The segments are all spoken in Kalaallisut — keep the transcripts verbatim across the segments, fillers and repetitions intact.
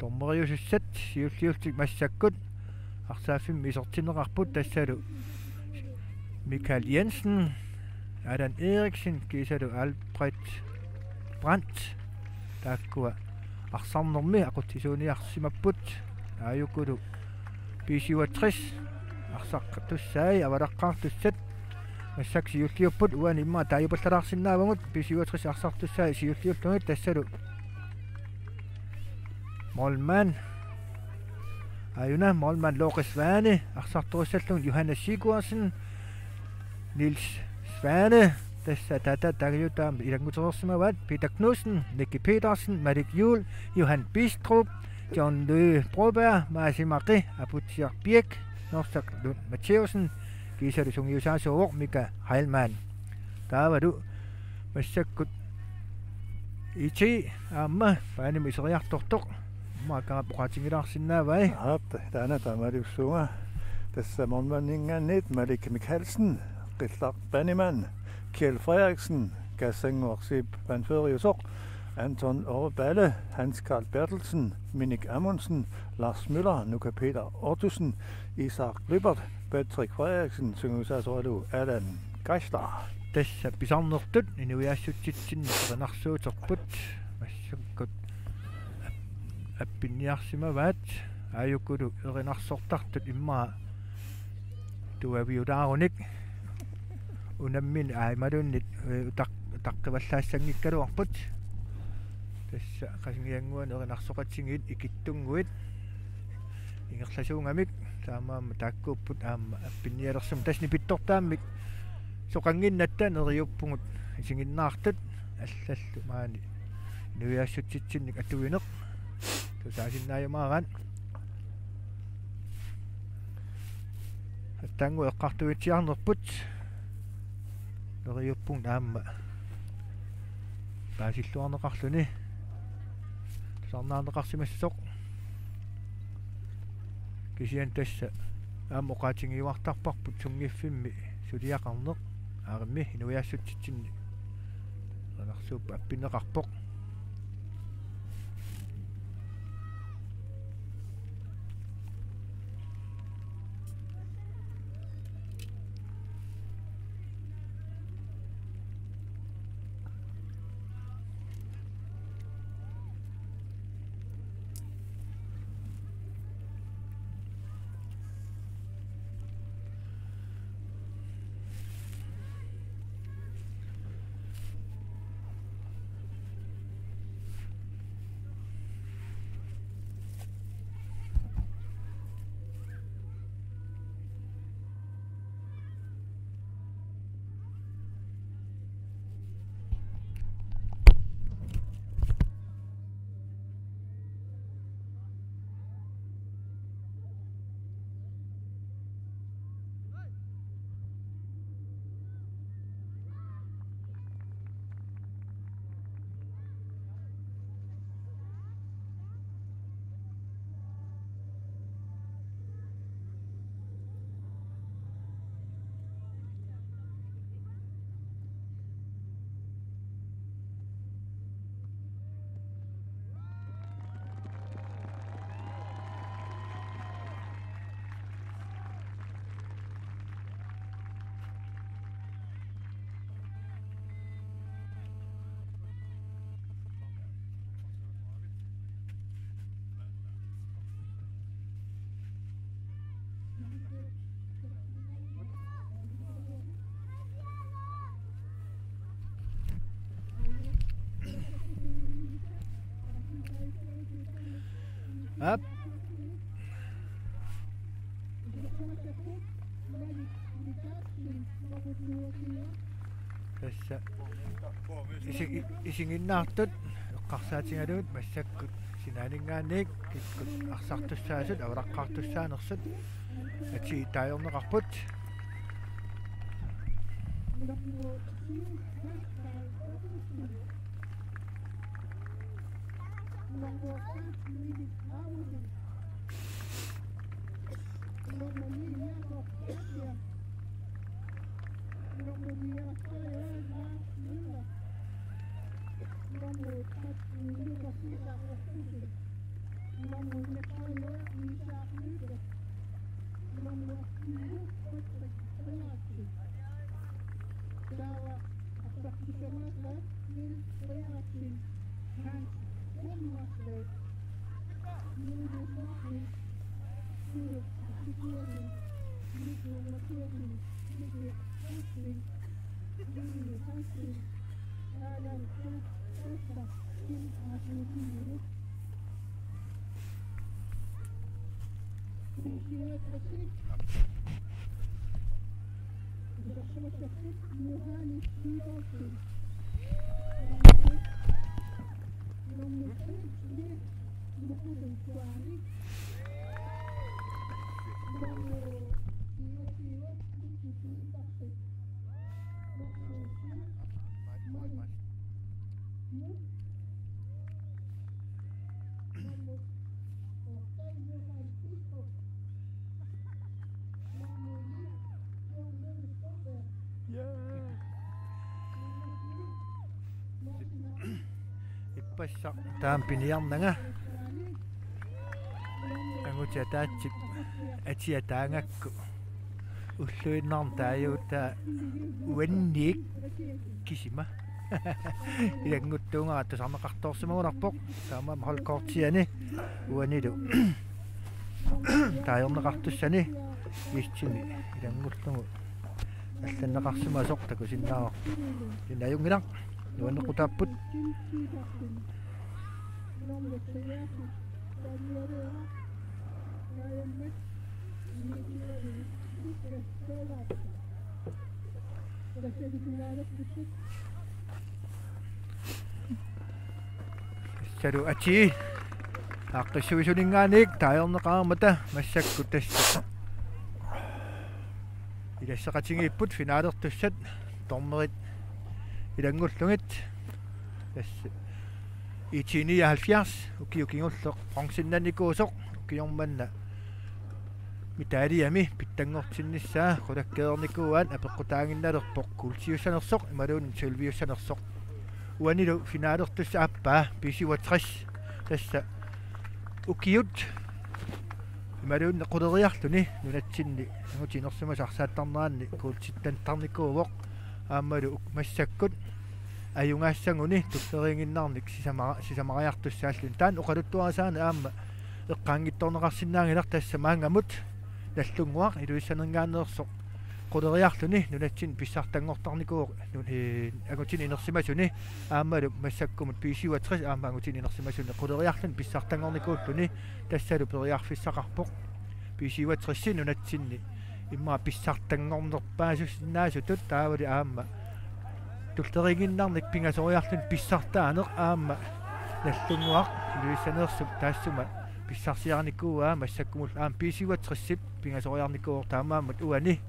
Dommeriusussat siulliullutik massakkut arsaaffimmi isertinneqarput, tassalu Michael Jensen, Allan Eriksen kiisalu Albrecht Brandt. Taakkua arsarnermi aqutsisuuniarsimapput. Aajukulu B syvogtres arsartussai avalaqqaartussat massakkut siulliupput, uani immaqa taajupallalaarsinnaavagut. B syvogtres arsartussai siulliullugit, tassalu målmand, aajuna målmand Lore Svane, arsartorissallugit Johannes Sigurdsen, Niels Svane, tassa taata taagajutaam ilanngutereersimavaat, Peter Knudsen, Nicky Petersen, Malik Juul, Johan Bistrup, John Løe Broberg, Maasi Maqi, Aputsiaq Birch, Norsaq Lund Matthæussen, kiisalu sungiusaasuuvoq Mika Heilmann. Taavalu massakkut I T aamma baanimi iseriartortoq. Aamma akkaarap oqaatigilaarsinnaavai. Aap, taanna taamaaliussuunga. Tassa målmandinngaanniit Malik Mikkelsen, Qillaq Bannimann, Kjeld Frederiksen, Kassannguaq Siip Panferiusoq, Anton Ove Balle, Hans Karl Berthelsen, Minik Amundsen, Lars Møller, Nuka Peter Ottosen, Isak Lyberth, Patrick Frederiksen, sungiusaasoralugu Allan Geisler. Tassa pisarnertut inuiaassutsitsinni erinarsuuterput massakkut ap-, appinniarsimavaat, aajukulu erinarsortartut immaqa tuaviulaarunik unammineq imaluunniit, eh, utaq-, utaqqivallaassanngikkaluarput. Tassa Qasigiannguani erinarsoqatigiit ikittunnguit ingerlasuugamik, taamaammat taakkuupput aamma appinnialersumik. Tassa nipittortaammik soqannginnatta neriuppugut isiginnaartut, allallu maani inuiaassutsitsinnik atuineq tusaasinnaajumaaraat. Attaannguaq eqqartuitsiarnerput neriuppugut aamma paasilluarneqarluni tusarnaarneqarsimassasoq. Kisianni tassa aamma oqaatigiuartarparput sunngiffimmi suliaqarneq, aarimmi inuiaassutsitsinni erinarsuup appinneqarpoq. Aap. Tassa isi-, isiginnaartut eqqarsaatigalugit massakkut sinaaninngaanniit kikkut arsartussaasut avalaqqaartussaanersut atii taajorneqarput. Ippassaq taama piniarnanga. Angutit ataatsip atia taagakku ulluinnarni taajuutaa uanniik kisima. Ilannguttuugara tusarneqartoorsimagunarpoq. Taamaammat holdkortiani uanilu taajorneqartussani Jistimi ilanngullugu allanneqarsimasoq takusinnaavarput. Ina ajunngilaq, nuannequtaapput. Tassalu atii aaqqissuisuninngaanniit taajorneqareermata massakkut tassa ilasseqatigiipput finalertussat dommerit ilanngullugit. Tassa I T nioghalvfjerds ukiut kingulleq bronzennikuusoq, ukioq manna medaljami pitsanngortinnissaa qulakkeernikuuaat apeqqutaaginnalerpoq kuultiussanersoq imaluunniit sølviussanersoq. Uanilu finalertussap aappaa B syvogtres, tassa ukiut imaluunniit quleriarluni nunatsinni angutit inersimasut arsaattarneranni kuultittantarnikuuvoq. Aammalu uk-, massakkut ajugaassaguni tulleriiginnarnik sisama-, sisamariartussaalluni. Taanna oqaluttuarisaaneq aamma eqqaanngitsoorneqarsinnaanngilaq, tassa maannamut Nagdlunguaq Ilulissaninngaanneersoq quleriarluni nunatsinni pissartanngortarnikuuvoq nu-, ee, angutini inersimasuni, aammalu massakkumut B syvogtres aamma angutini inersimasuni quleriarluni pissartanngornikuulluni, tassalu periarfissaqarpoq B syvogtres nunatsinni immaqa pissartanngornerpaasusinnaasutut, taavali aamma tulleriiginnarnik pingasoriarluni pissartaaneq aamma Nagdlunguaq Ilulissaneersup taassuma pissarsiarinikuuaa, massakkumullu aamma B syvogtres pingasoriarnikuuvoq, taamaammat uani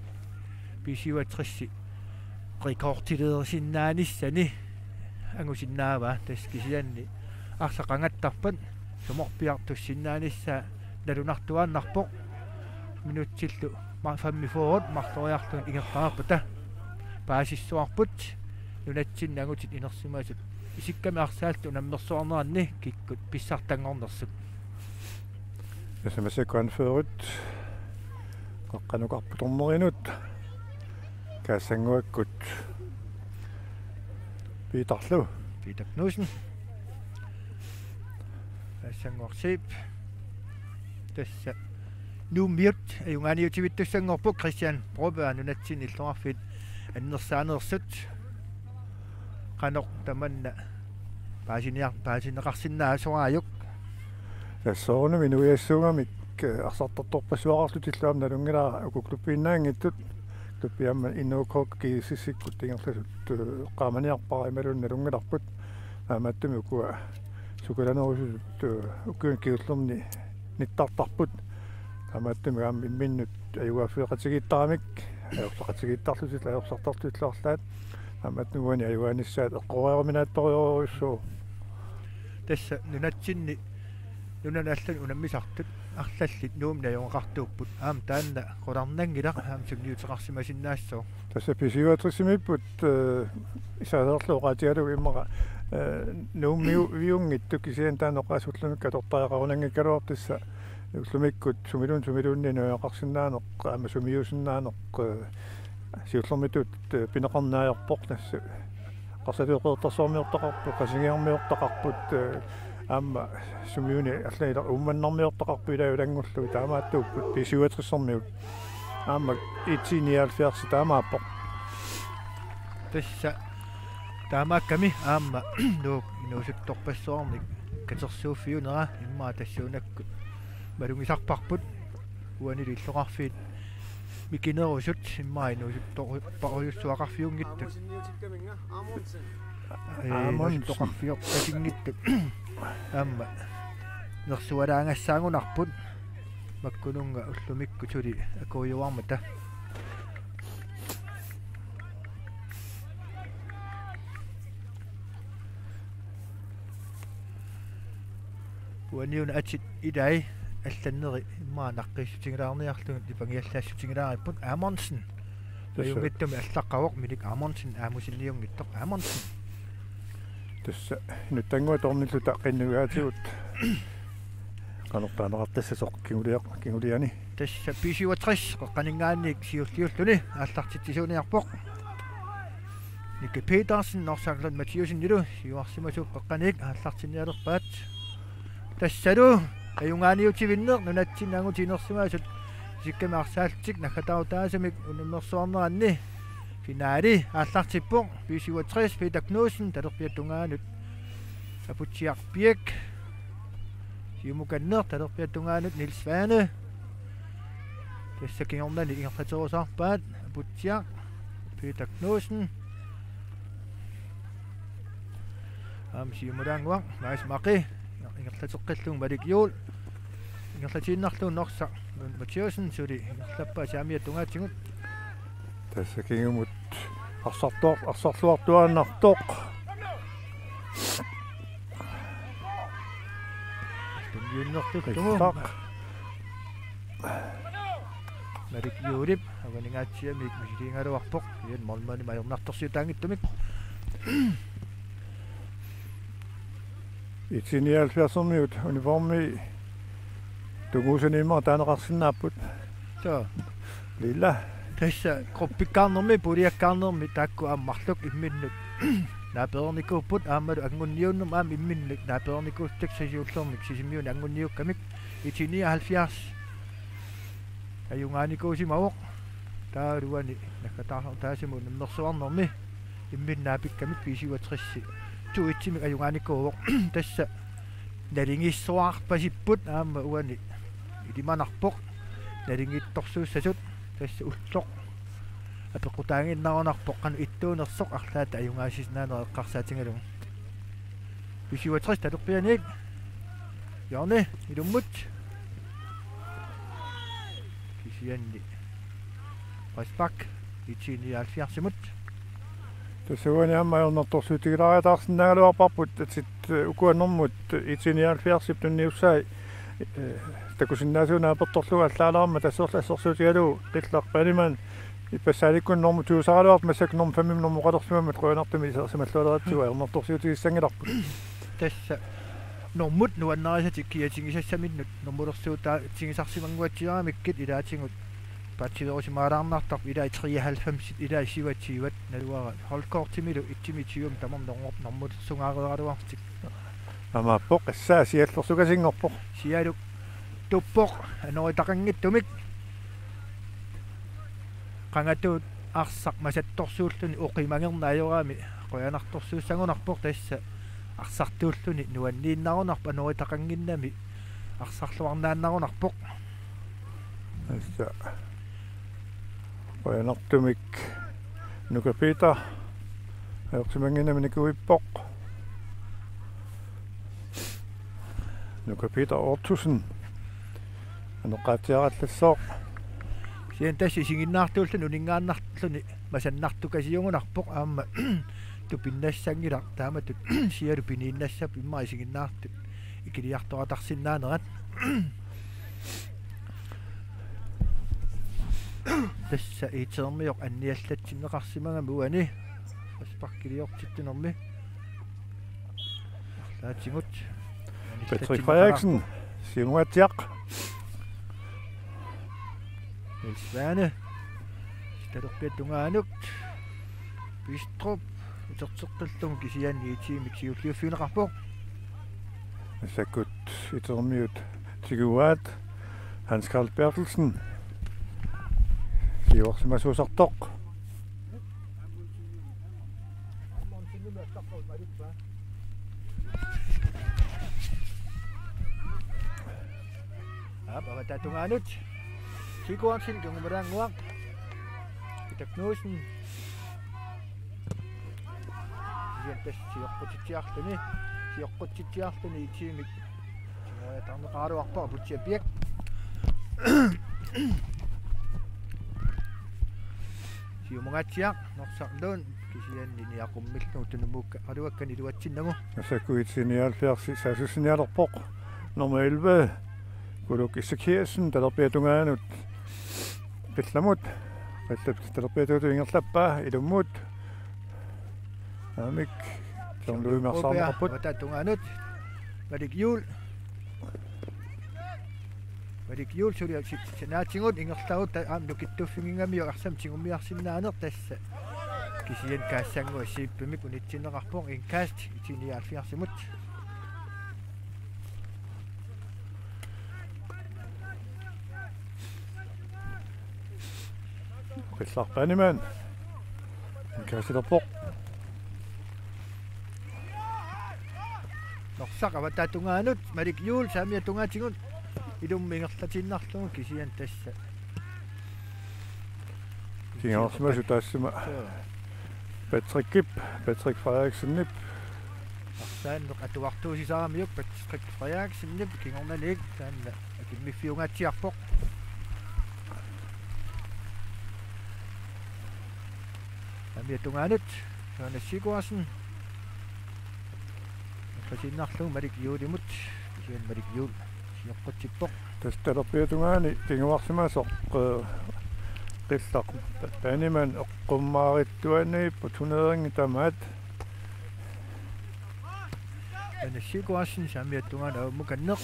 B syvogtres rekordileerisinnaanissaani angusinnaavaa. Tassa kisianni arsaq qangattarpat sumorpiartussinnaanissaa nalunartuaannarpoq. Minutsillu ma-, femogfyrre marloriarlugit ingerlareerpata paasissuarput nunatsinni angutit inersimasut isikkamik arsaallutik unammersuarneranni kikkut pissartanngornersut. Tassa massakkut anførerit qeqqanukarput dommerinut. Kaassannguakkut Peterlu. Peter Knudsen. Kaassannguaq Zeeb. Tassa Nuummiut ajugaaniutivittussanngorput, Kristian Broberg nunatsinni illoqarfiit annersaaneersut. Qanoq tamanna paasiniar-, paasineqarsinnaasoraajuk? Tassa soorunami inuiassuugamik, eh, arsartartorpassuaqarlutillu aamma nalunngilara uku klubbiinnaanngitsut. Klubbi aamma N O K G S S-ikkut ingerlasut, eh, eqqaamaniarpara imaluunniit nalunngilarput. Taamaattumik ukua sukulanerusut, eh, ukiuni kingullerni nittartarput. Taamaattumik aamma imminnut ajugaaffeqatigiittaramik, ajorsaqatigiittarlutillu, ajorsartarlutillu arlaat. Taamaattumik uani ajugaanissaat eqqoriaruminaatsorujussuuvoq. Tassa nunatsinni nunanut allanut unammisartut arlallit Nuummi najugaqartuupput. Aamma taanna qularnanngilaq, aamma sunniuteqarsimasinnaassaaq. Tassa B syvogtresimiipput, eh, isaaserlu oqaatigalugu immaqa, eh, Nuummiu-, -viunngitsut kisianni taanna oqaasullumikkut atortariaqarunanngikkaluarpoq tassa ullumikkut sumiluunniit sumiluunniit najugaqarsinnaaneq, aamma sumiuusinnaaneq, eh, siullermitut, eh, pineqarneq ajorpoq tassa. Qarsatuup Qeqertarsuarmiortaqarput, Qasigiarmiortaqarput, eh, aamma sumiuni allanila Uummannarmiortaqarput ilaa ilanngullugit taamaattuupput B syvogtresimiut. Aamma IT nioghalvfjerds taamaappoq. Tassa taamaakkami aamma Nuuk inuusuttorpassuarnik katersuuffiunera immaqa tassuunakkut malugisarparput uanili illoqarfiit mikinerusut immaqa inuusuttorujussuaqarfiunngitsut. Ee, Amundsen. Inuusuttoqarfiorpasinngitsut. Aamma nersualaagassaanngunarput makkununnga ullumikkut suli akuujuarmata. Uaniuna atit ilai allanneri immaqa naqqiissutigilaarniarlugit nipangiallaassutigilaaripput. Amundsen. Tassa. Ajunngitsumik allaqqavoq Minik Amundsen, aamusinniunngitsoq Amundsen. Tassa inuttannguaq tornilluta qinnuigaatigut. Qanortaaneqartassasoq kinguliaq-, kinguliani. Tassa B syvogtres qeqqaninngaanniit siulliulluni aallartitsisuuniarpoq. Nicky Petersen, Norsaq Lund Mathiussenilu siuarsimasuup qeqqaniit aallartinnialerpaat. Tassalu ajugaaniutivinneq nunatsinni angutit inersimasut isikkami arsaallutik naggataarutaasumik unammersuarneranni finale aallartippoq. B syvogtres Peter Knudsen, talerpiata tungaanut Aputsiaq Birch. Siumukanneq, talerpiata tungaanut Niels Svane. Tassa kingornani ingerlaterusaarpaat Aputsiaq, Peter Knudsen. Aamma siumulaannguaq Mads Maki, ingerlateqqillugu Malik Juul. Ingerlatiinnarlugu Norsaq Lund Mathiussen, suli ingerlappaa saamiata tungaatigut. Tassa kingumut arsartuar-, arsarluartuaannartoq. Tunniunnertuttugu. Qillaq. Malik Juulip avanningaatsiamik misiliigaluarpoq. Ian Molmanimik ajornartorsiutaanngitsumik. IT nioghalvfjerdsermiut uniformi tunguusuni immaqa taaneqarsinnaapput. Soo. Lilla. Tassa gruppikkaarnermi, puljekkaarnermi taakku aamma marluk imminnut naapereernikuupput, aammalu angunniunnermi aamma imminnut naapereernikuusut, tassa siullermik Sisimiuni angunniukkamik. IT nioghalvfjerds ajugaanikuusimavoq. Taavalu uani naggataarutaasumik unammersuarnermi imminnut naapikkamik B syvogtres to et-imik ajugaanikuuvoq. Tassa nalingissuarpasipput aamma uani ilimanarpoq. Nalingittorsuussasut tassa ulloq apeqqutaaginnarunarpoq qanoq ittuunersoq arlaata ajugaasisinnaaneq eqqarsaatigalugu. B syvogtres talerpianiit. Hjørne, ilummut. Kisianni frispark IT nioghalvfjerdsimut. Tassa uani aamma ajornartorsiutigilaariataarsinnaagaluarparput, atit, eh, ukua normut IT nioghalvfjerdsip tunniussaat, eh, takusinnaasuuneq apertorlugu allaalermat tassuullaassarsuutigalugu qillaq Paniman ippassaanikkut normu tuusaraluartoq, massakkut normu femmimut normu oqalersimammat qujanartumik isersimallualeratsigu ajornartorsiutigissanngilarput. Tassa normut nuannarisatik kiatigisassaminnut normulersuutaatigisarsimannguatsiaramikkit ilaatigut paatsiveerusimaalaarnartarput, ilai treoghalvfems, ilai syvogtyve, naluara holdkortimilu et-imit tyvemut tamarmik normu-, normulersugaareeraluartik. Aamma poqqissaa siallersukasinngorpoq. Sialu tuppoq anoritaqanngitsumik. Qangatuut arsaq masattorsuulluni oqimangerneq ajorami qujanartorsuussagunarpoq, tassa arsartuulluni nuanniinnarunarpoq anoritaqannginnami arsarluarnaannarunarpoq. Tassa qujanartumik Nuka Peter ajorsimannginnami nikuippoq. Nuka Peter Ottosen anoqqaatsiarallassooq. Kisianni tassa isiginnaartuulluni uninngaannarluni masannartukasiugunarpoq, aamma tupinnassanngilaq taamatut sialu piniinnassapput immaqa isiginnaartut. ikiliartoratarsinnaanerat. Tassa IT-rmiup anniallatsinneqarsimagami uani. Frisparkiliortittunermi. Arlaatigut. Patrick Frederiksen, siumungaatsiaq. Niels Svane. Talerpiata tungaanut. Bistrup. Uterteqqillugu kisianni IT-mik siulliuffigineqarpoq. Massakkut IT-rmiut tiguaat. Hans Karl Berthelsen. Siuarsimasuusartoq. Aap, avataata tungaanut. Sikuaksen, tungumalaannguaq. Peter Knudsen. Kisianni tassa sioqqutitsiarluni. Sioqqutsitsiarluni IT-mik. Siuariataarneqaraluarpoq Aputsiaq Piak. Siumungaatsiaq, Norsaq Lund. Kisianni niaqummillugu tunummukaluakkani iluatsinnagu. Massakkut IT-nioghalvfjerds saassussinialerpoq. Nummer elleve, Kuluk Ezekielsen, talerpiata tungaanut Pillamut. Pillap talerpiata tungaanut ingerlappaa, ilummut. Aamik. John Louis Marsaarneqarput. Avataata tungaanut. Malik Juul. Malik Juul suli si-, sinaatigut ingerlavugut ta-, aamma nukittuuffiginngamiuk arsamik tigummiarsinnaaneq tassa. Kisianni Kaassanguup assigiippimik unitsinneqarpoq, indkast IT-nioghalvfjerdsimut. Qillarpaanimaan. Indkastilerpoq. Norsaq avataata tungaanut, Malik Juul saamiata tungaatigut. Ilummut ingerlatiinnarlugu kisianni tassa. Kinguarsimasut taassuma. Joo. Patrickip, Patrick Frederiksenip. Arsaanneq atuartuusisaramiuk Patrick Frederiksenip kingornaniit taanna akimmiffiungaatsiarpoq. Saamiata tungaanut, Johannes Sigurdsen. Ingerlatiinnarlugu Malik Juulimut. Kisianni Malik Juul sioqqutsippoq. Tassa talerpiata tungaani kinguarsimasoq, eh, qillaq. Taaniman eqqummaarittuaniipput tuneeringi tamaat. Johannes Sigurdsen saamiata tungaanut avammukanneq.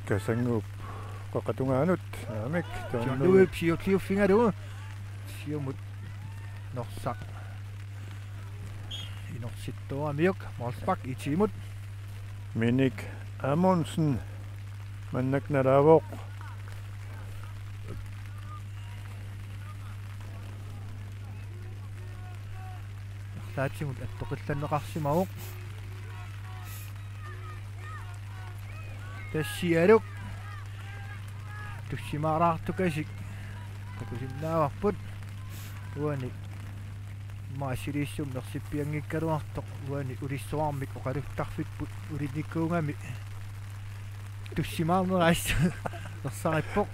Kaassanguup qeqata tungaanut, aamik, John John Louis. Louis siulliuffigalugu. Siumut Norsaq. Inersittuaramiuk, målspark IT-mut. Minik Amundsen, maannakkut nalaavoq. Arlaatigut attoqillanneqarsimavoq. Tassialuk. Tussimaalaartukasik. Takusinnaavarput. Uani. Maasiliissum nersippianngikkaluartoq. Uani ulissuarmik oqaluttarfipput ulinikuugami. Tussimaarneraa assut ersarippoq.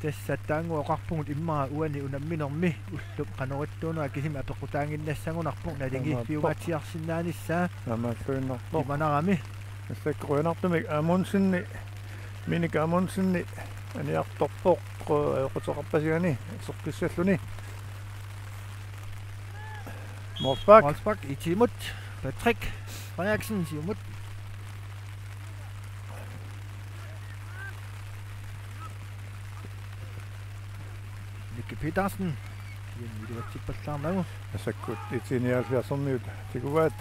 Tassa taanna oqarpugut immaqa uani unamminermi ullup qanoq ittuunera kisimi apeqqutaannginnassagunarpoq naligiiffiungaatsiarsinnaanissaa. Taamaalluinnarpoq. Imanarami. Massakkut qujanartumik Amundsenip, Minik Amundsenip aniartorpoq, eh, ajoquteqarpasigani soqqissalluni. Målspark. Målspark IT-mut. Patrick Frederiksen siumut. Nicky Petersen. Iluatsippallaarnagu. Massakkut IT-nioghalvfjerdsermiut tiguaat.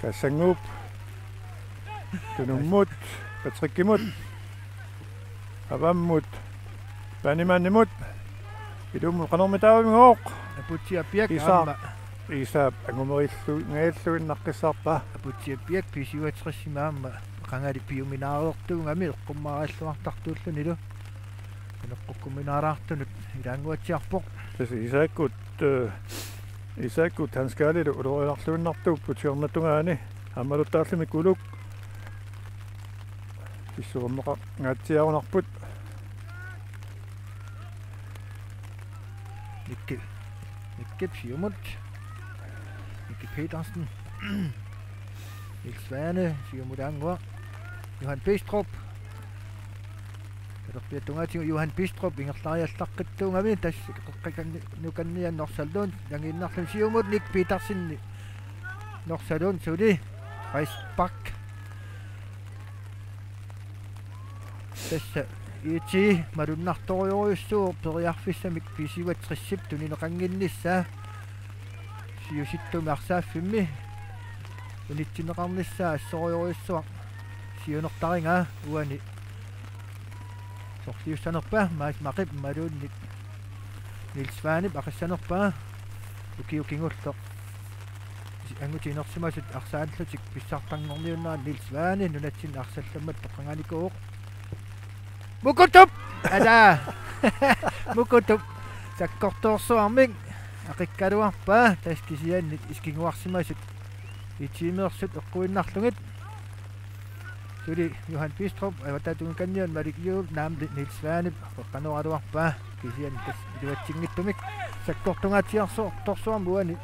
Kaassanguup. Tunummut. Patrickimut. Avammut. Vanimannimut. Ilummut qanormitaavigooq. Aputsiaq Piak Isaaq. Aamma. Isaap angumerillu-, ngailluinnaqqissaarpaa. Aputsiaq Piak B syvogtresimi aamma qangali piuminaareertuugami eqqummaariilluartartuullunilu. Ineqqukkuminaalaartunut ilaannguatsiarpoq. Tassa Isaakkut, eh, Isaakkut Hans Karlilu ulorianarluinnartuupput siornatungaani. Aammaluttaarlumi Kuluk. Pissuerneqangaatsiarunarput. Nikke, Nikkep siumut. Nikke Petersen. Niels Svane, siumulaannguaq. Johan Bistrup. Talerpiata tungaatigut Johan Bistrup ingerlariallaqqittuugami, tassa qeqqata nukanniaq Norsaq Lund, nangiinnarluni siumut Nick Petersen. Norsaq Lund suli. Frispark. Tassa I T malunnartorujussuuvoq periarfissamik B C U treogtresip tunineqannginnissaa. Siusittumik arsaaffimmi unitsinneqarnissaa assorujussuaq siunertarigaa uani. Sorliussanerpa Mads Maqip imaluunniit Niels Svanep aqissanerpa? Ukiut kingulleq angutit inersimasut arsaallutik pissartanngorniunnerat Niels Svane nunatsinni arsallammat toqqagaanikuuvoq. Mukutup! Ala! Mukutup sakkortoorsuarmik aqikkaluarpaa, tassa kisianni isiginguarsimasut I T-meersut eqquinnarlugit. Suli Johan Bistrup, avataa tungakanniaq Malik Juul, naamli Niels Svanep qeqqanooraluarpaa, kisianni tassa iluatsinngitsumik sakkortungaatsiartorsuarmik uani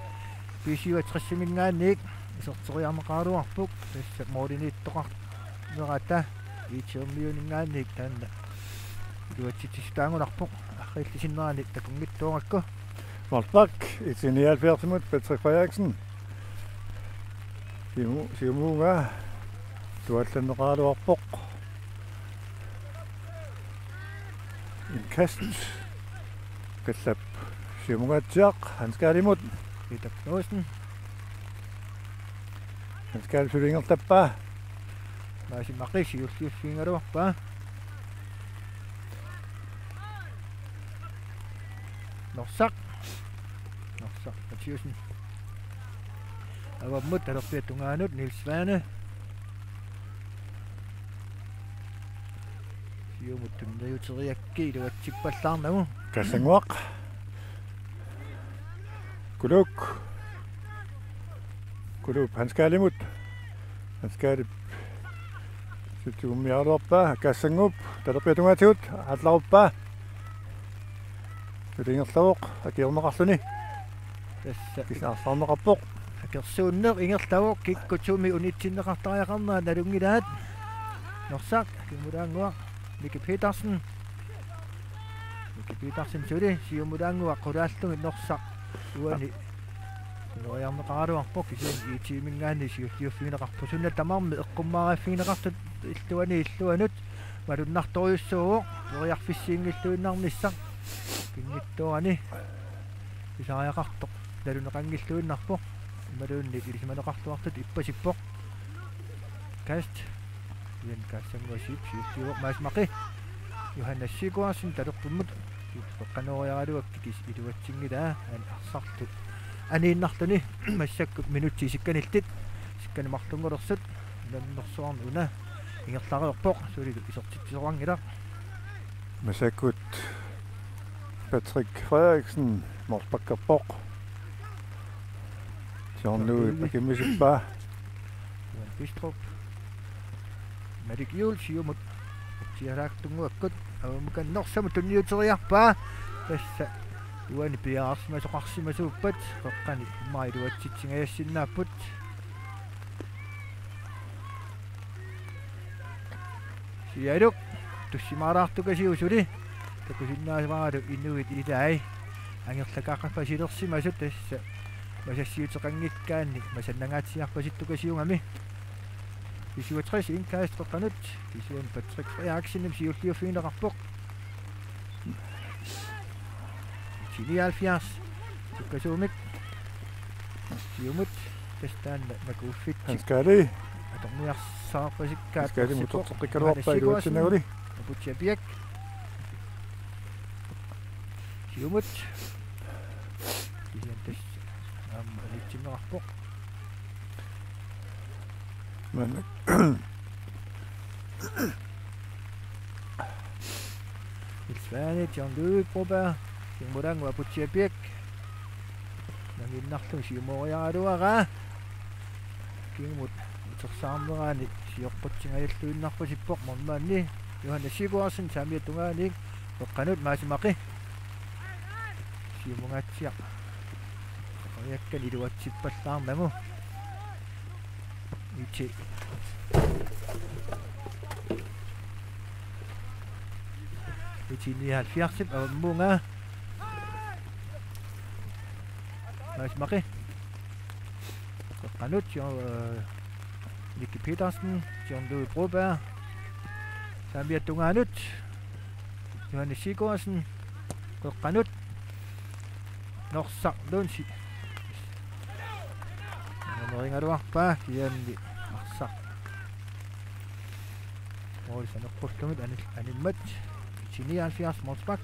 B C U treogtresiminngaanniit iserteriarneqaraluarput, tassa mooliniittoqarnerata I T-miuninngaanniit taanna iluatsitsissutaagunarpoq, arriillisinnerani takunngitsoorpakka. Målspark, I T nioghalvfjerdsimut, Patrick Frederiksen. Siumu-, siumuunga tuallanneqaraluarpoq. Indkast. Qillap siumungaatsiaq, Hans Karlimut. Peter Knudsen. Hans Karl suli ingerlappaa. Maasi Maqi siulliuffigigaluarpaa. Norsaq. Norsaq Mathiassen. Avammut talerpiata tungaanut Niels Svane. Siumut tunniuteriarakku iluatsippallaarnagu. Kassannguaq. Kuluk. Kuluk Hans Karlimut. Hans Karlip sutsigummiaraluarpaa, Kassannguup talerpiata tungaatigut aallaruppaa. Suli ingerlavoq, akiorneqarluni. Tassa. Kisianni arsaarneqarpoq. Akersuunneq ingerlavoq, kikkut sumi unitsinneqartariaqarnerat nalunngilaat. Norsaq, siumulaannguaq, Miki Petersen. Miki Petersen suli, siumulaannguaq qulaallugit Norsaq uani. Noriarneqaraluarpoq, kisianni I T-minngaanniit siulliuffigineqarpoq. Suna tamarmi eqqummaariarfigineqartut illuani illuanut malunnartorujussuuvoq, periarfissiinngilluinnarnissaq. Pinngitsoorani pisariaqartoq naluneqanngilluinnarpoq. Imaluunniit ilisimaneqarluartutut ippasippoq. Kast. Ian Kassannguaq siulliuvoq, Mads Maqi. Johannes Sigurdsen talerpimmut qeqqanooriaraluakkit, kisianni iluatsinngilaa, aana arsarlu aniinnarluni. Massakkut minutsit isikkanillit isikkanik marlunngulersut. Unamminersuarmi una ingerlareerpoq, sulilu isertitsisoqanngilaq. Massakkut Patrick Frederiksen målsparkerpoq. John Louis pakimmisippaa. Johan Bistrup. Malik Juul siumut tiaraaktunnguakkut, avammut Norsamut tunniuteriarpaa. Tassa uani piareersimasoqarsimasuuppat, qeqqani immaqa iluatsitsinngajassinnaapput. Sialuk tussimaalaartukasiuk suli. Takusinnaavaralu inuit ilai angerlakaaqqappasilersimasut, tassa masassiuteqanngikkaanni masannangaatsiarpasittukasiugami. B C U tres indkast qeqqanut, kisianni Patrick Frederiksenip siulliuffigineqarpoq. Nioghalvfjerds. Sukkasuumik. Siumut. Tassa taanna nakuuffik. Hans Karli. Atorniarsaarpasikkaa. Hans Karli mutorteqqikkaluarpaa iluatsinnagu. Aputsiaq Piak. Siumut. Kisianni tassa aamma unitsinneqarpoq. Maanna. Niels Svane, John Louis Broberg, siumulaannguaq Aputsiaq Piak. Nangiinnarlugu siumooriaraluaraa. Kingumut utersaarnerani sioqqutsingajalluinnarpasippoq målmandi Johannes Sigurdsen, saamiata tungaanut qeqqanut Maasi Maqi. Siumungaatsiaq. Qajakkani iluatsippallaarnagu. IT. IT nioghalvfjerds, ammunga. Mads Maki. Qeqqanut, jo, øh, Nicky Petersen, John Louis Broberg. Saamiata tungaanut. Johannes Sigurdsen. Qeqqanut. Norsaq Lundsi. Numerigaluarpaa, kisianni arsaq. Mål saneqqullugu anil-, animmat. IT nioghalvfjerds målspark.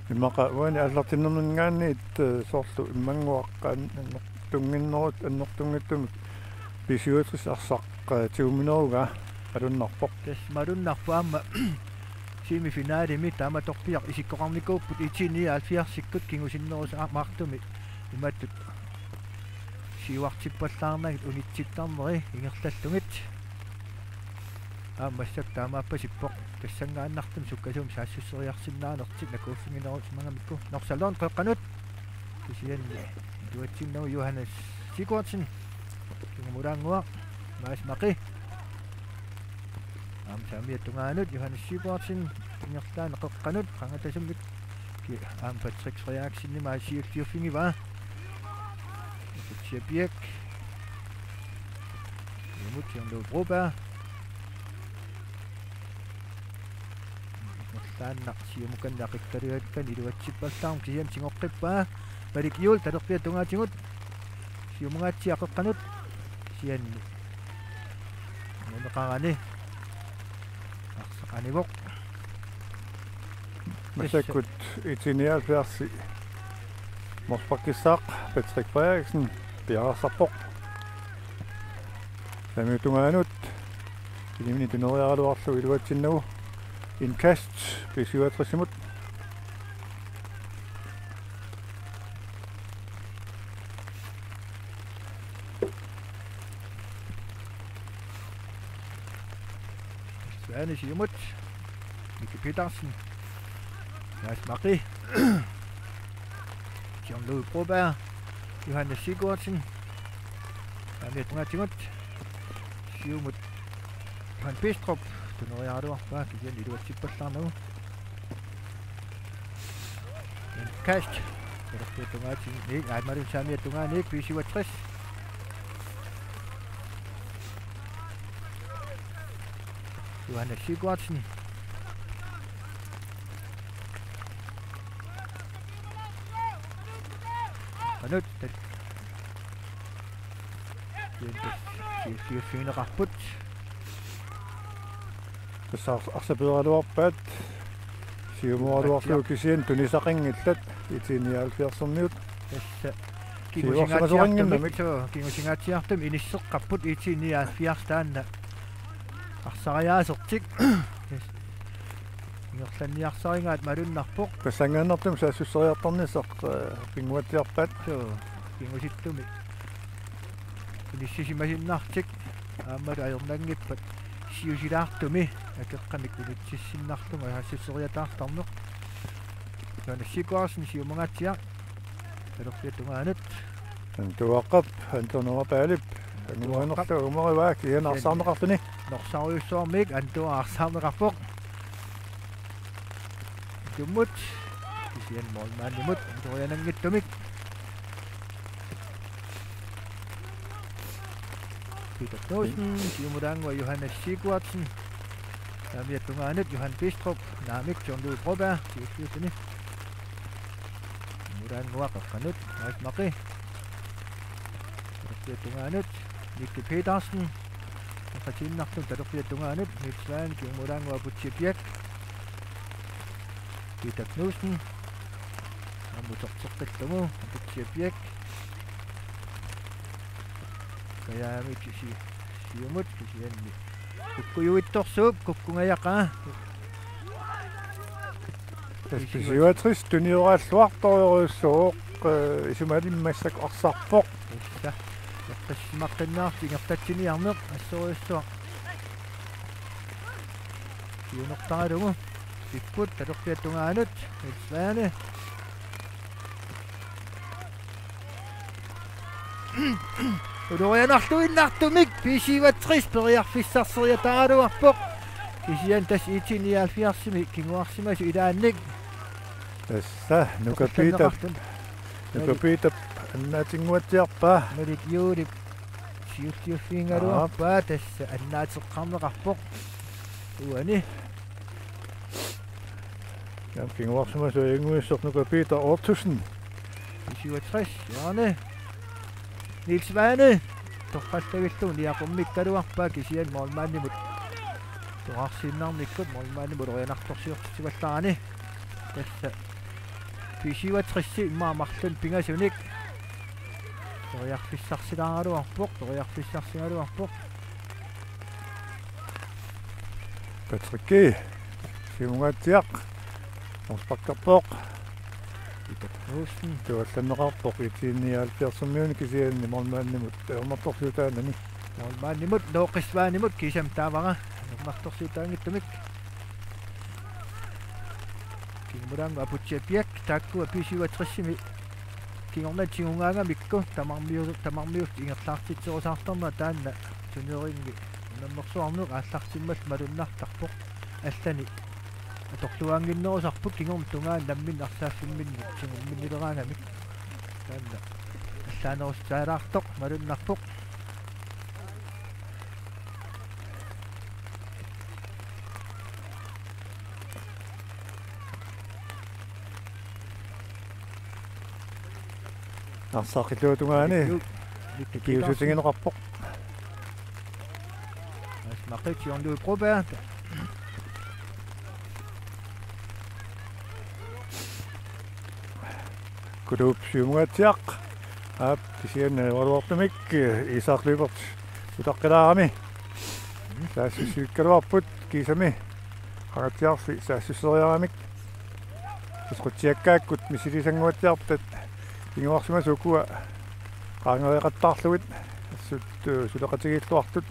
Immaqa uani aallartinnerminngaanniit, øh, soorlu immannguaq an-, annertunnginnerusut annertunngitsumik B syvogtres arsaq, øh, tiguminerugaa malunnarpoq. Tassa malunnarpoq aamma semifinalemi taamatorpiaq isikkoqarnikuupput IT nioghalvfjerdsikkut kingusinnerusaartumik imatut siuartippallaarnagit unitsittarneri ingerlallugit. Aamma massakkut taamaappasippoq. Tassanngaannartumik sukkasuumik saassusseriarsinnaanertik nakuuffiginerusimagamikku. Norsaq Lund qeqqanut. Kisianni iluatsinnagu Johannes Sigurdsen. Kingumulaannguaq. Mads Maki. Aamma saamiata tungaanut Johannes Sigurdsen. Ingerlaannaq qeqqanut. Qangatasummik. Ki-, aamma Patrick Frederiksenimit siulliuffigivaa. Butcher Birch. Imut John Louis Broberg. Ingerlaannaq siumukanneq aqikkaluakkani iluatsippallaarmat kisianni tigoqqippaa. Malik Juul talerpiata tungaatigut. Siumungaatsiaq qeqqanut. Kisianni. Nunaqarani. Arsaq anivoq. Massakkut IT nioghalvfjerds målsparkissaaq Patrick Frederiksen piareersarpoq. Saamiata tungaanut. Inimini tuneriaraluarlugu iluatsinnagu. Indkast B syvogtres-imut. Svane siumut. Miki Petersen. Mads Maki. John Louis Broberg. Johannes Sigurdsen. Aamma tungaatigut. Siumut. Johan Bistrup. Tuneriaraluarpaa kisianni iluatsippallaarnagu. Indkast. Talerpiata tungaatigut. Aammalu saamiata tungaaniit B syvogtres. Johannes Sigurdsen. Qanut. Siulliuffigineqarput. Tassa ars-, arsapigaluarpaat. Siumooraluarlugu kisianni tunisaqanngillat IT nioghalvfjerds-ermiut. Tassa siuarsimasoqannginnamik. Kingusingaatsiartumik, suu, kingusingaatsiartumik inisseqqapput IT nioghalvfjerds taanna. Arsariaasertik. Tassa. Ingerlanniarsarigaat malunnarpoq. Tassanngaannartumik saassusseriartarnissaq, eh, pinnguatsiarpaat. Suu, kingusittumik. Inissisimasinnartik aammalu ajornanngippat siusilaartumi akeqqamik inississinnarlugu saassusseriataartarneq. Johannes Sigurdsen siumungaatsiaq. Talerpiata tungaanut. Antuaqqap, Antonova Paalip. Anguanerlu umarivaa kisianni arsaarneqarluni. Norsarujussuarmik Antua arsaarneqarpoq. Tummut. Kisianni målmandimut toriananngitsumik. Peter Knudsen, siumulaannguaq Johannes Sigurdsen. Saamiata tungaanut Johan Bistrup, naamik John Louis Broberg, siulliulluni. Siumulaannguaq qeqqanut, Mads Maki. Talerpiata tungaanut, Nicky Petersen. Qeqqatiinnartumik talerpiata tungaanut, Niels Svane, siumulaannguaq Butcher Birch. Peter Knudsen. Aamma uterteqqillugu, Butcher Birch. Kajaamik si-, siumut kisianni. Kukkujuittorsuup, kukkungajaqaa. Tassa B syvogtres tunioraalluartorujussuuvoq, eh, isumalimmassak arsarpoq. Tassa. Eqqissisimaqqinnaartoq ingerlatsiniarneq assorujussuaq. Siunertaralugu. Sipput talerpiata tungaanut. Niels Svane. Ulorianarluinnartumik B syvogtres periarfissarseriataaraluarpoq. Kisianni tassa IT nioghalvfjerdsimi kinguarsimasoq ilaanni. Tassa Nuka Piitap. Nuka Piitap annaatinnguatsiarpaa. Malik Juulip siulliuffigigaluarpaa, tassa annaateqqaarneqarpoq. Uani. Jam kinguarsimasoq ajannguissoq Nuka Piitaq Ottosen. B syvogtres, hjørne. Niels Svane. Toqqallavillugu niaqummikkaluarpaa kisianni målmandimut. Toqqarsiinnarnikkut målmandimut ulorianartorsiortitsivallaarani. Tassa B syvogtres immaqa marlunnik pingasunik. Periarfissarsilaaraluarpoq, periarfissarsigaluarpoq. Patrick G. Siumungaatsiaq. Målsparkerpoq. Peter Knudsen. Tuallanneqarpoq IT nioghalvfjerdsimiuni kisianni målmandimut ajornartorsiutaanani. Målmandimut, Loqisvaanimut, kiisami taavara ajornartorsiutaanngitsumik. Kingumulaannguaq Aputsiaq Piak, taakkua B syvogtresimi kingorna tigugaangamikku, tamarmiu-, tamarmiut ingerlaartitserusaartarnerat taanna turneringi unammersuarneq aallartimmallu malunnartarpoq. Allani atorluaannginnerusarput kingorna tungaanut nammineq arsaaffimmini tigumminnileraangamik. Taanna allaanerussalaartoq malunnarpoq. Arsaq illuatungaani. Malik Juul. Malik Juul. Kiusutigineqarpoq. Mads Maqit, John Louis Broberg. Kuluup Siumungaatsiaq. Aap, kisianni oqaluartumik, eh, Isak Lyberth utaqqilaarami. Saassussivikkaluarput kiisami. Qangatsiarsi saassusseriaramik. Tassa Qutsiakkaakkut misilisannguatsiarpat kinguarsimasut ukua qaangereqattaarlugit assut, eh, suleqatigiilluartut.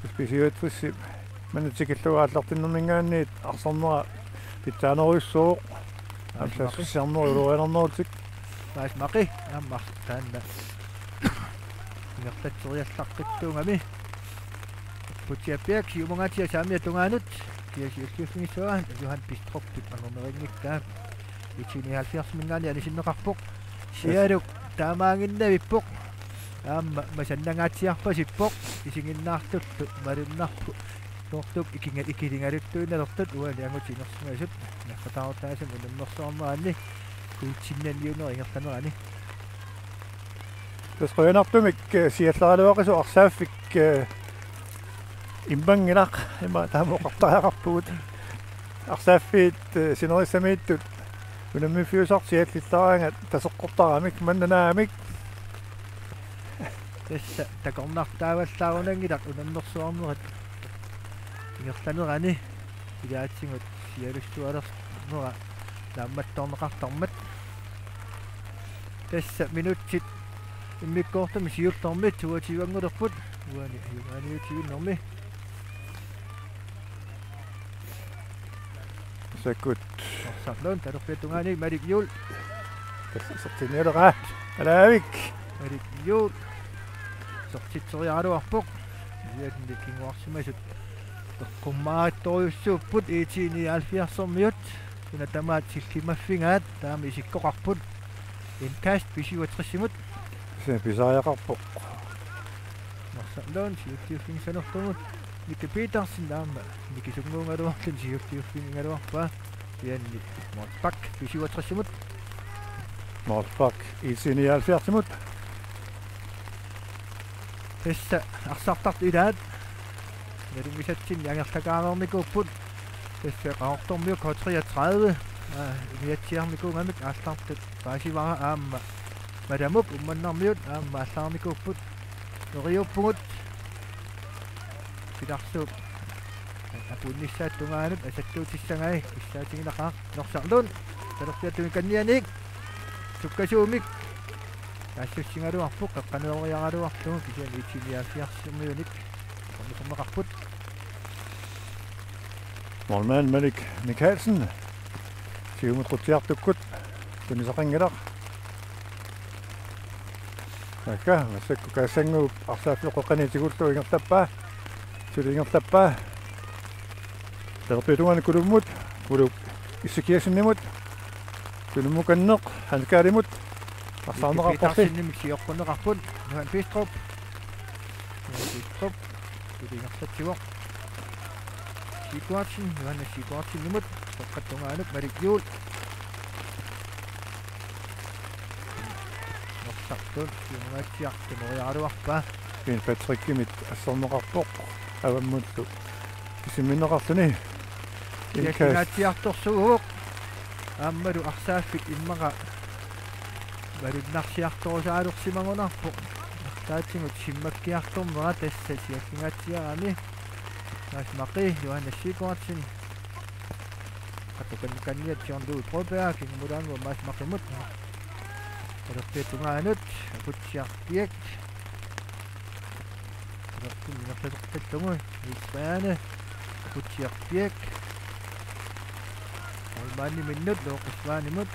Tassa B syvogtresip manna tikillugu aallartinnerminngaanniit arsarnera pitsaanerujussuuvoq. Aamma saassussiarnerup ulorianarnerulik. Mads Maqi, aamma taanna ingerlatseriallaqqittuugami. Aputsiaq Piak, Siumungaatsiaq saamiata tungaanut. Kiisa siulliuffigissavaa, Johan Bistrupip angumerinngikkaa. IT nioghalvfjerdsiminngaanniit anisinneqarpoq. Sialuk taamaaginnavippoq. Aamma masannangaatsiarpasippoq. Isiginnaartullu malunnarpoq. Noortup ikinga-, ikiligaluttuinnalertut uani angutit inersimasut. Naqqataarutaasumik unammersuarneranni. Kuitsinnanniunera ingerlanerani. Tassa qujanartumik, eh, sialleraluaqisoq arsaaffik, eh, immanngilaq, ima taama oqartariaqarpugut. Arsaaffiit, eh, sinerissamiittut unammiffiusartut siallillaraangat taseqqortaramik manna naamik. Tassa takornartaavallaarunanngilaq unammersuarnerat ingerlanerani. Ilaatigut sialussualernerat naammattoorneqartarmat. Tassa minutsit immikkoortumi siullermi toogtyvenngulerput. Uani ajugaaniutivinnermi. Sakkut. Arsarluun talerpiata tungaani Malik Juul. Tassa isertinnialeraa. Alaavik. Malik Juul. Isertitseriaraluarpoq. Kisianni kinguarsimasut eqqummaattorujussuupput IT nioghalvfjerdsermiut. Una tamaat sillimaffigaat, taama isikkoqarput. Indkast B syvogtresimut. Se pisariaqarpoq. Arsarluun siulliuffigissanerlugu. Mika Petersen aamma mikisunnguugaluarluni siulliuffigigaluarpaa. Kisianni målspark B syvogtresimut. Målspark IT nioghalvfjerdsimut. Tassa arsartartut ilaat nalunngisatsinni angerlakaareernikuupput. Tassa Qaqortormiut K treogtredive, aa, umiatsiarnikuugamik aallartut paasivara aamma Malamuk Uummannarmiut aamma aallarnikuupput. Neriuppugut. Pilarsuup apuunnissaata tungaanut asattuutissagai kissaatiginaqaaq. Norsarluun talerpiata tungaani kannianiik sukkasuumik. Assussigaluarpoq, qeqqanioriaraluarlugu, kisianni IT nioghalvfjerdsermiunik. Qernuserneqarput. Målmand Malik Mikkelsen. Siumut qutsiartukkut. Tunisaqanngilaq. Akka, massakkut Kaassanguup arsaaffeqoqqani tigullu ingerlappaa. Suli ingerlappaa. Talerpiata tungaani Kulummut, Kuluk Ezekiassenimut. Tunummukanneq, Hans Karlimut. Arsaarneqarporli. Petersenimik sioqqunneqarput, Johan Bistrup. Johan Bistrup. Suli ingerlatsivoq. Sigurdsen, Johannes Sigurdsenimut, soqqata tungaanut Malik Juul. Norsartut, siumungaatsiaq, timoriaraluarpaa. Finn Patrickimit asserneqarpoq, avammullu. Isimminneqarluni. Indkast. Kiakkingaatsiartorsuuvoq. Aammalu arsaaffik immaqa malunnarsiartorusaalersimagunarpoq. Arlaatigut simmakkiartornera tassa siakkingaatsiarami. Mads Maki, Johannes Sigurdsen. Qatukan kanniat John Louis Broberg, kingumulaannguaq Mads Makimut. Talerpiata tungaanut, Aputsiaq Birch. Talerpiata ingerlateqqillugu, Niels Svane, Aputsiaq Birch. Målmandiminnut, Lukka Svanemut.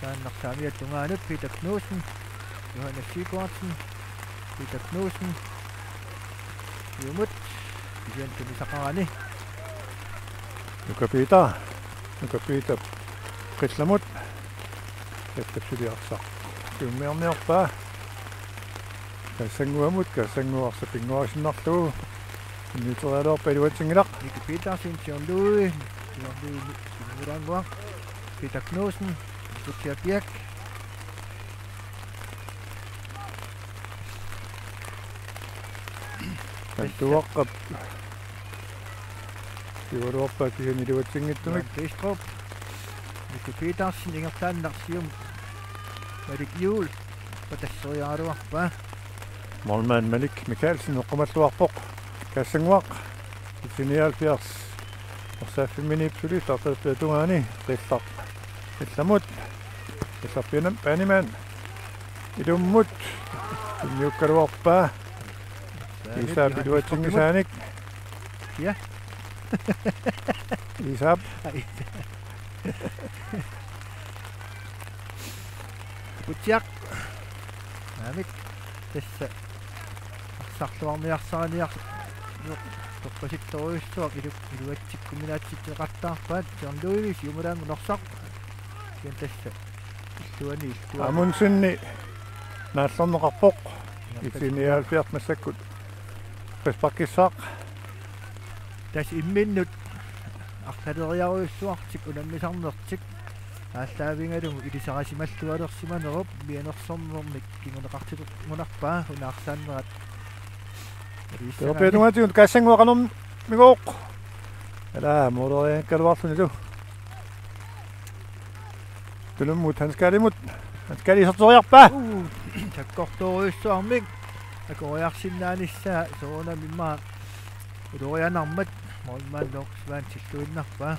Taanna saamiata tungaanut Peter Knudsen, Johannes Sigurdsen, Peter Knudsen, siumut, kisianni tunisaqarani. Nuka Peter, Nuka Peter, qillamut, Peter suli arsaq siummiarniarpaa. Kaassanguamut, Kaassanguup arsaq pinnguarisinnarlugu. Tunniuteriaraluarpaa iluatsinngilaq. Nick Petersen, John Louis, John Louis, John Louis. Peter Knudsen, Aputsiaq Birch. Kantuaqqap. Siualuarpaa kisianni iluatsinngitsumik. Johan Bistrup. Nick Petersen, ingerlaannaq siumut. Malik Juul. Patasseriaraluarpaa. Målmand Malik Mikaelsen eqqumalluarpoq. Kaassanguaq. Itinialfiars. Arsaaffimminiipsuli talerpiata tungaani. Qillaq. Qillamut. Qillarpianam Paanimaan. Ilummut. Tunniukkaluarpaa. Iisap iluatsinngisaanik. Ja. Iisap. Ai. Aputsiaq. Naamik. Tassa. Arsarluarniarsariniar-, toqqasittorujussuaq ilu-, iluatsikkuminaatsikkeqattaarpaat. John Louis, siumulaannguaq Norsaq. Kisianni tassa. Illuani, illuani. Amundsenip naallerneqarpoq. Itinialfiaq massakkut. Frisparkissaaq. Tassa imminnut arlaleriarujussuartik unammisarnertik aallaavigalugu ilisarisimallualersimanerup mianersornermik kinguneqartilerunarpaa una arsaannerat. Talerpiata tungaatigut Kaassanguaq qanormigooq. Alaa, mooleriakkaluarlunilu. Tunummut Hans Karlimut. Hans Karli iserteriarpaa. Uu, sakkortoorujussuarmik. Akueriarsinnaanissaa soorunami immaqa ulorianarmat målmand Lukka Svane tilluinnarpaa.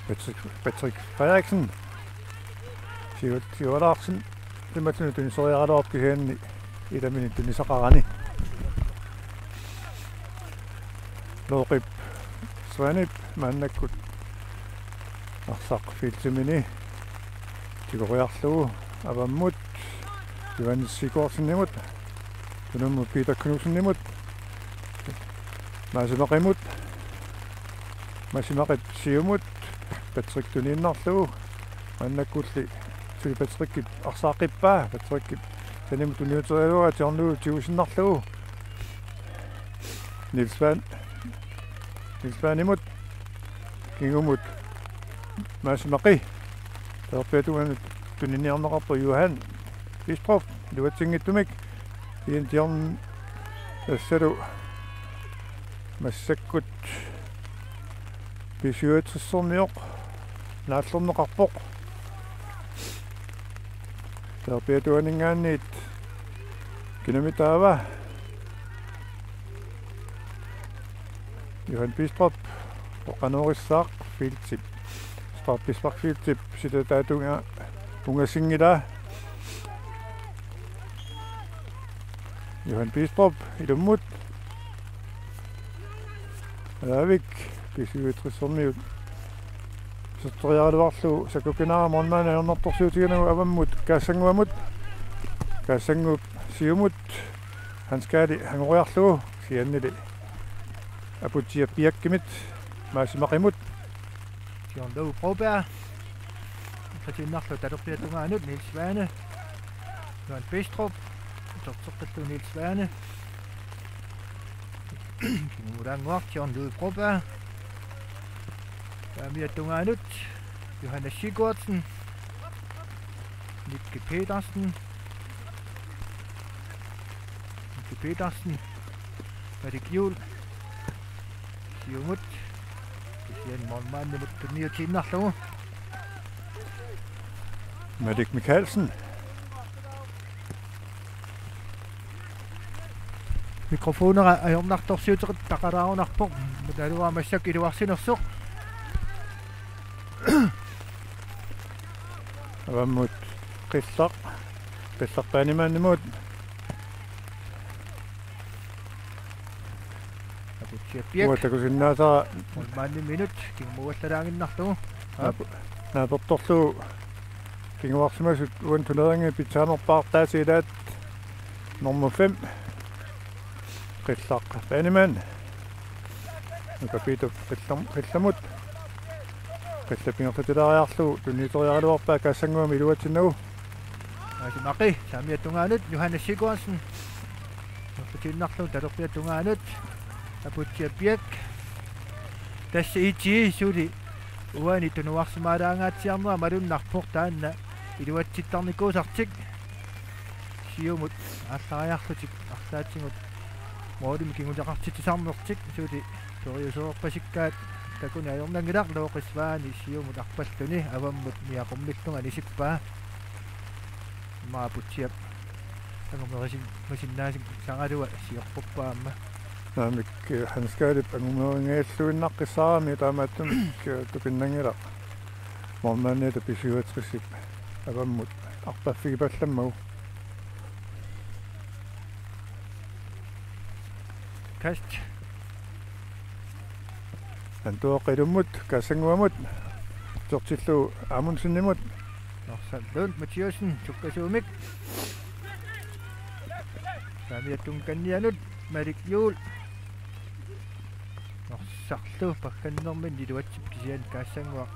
Patrick, Patrick Frederiksen. Siut, Siualaarsen. Imatut tuniseriaraluarpoq kisianni ilaminik tunisaqarani. Loqip Svanip maannakkut arsaq feltimini tigoriarlugu avammut Johannes Sigurdsenimut, tunummut Peter Knudsenimut, Masimaqimut, Masimaqip siumut, Patrick tuniinnarlugu, maannakkulli suli Patrickip arsaaqqippaa, Patrickip sanimut tunniuteriaraluaraa John Louis tigusinnarlugu. Niels Svane, Niels Svanemut, kingumut Masimaqi. Talerpiata tungaanut tuniniarneqarpoq Johan Bistrup, iluatsinngitsumik. Ian John, tassalu massakkut B syvogtresermioq naallerneqarpoq. Talerpiata tungaaninngaanniit kinami taava? Johan Bistrup, oqanuorissaaq feltip. Straffesparkfeltip, sitataata tunga-, tungasinngilaa. Johan Bistrup, ilummut. Aavik, B syvogtresermiut. Iserteriaraluarlugu Sakko Kinara målmandi ajornartorsiutiginagu avammut Kaassannguamut. Kaassannguup siumut Hans Kaali angoriarlugu kisiannili Aputsiaq Piakkimit Maasi Maqimut. John Lou Broberg. Qitiinnarlu talerpiata tungaanut Niels Svane. Johan Bistrup. Torteqqillu Niels Svane. Kingumulaannguaq John Lou Broberg. Saamiata tungaanut Johannes Sigurdsen. Nikke Petersen. Nikke Petersen. Malik Juul. Siumut. Kisianni målmandimut tunniutiinnarlugu. Malik Mikkelsen. Mikrofonera ajornartorsiuteqattaqalaarunarpoq. Mutaluamassak iluarsinersoq. Avammut Qillaq. Qillaq Banemanimut. Aputsiaq Piak. Uattakusinnaasa. Målmandiminut. Kingumuallalaaginnarlugu. Naapertorlugu kinguarsimasut uani tuneringi pitsaanerpaartaat ilaat nummer fem. Qillaq Baneman. Nuka Piitup Qillam-, Qillamut. Qillap ingerlatilaariarlugu tunniuteriaraluarpaa Kaassannguamut iluatsinnagu. Maasi Maqi, saamiata tungaanut, Johannes Sigurdsen. Qitiinnarlugu talerpiata tungaanut. Aputsiaq Piak. Tassa I T suli uani tunuarsimaalaangaatsiarnera malunnarpoq taanna iluatsittarnikuusartik. Siumut aallariarlutik arlaatigut målimik kinguneqartitsisarnertik suli periusereerpasikkaat takuneq ajornanngilaq. Looqi Svane siumut arpalluni avammut niaqqummillunga anisippaa. Aamma Aputsiaq angumerisin-, masinnaasinnaagalua sioqquppaamma. Naamik, eh, Hans Kaalip angumeringaalluinnaqqissaarami taamaattumik, eh, tupinnanngilaq. Målmandiata B syvogtresip avammut arpaffigipallammagu. Kast. Antuoq Ilummut, Kaassannguamut. Tortillu Amundsenimut. Norsaq Lund Mathiassen, sukkasuumik. Saamiata tungaanut, Malik Juul. Norsarlu paggannermini iluatsip kisianni Kaassannguaq.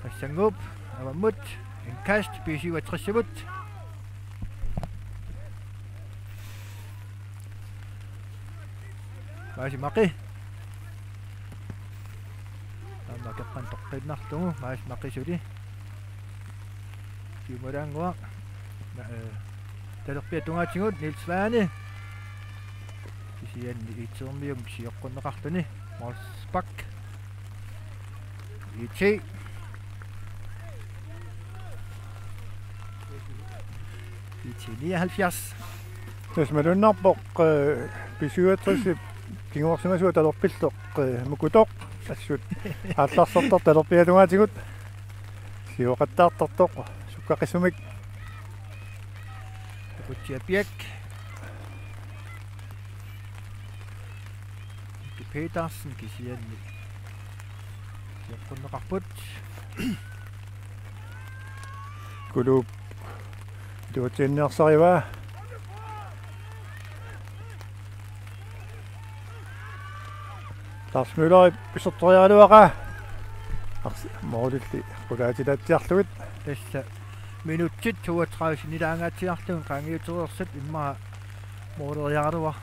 Kaassannguup avammut. Indkast B syvogtresimut. Maasi Maqi. Aamma akeqqanut toqqiinnarlugu, Maasi Maqi suli. Kingumulaannguaq. Na-, eh, talerpiata tungaatigut Niels Svane. Kisianni I T-miut sioqqunneqarluni. Målspark. I T. I T nioghalvfjerds. Tassa malunnarpoq, eh, B syvogtresip kinguarsimasua talerpillugu, eh, Mukutoq. Assut aallarsertoq talerpiata tungaatigut. Siuaqattaartartoq sukkaqisumik. Aputsiaq Piak. Miki Petersen kisianni sioqqunneqarput. Kuluup iluatsinniarsarivaa. Lars Møller iserteriaraluaqaa. Ars-, målilli qulaatilaatsiarlugit. Tassa minutsit toogtredive sinnilaangaatsiarlugit qaangiutereersut immaqa måleriaraluar-,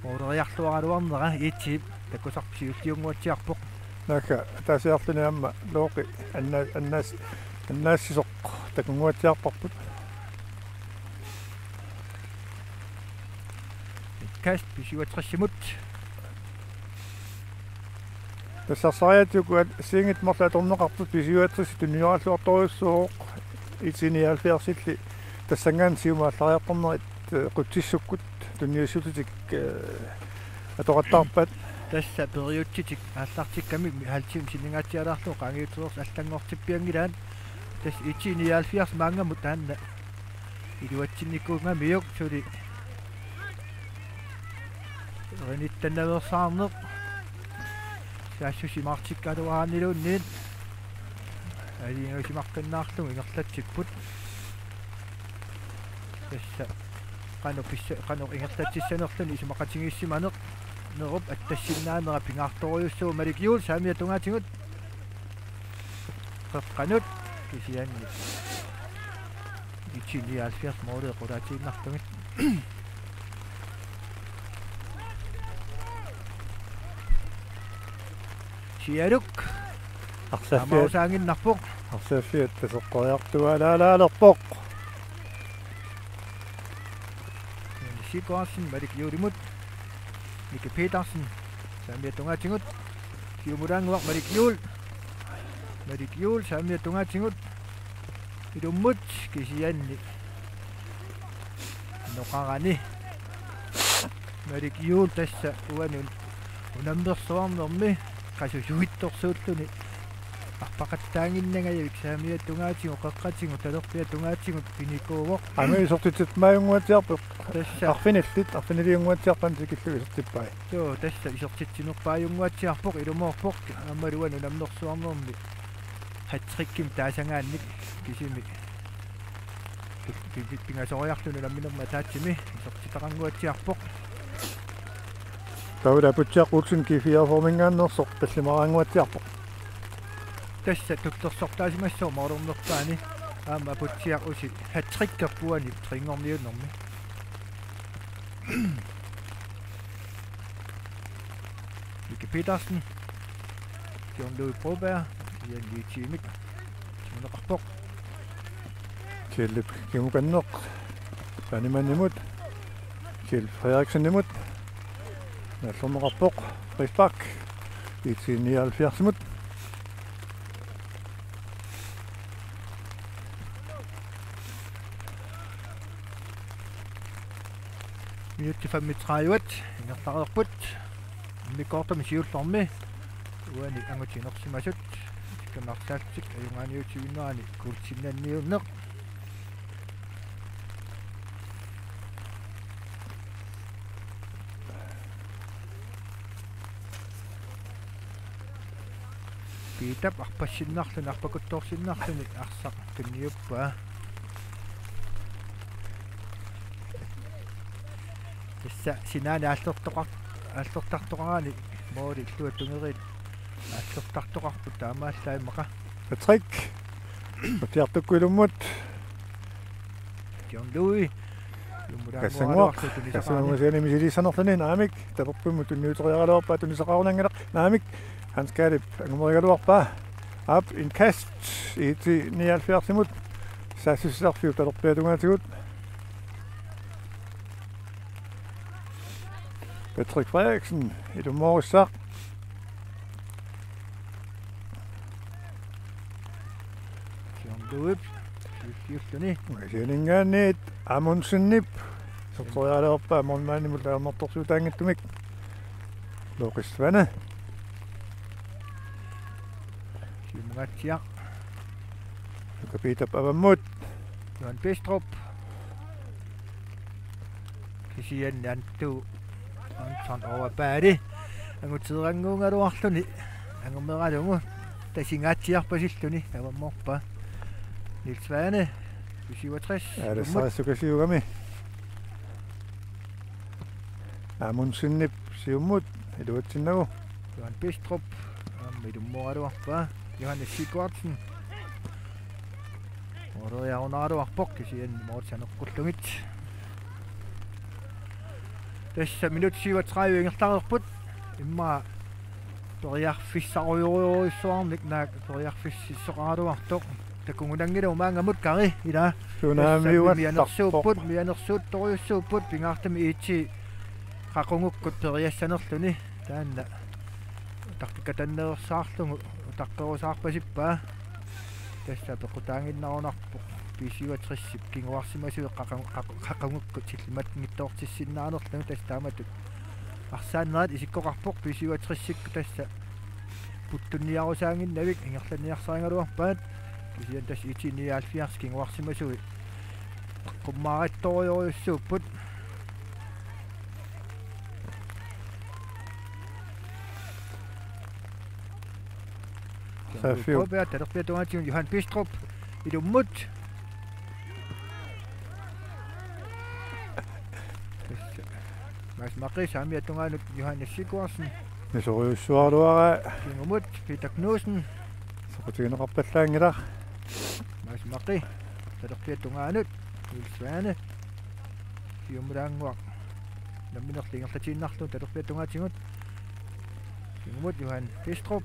måleriarluaraluarnera I T-p takusarput siulliunnguatsiarpoq. Naakka ataasiarluni aamma Looqi anna-, annaas-, annaassisoq takunnguatsiarparput. Kast B syvogtresimut. Tassa arsariaatsip uku assigiinngitsut marluk atorneqarput, B syvogtres tunnioraalluartorujussuuvoq, I T nioghalvfjerdsilli tassanngaanniit siumut aallariartornerit, eh, qutsissukkut tunniussuteqarlutik, eh, atorattaarpaat. Tassa periutsitik aallartikkamik halv time sinningaatsialaarlugu qaangiutereersut allanngortippianngilaat. Tassa I T nioghalvfjerds maannamut taanna iluatsinnikuugamiuk suli erinittannaveersaarneq. Saassussimaartikkaluaraanniluunniit. Aaliinnarsimaqqinnaarlugu ingerlatsipput. Tassa qanoq pissa-, qanoq ingerlatsissanerluni isumaqatigiissimaneq, nerup attassinnaanera pingaartorujussuuvoq. Malik Juul saamiata tungaatigut. Qeqqanut kisianni IT nioghalvfjerds måli qulaatiinnarlugit. Sialuk. Arsaffiat. Aamaasaanginnarpoq. Arsaffiat tasoqqoriartuaalaalaalerpoq. Sigurdsen, Malik Juulimut. Mika Petersen. Saamiata tungaatigut. Siumulaannguaq Malik Juul. Malik Juul, saamiata tungaatigut. Ilummut kisianni. Noqarani. Malik Juul tassa uani unammersuarnermi qasusuittorsuulluni arpaqattaannginnangajavik saamiata tungaatigut, qeqqatigut, talerpiata tungaatigut pinikuuvoq. Aamma isertitsippaajunguatsiarpoq. Tassa. Arfinillit, arfiniliunnguatsiarput tikillugu isertippai. Joo, tassa isertitsinerpaajunguatsiarpoq, ilumoorpoq, aammalu uani unammersuarnermi. Hat-trickimik taasagaannik kisimi. Pi-, pi-, pi-, pingasoriarluni unamminermi ataatsimi, isertitaqannguatsiarpoq. Taava Aputsiaq Olsen G fireogfyrreminngaanneersoq tallimaraannguatsiarpoq. Tassa tullersortaasimassaaq målernerpaani, aamma Aputsiaq Olsen hat-trickerpoq uani trinngorniunnermi. Mika Petersen. John Louis Broberg. Ian Lietiimik. Simuneqarpoq. Kjellip kingukanneq. Vanimannimut. Kjell Frederiksenimut. Nallorneqarpoq. Frispark. IT nioghalvfjerdsimut. Minutsit femogtredive ingerlareerput. Immikkoortumi siullermi uani angut inersimasut. Isikkamik arsaallutik ajugaaniutivinnerani kuultinnanniunneq. Piitap arpassinnarluni, arpakuttoorsinnarluni arsaq tunniuppaa. Tassa sinaani aallertoqar-, aallertartoqarani måli illuatungeriit aallertartoqarput taamaallaat immaqa. Patrick. Utiartukku ilummut. John Louis. Kassannguaq. Kassannguaq misiliissanerluni naamik. Taperpimmut tunniuteriaraluarpaa, tunisaqarunanngilaq naamik. Hans Kaalip angumerigaluarpaa. Aap, indkast. IT nioghalvfjerdsimut. Saassussisarfiup talerpiata tungaatigut. Patrick Frederiksen, ilumoorissaq. John Louis, siulliulluni. Sianingaanniit Amundsenip. Sorteriaraluarpaa målmandimut ajornartorsiutaanngitsumik. Lokis Svane. Siumungaatsiaq. Luka Piitap avammut. Johan Bistrup. Kisianni Antu Anton Overbaali. Anguteerannguugaluarluni. Angumeralugu. Tasingaatsiarpasilluni. Avammoorpaa. Niels Svane. B syvogtres. Aalassarissukaasiugami. Amundsenip siumut iluatsinnagu. Johan Bistrup, aamma ilummooraluarpaa. Johannes Sigurdsen. Måleriarunaraluarpoq kisianni mål saneqqullugit. Tassa minut syvogtredive ingerlareerput. Immaqa periarfissarujorujussuarnik naak periarfissisoqaraluartoq. Takugunanngilagut maannamut, Kari, ilaa. Sunaamiugassarpoq. Tassa mianersuupput, mianersuuttorujussuupput, pingaartumik IT qaqugukkut periassanerluni. Taanna utaqqikatanneersaarlugu utaqqerusaarpasippaa. Tassa peqqutaaginnarunarpoq B syvogtresip kinguarsimasuit qaqa-, qaqa-, qaqugukkut sillimanngitsoortissinnaanerlugit, tassa taamatut arsaannerat isikkoqarpoq. B syvogtresikkut tassa puttunniarusaaginnavik ingerlanniarsarigaluarpaat. Kisianni tassa IT nioghalvfjerds kinguarsimasuit qummaarittorujussuupput. Saaffiup. Broberg, talerpiata tungaatigut Johan Bistrup ilummut. Mads Maqe saamiata tungaanut Johannes Sigurdsen. Nisorujussuaraluaraa. Kingumut Peter Knudsen. Soqutigineqarpallaanngilaq. Mads Maqe talerpiata tungaanut Niels Svane. Siumulaannguaq nammineq ingerlatiinnarlugu talerpiata tungaatigut. Kingumut Johan Bistrup.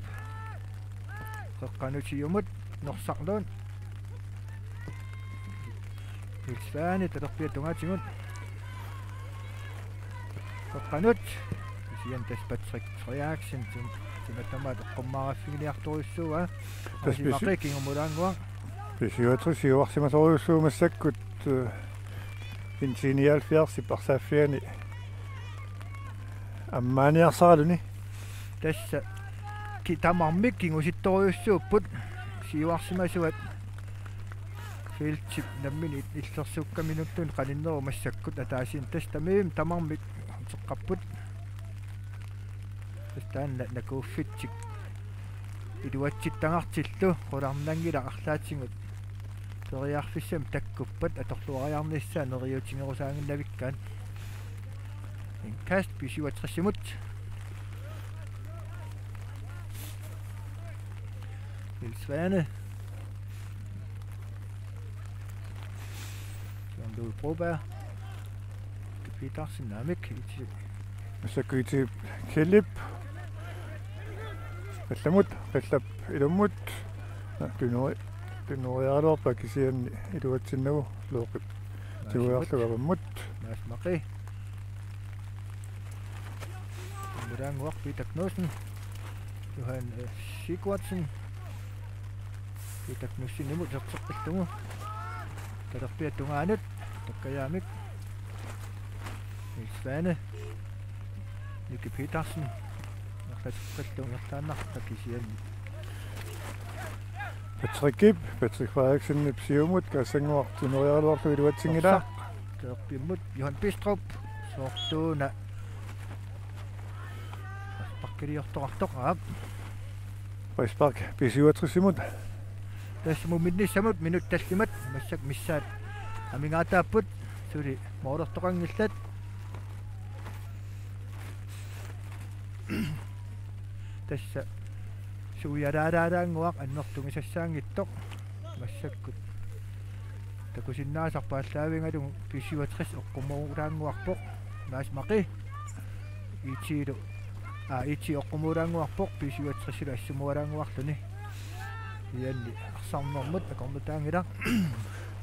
Qeqqanut siumut Norsaq Lund. Niels Svane talerpiata tungaatigut. Qeqqanut. Kisianni tassa Patrick Frederiksen tim-, timatamaat eqqummaarfigiartorujussuuaa. Tassa Mads Maqe pisi-, kingumulaannguaq. B syvogtres siuarsimasorujussuuvoq massakkut, eh, N T nioghalvfjerdsip arsaaffiani ammaaniarsaraluni. Tassa ki-, tamarmik kingusittorujussuupput siuarsimasuat feltip nammineq illersukkaminnulluunniit qaninnerup massakkut ataasiinnaq tassa tamavimmik tamarmik uteqqapput. Tassa taanna nakuuffitsik iluatsittagartillu qularnanngilaq arlaatigut periarfissamik takkuppat atorluariarnissaa neriuutigerusaaginnavikkaat. Indkast B syvogtresimut. Niels Svane. John Louis Broberg. Petersen, naamik. Itsi. Massakkut Itsi Kjellip. Qallamut, qallap ilummut. Tunori-, tunoriaraluarpaa kisianni iluatsinnagu Looqip. Maas tiguiarlugu Maqe. Avammut. Maas Maqe. Kingumulaannguaq Peter Knudsen. Johan, eh, Sigurdsen. Peter Knudsenimut iserteqqillugu. Talerpiata tungaanut. Takkajaamik. Niels Svane. Nicky Petersen. Ingerlateqqillugu ingerlaannarpaa kisianni. Patrickip, Patrick Frederiksenip siumut, Kassannguaq tunoriaraluarlugu iluatsinngilaa. Norsaq, talerpiammut, Johan Bistrup, soorluuna. Frisparkiliortoqartoq, aap. Frispark, B syvogtresimut. Tassa muminnissamut minutsit tallimat, massakkut missaat amigaataapput, suli moolertoqanngillat. Tassa suialaalaalaannguaq annertugisassaanngitsoq massakkut. Takusinnaasarput aallaavigalugu B syvogtres oqqummulaannguarpoq. Maas Maqe. Itiilu. Aa, Iti oqqummulaannguarpoq B syvogtresilu assumuulaannguarluni. Ianni arsarnermut akornutaanngilaq.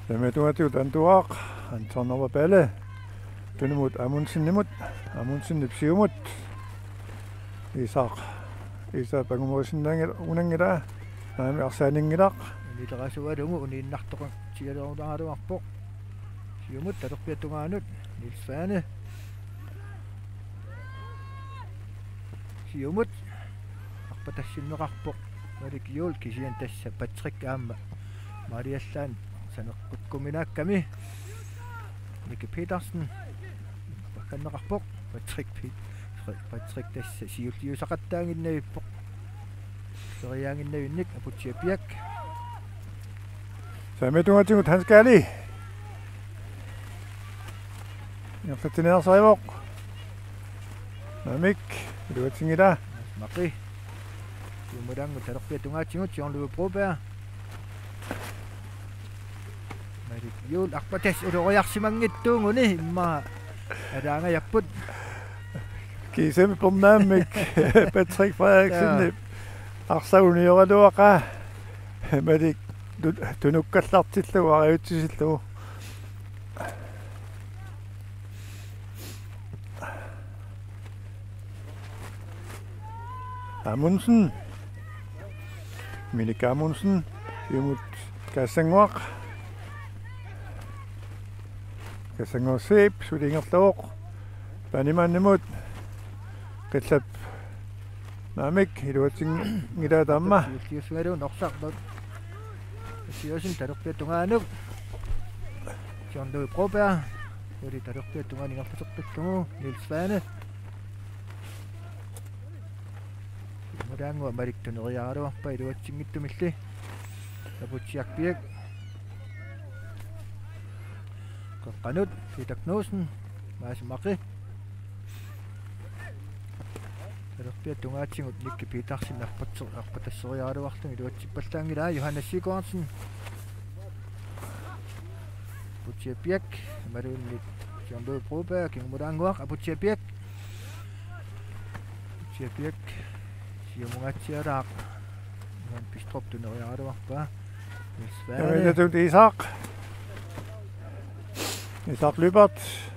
Saamiata tungaatigut Antuaq, Anton Overballe. Tunumut Amundsenimut, Amundsenip siumut. Isak, Isak angumerisinnaanngilaq, unanngilaq. Naamik arsaanninngilaq. Unilerasualugu uniinnartoqatsialerulaaraluarpoq. Siumut talerpiata tungaanut, Niels Svane. Siumut. Arpatassinneqarpoq Malik Juul kisianni tassa Patrick aamma maaliallaannaq saneqqukkuminaakkami. Nicky Petersen. Pakkanneqarpoq Patrick Pete-, Fre-, Patrick tassa siulliusaqattaaginnavippoq. Seriaaginnavinnik Aputsiaq Piak. Saamiata tungaatigut Hans Kali. Ingerlatsiniarsarivoq. Naamik, iluatsinngilaa. Maqe. Siumulaannguaq talerpiata tungaatigut, John Louis Broberg. Malik Juul, arpatas uloriarsimanngitsuuguni, immaqa alaangajapput. Kiisami pernaammik Patrick Frederiksenip. Jaa. Arsaq unioraluaqaa. Malik tu-, tunukkallartillugu, ariutsisillugu. Amundsen. Minik Amundsen. Imut Kassannguaq. Kassannguaq Seep, suli ingerlavoq. Panimannimut. Qillap. Naamik, iluatsinngilaa taama. Siussiussigalugu Norsaq. Siusin talerpiata tungaanut. John Louis Broberg. Uli talerpiata tungaanut ingerlateqqillugu. Niels Svane. Taanngua Malik tuneriaraluarpaa iluatsinngitsumilli. Aputsiaq Piak. Qeqqanut Peter Knudsen. Maasi Maqi. Talerpiata tungaatigut Nicky Petersen arpatser-, arpatasseriaraluarluni iluatsippallaanngilaa. Johannes Sigurdsen. Aputsiaq Piak. Imaluunniit John Louis Broberg, kingumut taanngua, Aputsiaq Piak. Aputsiaq Piak. Siumungaatsiaraaq. Johan Bistrup tuneriaraluarpaa. Niels Svane. Jamen, det er Isak. Isak Lyberth.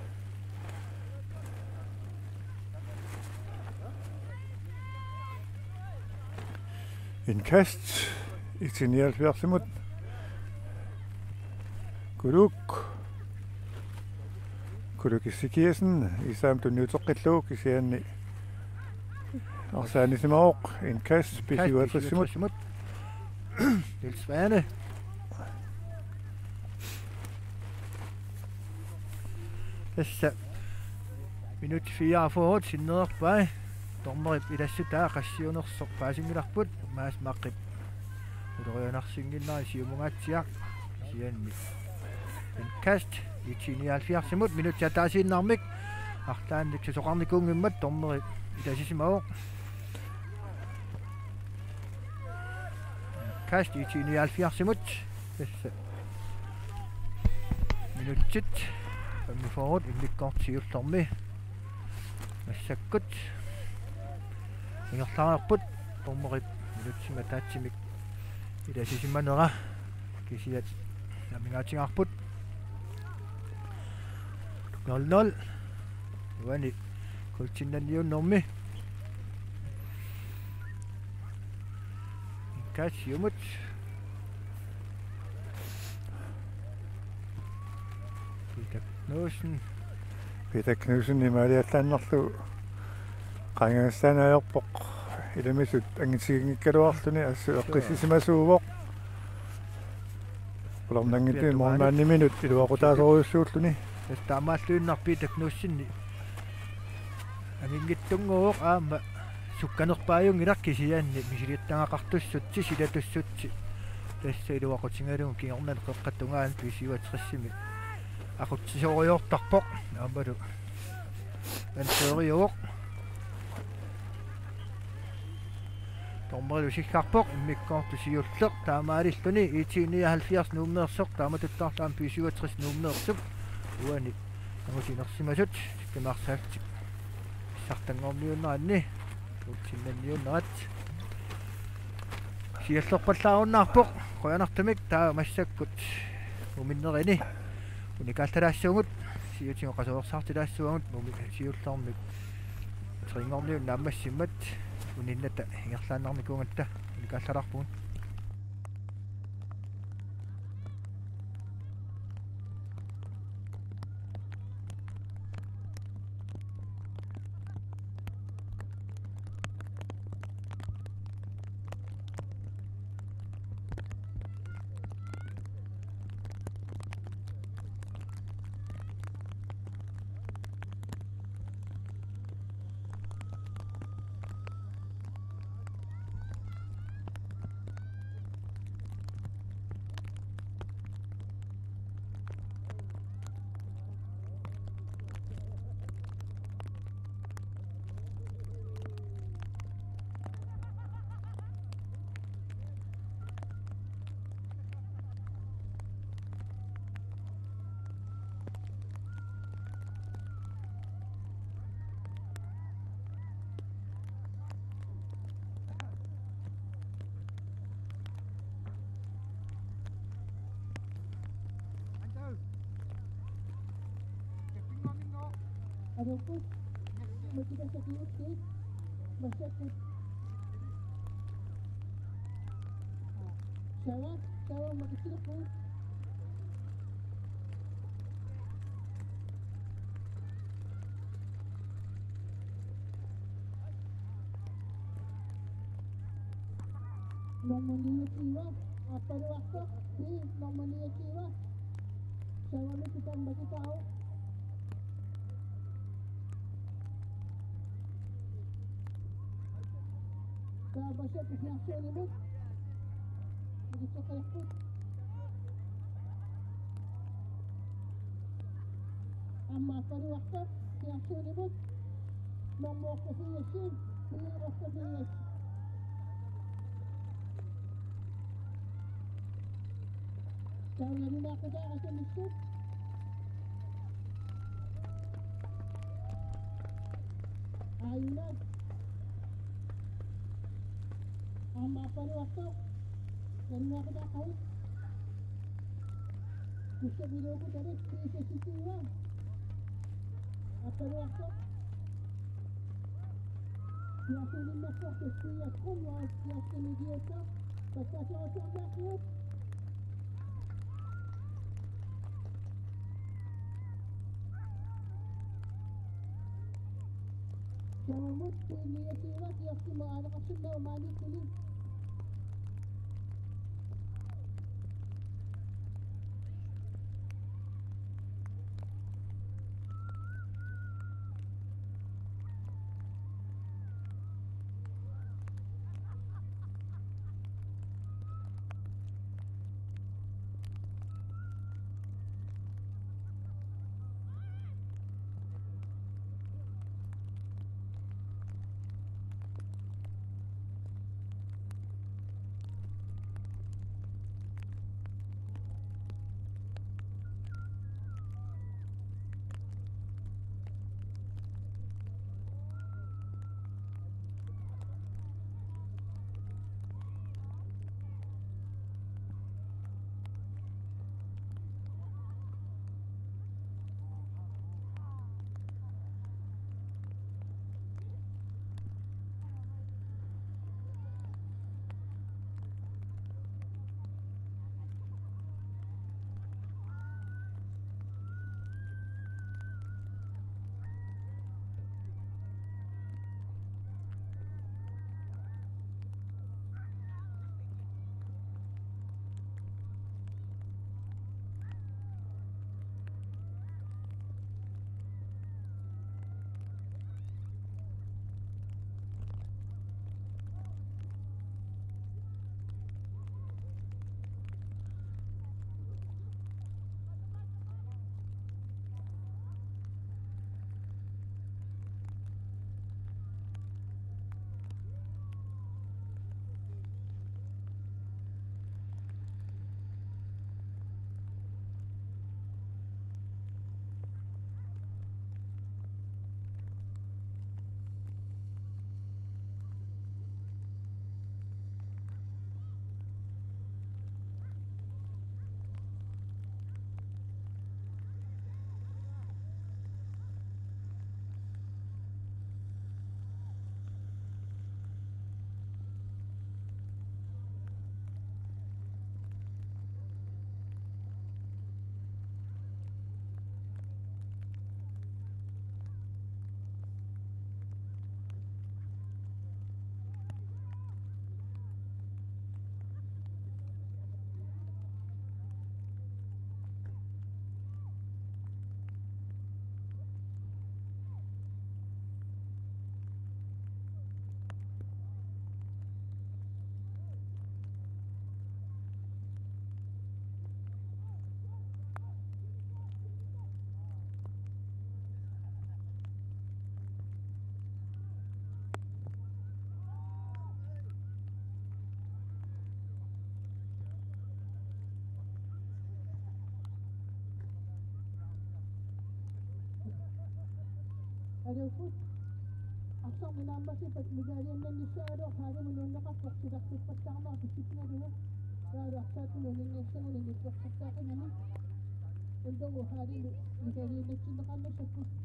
Indkast. I T nioghalvfjerdsimut. Kuluk. Kuluk Ezekiassen. Isaam tunniuteqqillugu kisianni arsaanisimavoq. Indkast B syvoghalvtredsimut. B syvoghalvtredsimut. Niels Svane. Tassa minut fireogfyrre sinnerpai. Dommerip ilassutaa qassiunersoq paasinngilarput. Maasi Maqip ulorianarsinnginnera siumungaatsiaq. Kisianni indkast I T nioghalvfjerdsimut minutsit ataasiinnarmik arlaannik susoqarnikuunngimmat dommeri ilasisimavoq. Indkast I T nioghalvfjerdsimut. Tassa minutsit femogfyrre immikkoortoq siullermi. Massakkut ingerlareerput dommerip minutsimik ataatsimik ilasisimanera, kisianni amigaatigaarput. Nul nul. Uani kuutsinnanniunnermi. Indkast siumut. Peter Knudsen. Peter Knudsen imaaliallaannarlugu qaangiussaaneq ajorpoq. Ilamisut angitiginngikkaluarluni assut eqqissisimasuuvoq. Qularnanngitsumik målmandiminut iluaqutaasorujussuulluni. Tassa taamaalluinnarpoq Peter Knudsen. Anginngitsunnguuvoq aamma sukkanerpaajunngilaq kisianni misilittagaqartussutsi silatussutsi. Tassa iluaqutigalugu kingornani qeqqata tungaanut B syvoghalvtredsimi aqutsisorujoortarpoq. Aammalu anføreriuvoq. Dommerilu sikkarpoq immikkoortoq siulleq taamaalilluni I T nioghalvfjerds Nuummeersoq taamatuttaarlu aamma B syvogtres Nuummeersup uani angusinersimasut Sikkimaarsaatsit. Issartanngorniunneranni utsinnanniunnerat. Siallerpallaarunnaarpoq qujanartumik taava massakkut Nuumminnerini unikaallalaassaagut, siutigut qasuersaartilaassaagut, Nuummi siullermik trinngorniunneq naammassimmat uninnata ingerlaannarnikuugatta unikaallalaarpugut. Aluukkut. Matikassakiutti. Massakkut. Sava, sava, makitsileqqu. Nummer niogtyve, Appaluartoq, B, nummer niogtyve. Sava, Miki, Tan, Maki, Tau. Taava P S F-ip siarsunimmut. Ilitsoqqilerput. Aamma aappaluartoq siarsunimmut. Nummer otteogfirs. Nummer otteogfirs. Taava nunaqutaaqatamissut. Aajuna. Aamma aappaluartoq. Nunaqutaaqagut. Kussamiluuku tarik piisasitiua. Aappaluartoq. Siarsuninngasoq Kristian Kumla, siarsunigiuttoq. Pakkaasorusuarniarfigut. Taavammut B niogtyve siarsumut aaleqarsinnaapput maaniikkuni. Aluukkut. Arsaq naammassippat medaljannannissaagaluarpoq, Halimut nuunneqarpoq silartuppassaarnera pissutigalugu. Taavalu arsaakkut nuunniassaguni nittortartaaqimani. Ulloq Halimut medaljinnatsinneqarnissapput.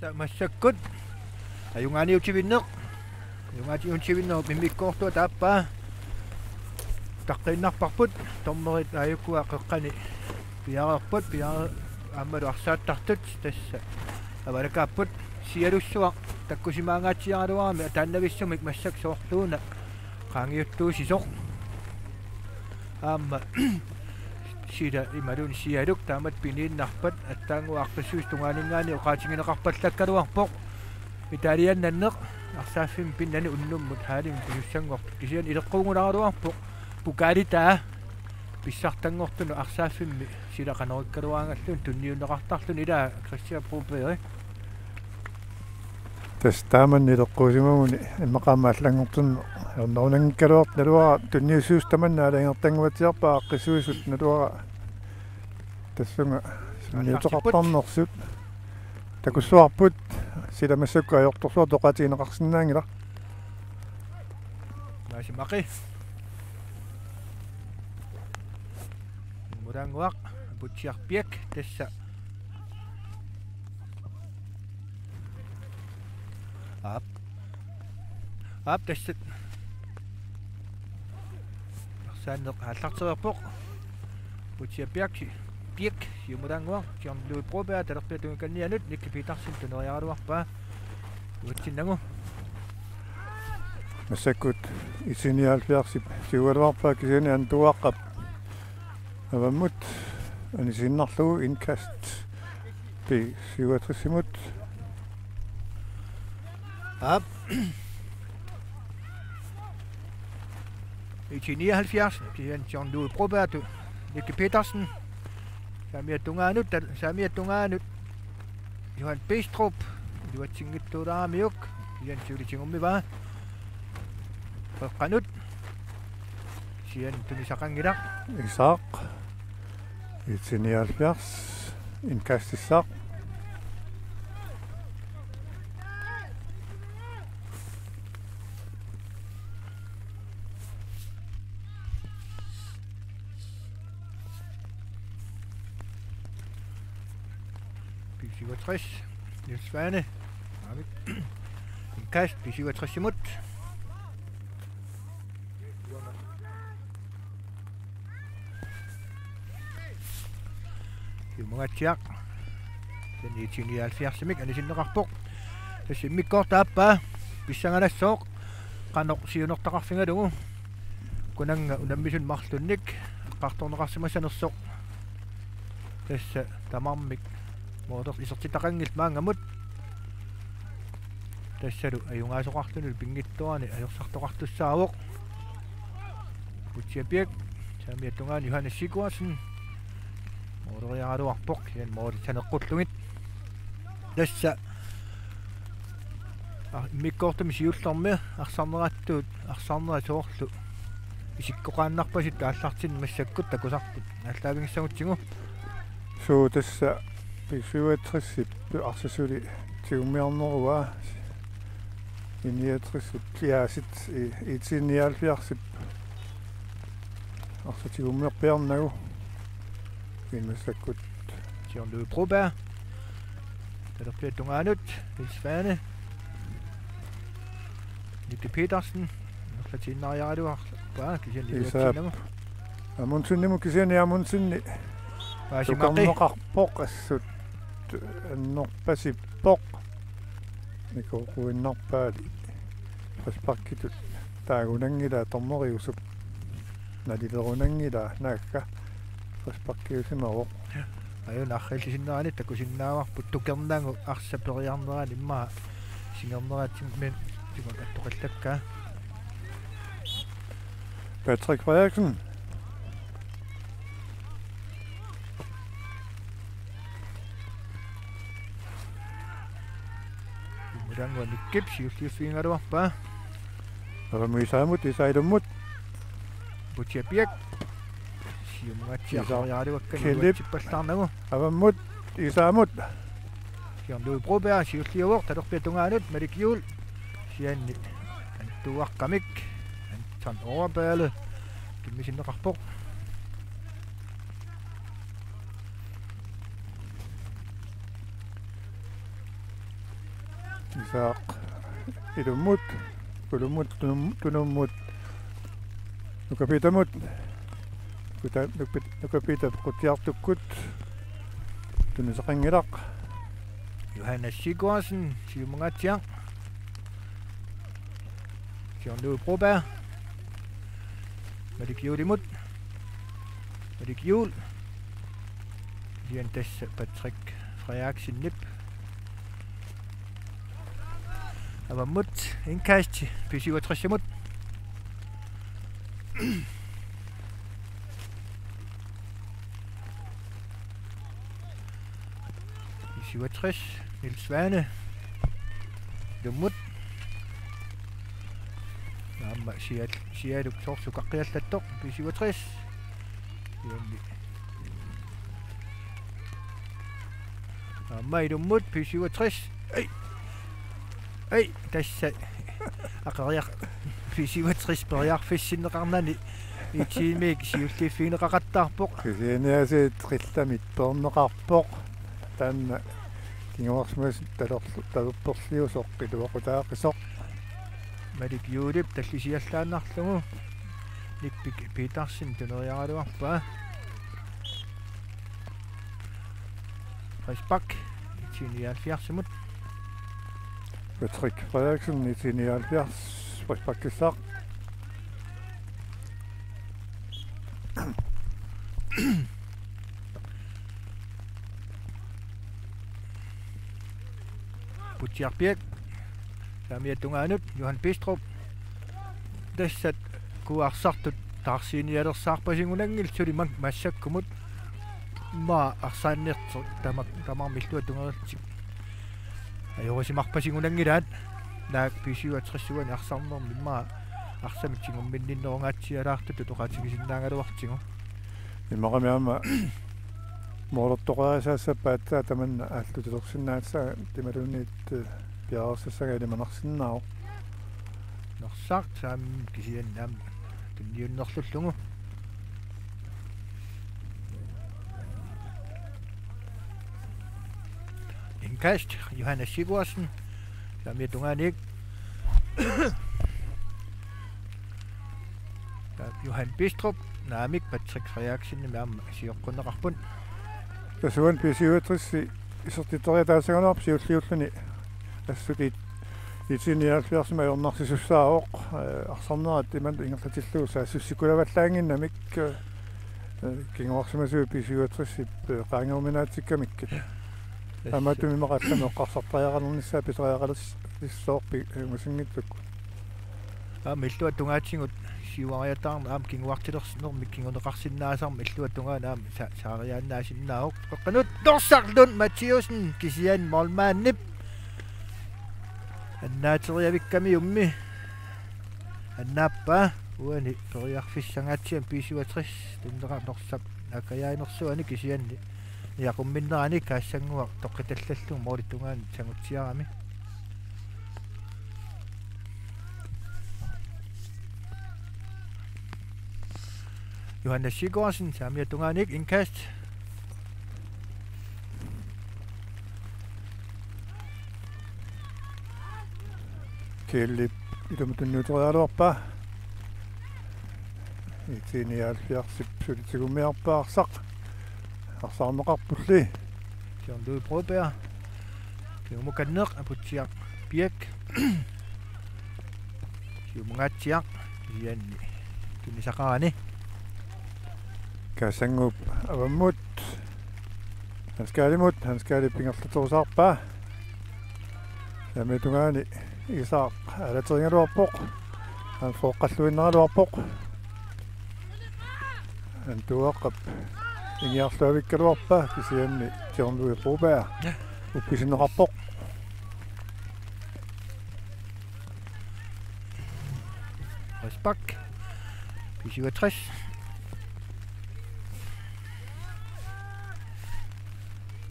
Tassa massakkut ajugaaniutivinneq. Ajugaaniutivinneq immikkoortuata aappaa. Utaqqiinnarparput. Dommerit aajukua qeqqani piareerput, piare-, aammalu arsaattartut tassa avalakaapput. Sialussuaq takkusimaangaatsiaraluarami ataannavissumik massakkut soorluuna qaangiuttuusisoq. Aamma sila imaluunniit sialuk taamatut piniinnarpat aatsaannguaq aaqqissuisut tungaaninngaanniit oqaatigineqarpallakkaluarpoq. Medaljanneq arsaaffimmi pinnani unnummut haalimmi pisussanngortut, kisianni ileqquugunaraluarpoq pokaalitaa pissartanngortunut arsaaffimmi sila qanoq ikkaluaraangalluunniit tunniunneqartarluni, ilaa Christian Broberg? Tassa taamannak ileqquusimaguni immaqa aamma allanngortinneq ajornarunanngikkaluartoq, naluara tunniussisussat tamanna aalajangertannguatsiarpaat aaqqissuisut, naluara tassunga sunniuteqartarnersut. Takussuarput, sila massakkut ajortorsuartut oqaatigineqarsinnaanngilaq. Maasi Maqi. Siumulaannguaq, Aputsiaq Piak, tassa. Aap. Aap, tassa. Arsaanneq aallartereerpoq. Aputsiaq Piak, Piak, siumulaannguaq, John Louis Broberg, talerpiata tungakannianut, Nicky Petersen tuneriaraluarpaa. Uatsinnagu. Massakkut I T nioghalvfjerdsip siugaluarpaa, kisianni Antuaqqap avammut anisiinnarlugu, indkast B syvogtresimut. Aap. I T nioghalvfjerds, kisianni John Louis Broberg, Nicky Petersen. Saamiata tungaanut, tal-, saamiata tungaanut. Johan Bistrup, iluatsinngitsuulaaramiuk, kisianni siulitigut ummivaa. Qeqqanut, kisianni tunisaqanngilaq. Isaaq, I T nioghalvfjerds, indkastissaaq. B syvogtres, Niels Svane. Indkast B syvogtresimut. Siumungaatsiaq. Kisianni I T nioghalvfjerdsimik anisinneqarpoq. Tassa immikkoortup aappaa pissanganassooq. Qanoq siunertaqarfigalugu. Kunannga unammisunik marlunnik eqqartorneqarsimassanersoq. Tassa tamarmik moolertut isertitaqanngillat maannamut. Tassalu ajugaasoqarluni pinngitsoorani ajorsartoqartussaavoq. Aputsiaq Piak, saamiata tungaanut Johannes Sigurdsen. Mooleriaraluarpoq, kisianni moolit saneqqullugit. Tassa. Aa, immikkoortumi siullermi arsarneratut, arsarnerat soorlu isikkoqaannarpasittoq aallartinneq massakkut takusarput aallaavigissagutsigu. Suu, tassa B syvogtresip arsaq suli tigummiarnerua, I niogtresip, ja, sit I, I T nioghalvfjerdsip arsaq tigummiorpiarnagu. Kisianni massakkut John Louis Broberg. Talerpiata tungaanut, Niels Svane. Nicky Petersen. Ingerlatiinnariaraluarpaa, kisianni Isaap iluatsinnagu. Amundsenimut, kisianni Amundsen. Paasimaq. Tukarneqarpoq, assut annerpasippoq. Nikoruinnarpaali. Frisparkitut taagunanngilaa, dommeriusup nalilerunanngilaa, naagga. Frisparkiusimavoq. Aajuna arriillisinnerani takusinnaavarput tukernagu arsaq periarnerani immaqa singerneratsinni timak attoqillakkaa. Patrick Frederiksen. Siumulaannguaq Nickip siulliuffigigaluarpaa. Avammut Isaamut, Isaa ilummut. Aputsiaq Piak. Siumungaatsiaq Isaa qoriaraluakkani Kelip. Iluatsippallaarnagu. Avammut Isaamut. John Louis Broberg siulliuvoq, talerpiata tungaanut, Malik Juul. Kisianni Antuaqqamik. Anton Overballe. Kimmisinneqarpoq. Isaaq ilummut, Kulummut, Tunum-, Tunummut, Nukapiitamut, Kuta-, Nukapit-, Nukapiitap qutsiartukkut, tunisaqanngilaq. Johannes Sigurdsen, Siumungaatsiaq. John Louis Broberg. Malik Juulimut. Malik Juul. Kisianni tassa Patrick Frederiksenip. Avammut indkast B syvogtres-imut. B syvogtres, Niels Svane. Ilummut. Aamma Sial-, Sialuk soorlu qaqqiallattoq, B syvogtres. Ilummut. Aamma ilummut, B syvogtres. Ei. Ei, tassa. Aqeriaq-, B syvogtres periarfissinneqarnani IT-miit siulliuffigineqaqattaarpoq. Kisianni aasiit qillamit peerneqarpoq. Taanna kinguarsimasut talerlu-, talerperliusoq iluaqutaaqisoq. Malik Juulip tallisiallaannarlugu Nick Pe-, Petersen tuneriaraluarpaa. Frispark, nitten nioghalvfjerds-imut. Patrick Frederiksen, nitten nioghalvfjerds, frisparkissaaq. Putsiaq Piak. Saamiata tungaanut Johan Bistrup. Tassa Q R-sartut taarsiinialersaarpasingunanngilaq suli ma-, massakkumut. Immaqa arsaannertik tamak-, tamarmik illuatungaannik ajorisimarpasingunanngilaat. Naak B syvogtres-uani arsarnermi immaqa arsamik tigumminninnerungaatsialaartutut oqaatigisinnaagaluartigu. Immaqami aamma moortortoqarisaassappat tamanna aallutilersinnaassaaq imaluunniit, eh, piareersassagaa ilimanarsinnaavoq. Norsaq saam kisianni aamma tunniunnerlullugu. Indkast, Johannes Sigurdsen, saamiata tungaanut. Johan Bistrup, naamik Patrick Frederiksenimit aamma sioqqunneqarput. Tassa uani B syvogtres-i isertitseriataassagaluarpoq siulliulluni assut IT nioghalvfjerds-imik ajornarsisussaavoq, eh, arsarnerat imannak ingerlatillugu saassussikulavallaannginnamik, eh, kinguarsimasuup B syvogtres-ip, eh, qaangeruminaatsikkamikkit. Tassa. Taamaattumik immaqa allamik eqqarsartariaqalernissaat pisariaqalersoq pi-, ungasinngitsukkut. Aamma illuatungaatigut siuariataarneq aamma kinguartilersinermik kinguneqarsinnaasarmat illuatungaanut aamma sa-, saariaannaasinnaavoq. Qeqqanut Norsaq Lund Mathiussen kisianni målmandip annaateriavikkamiummi annaappaa uani periarfissangaatsiami B syvogtres tunneqartoq Norsap naakajaanersuani kisianni niaqumminnerani Kaassannguaq toqqitallallugu målip tungaanut sangutsiarami. Johannes Sigurdsen, saamiata tungaanut indkast. Kielip ilummut tunniuteriaraluarpaa. IT nioghalvfjerds-ip suli tigummiarpaa arsaq. Arsaarneqarpulli. John Louis Broberg. Kingumukanneq Putsiaq Piak. Siumungaatsiaq. Kisianni tunisaqarani. Kaassannguup avammut. Hans Karlimut, Hans Karlip ingerlaterusaarpaa. Saamiata tungaani Isaaq aalaterigaluarpoq. Aamma fooqqalluinnaraluarpoq. Antuaqqap ingiarluavikkaluarpaa kisianni John Louis Broberg uppisinneqarpoq. Frispark. B syvogtres.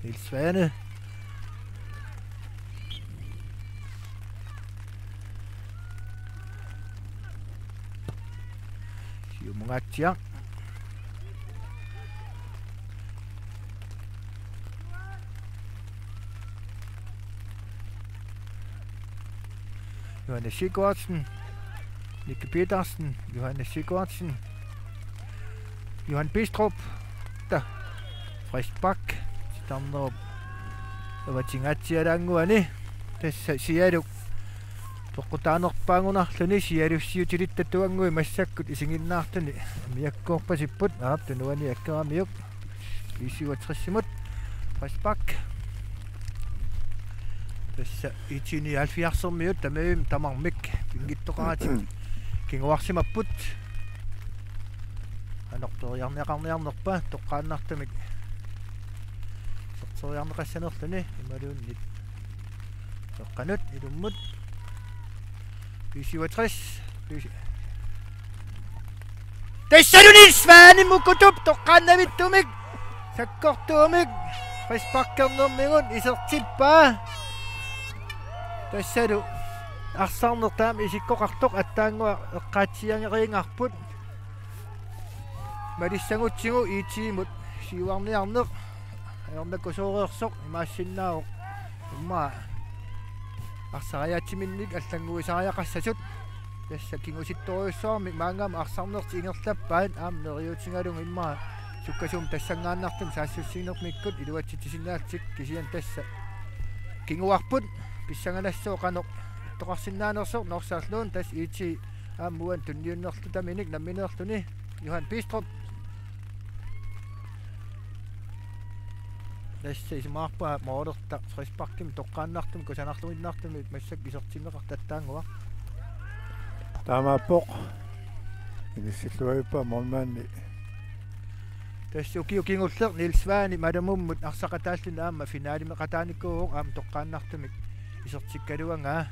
Niels Svane. Siumungaatsiaq. Johannes Sigurdsen, Nicky Petersen, Johannes Sigurdsen, Johan Bistrup, ta, frispark, titarnerup avatingaatsialaannguani, tassa sialuk toqqutaanerpaagunarluni sialussiutilittatuannguit massakkut isiginnaartuni amiakkoorpasipput, aap, tunuani akkeramiuk, B syvogtres-imut, frispark. Tassa I T nioghalvfjerds-ermiut tamarmik pinngitsoqaratik kinguarsimapput. Anorteriarniaqarniarnerpa toqqaannartumik iserteriarneqassanerluni imaluunniit eqqanut ilummut. B syvogtres. B syv. Tassalu Niels Svane Mukutup toqqaannavittumik sakkortuumik frisparkernermigut isertippaa. Tassalu arsarneq taama isikkoqartoq attaannguaq eqqaatsiareerparput. Malissagutsigu I T-mut siuarniarneq ajornakusoortoq imaassinnaavoq immaqa arsariaatsiminnik allannguisariaqassasut. Tassa kingusittorujussuarmik maanngaammat arsarnertik ingerlappaat aamma neriuutigalugu immaqa sukkasuumik tassanngaannartumik saassussinermikkut iluatsitsisinnaallutik, kisianni tassa kinguarput, pissanganassaaq qanoq ittoqarsinnaanersoq. Norsaq Lund, tassa I T aamma uani tunniunnerlutaminik nammineerluni. Johan Bistrup. Tassa isumaqarpunga moolertaq frisparkimik toqqaannartumik kusanarluinnartumik massakkut isertinneqartoq attaannguaq. Taamaappoq. Inissilluavippaa målmandi. Tassa ukiut kingulliit Niels Svane Malamummut arsaqataalluni aamma finalimeqataanikuuvoq, aamma toqqaannartumik isertikkaluagaa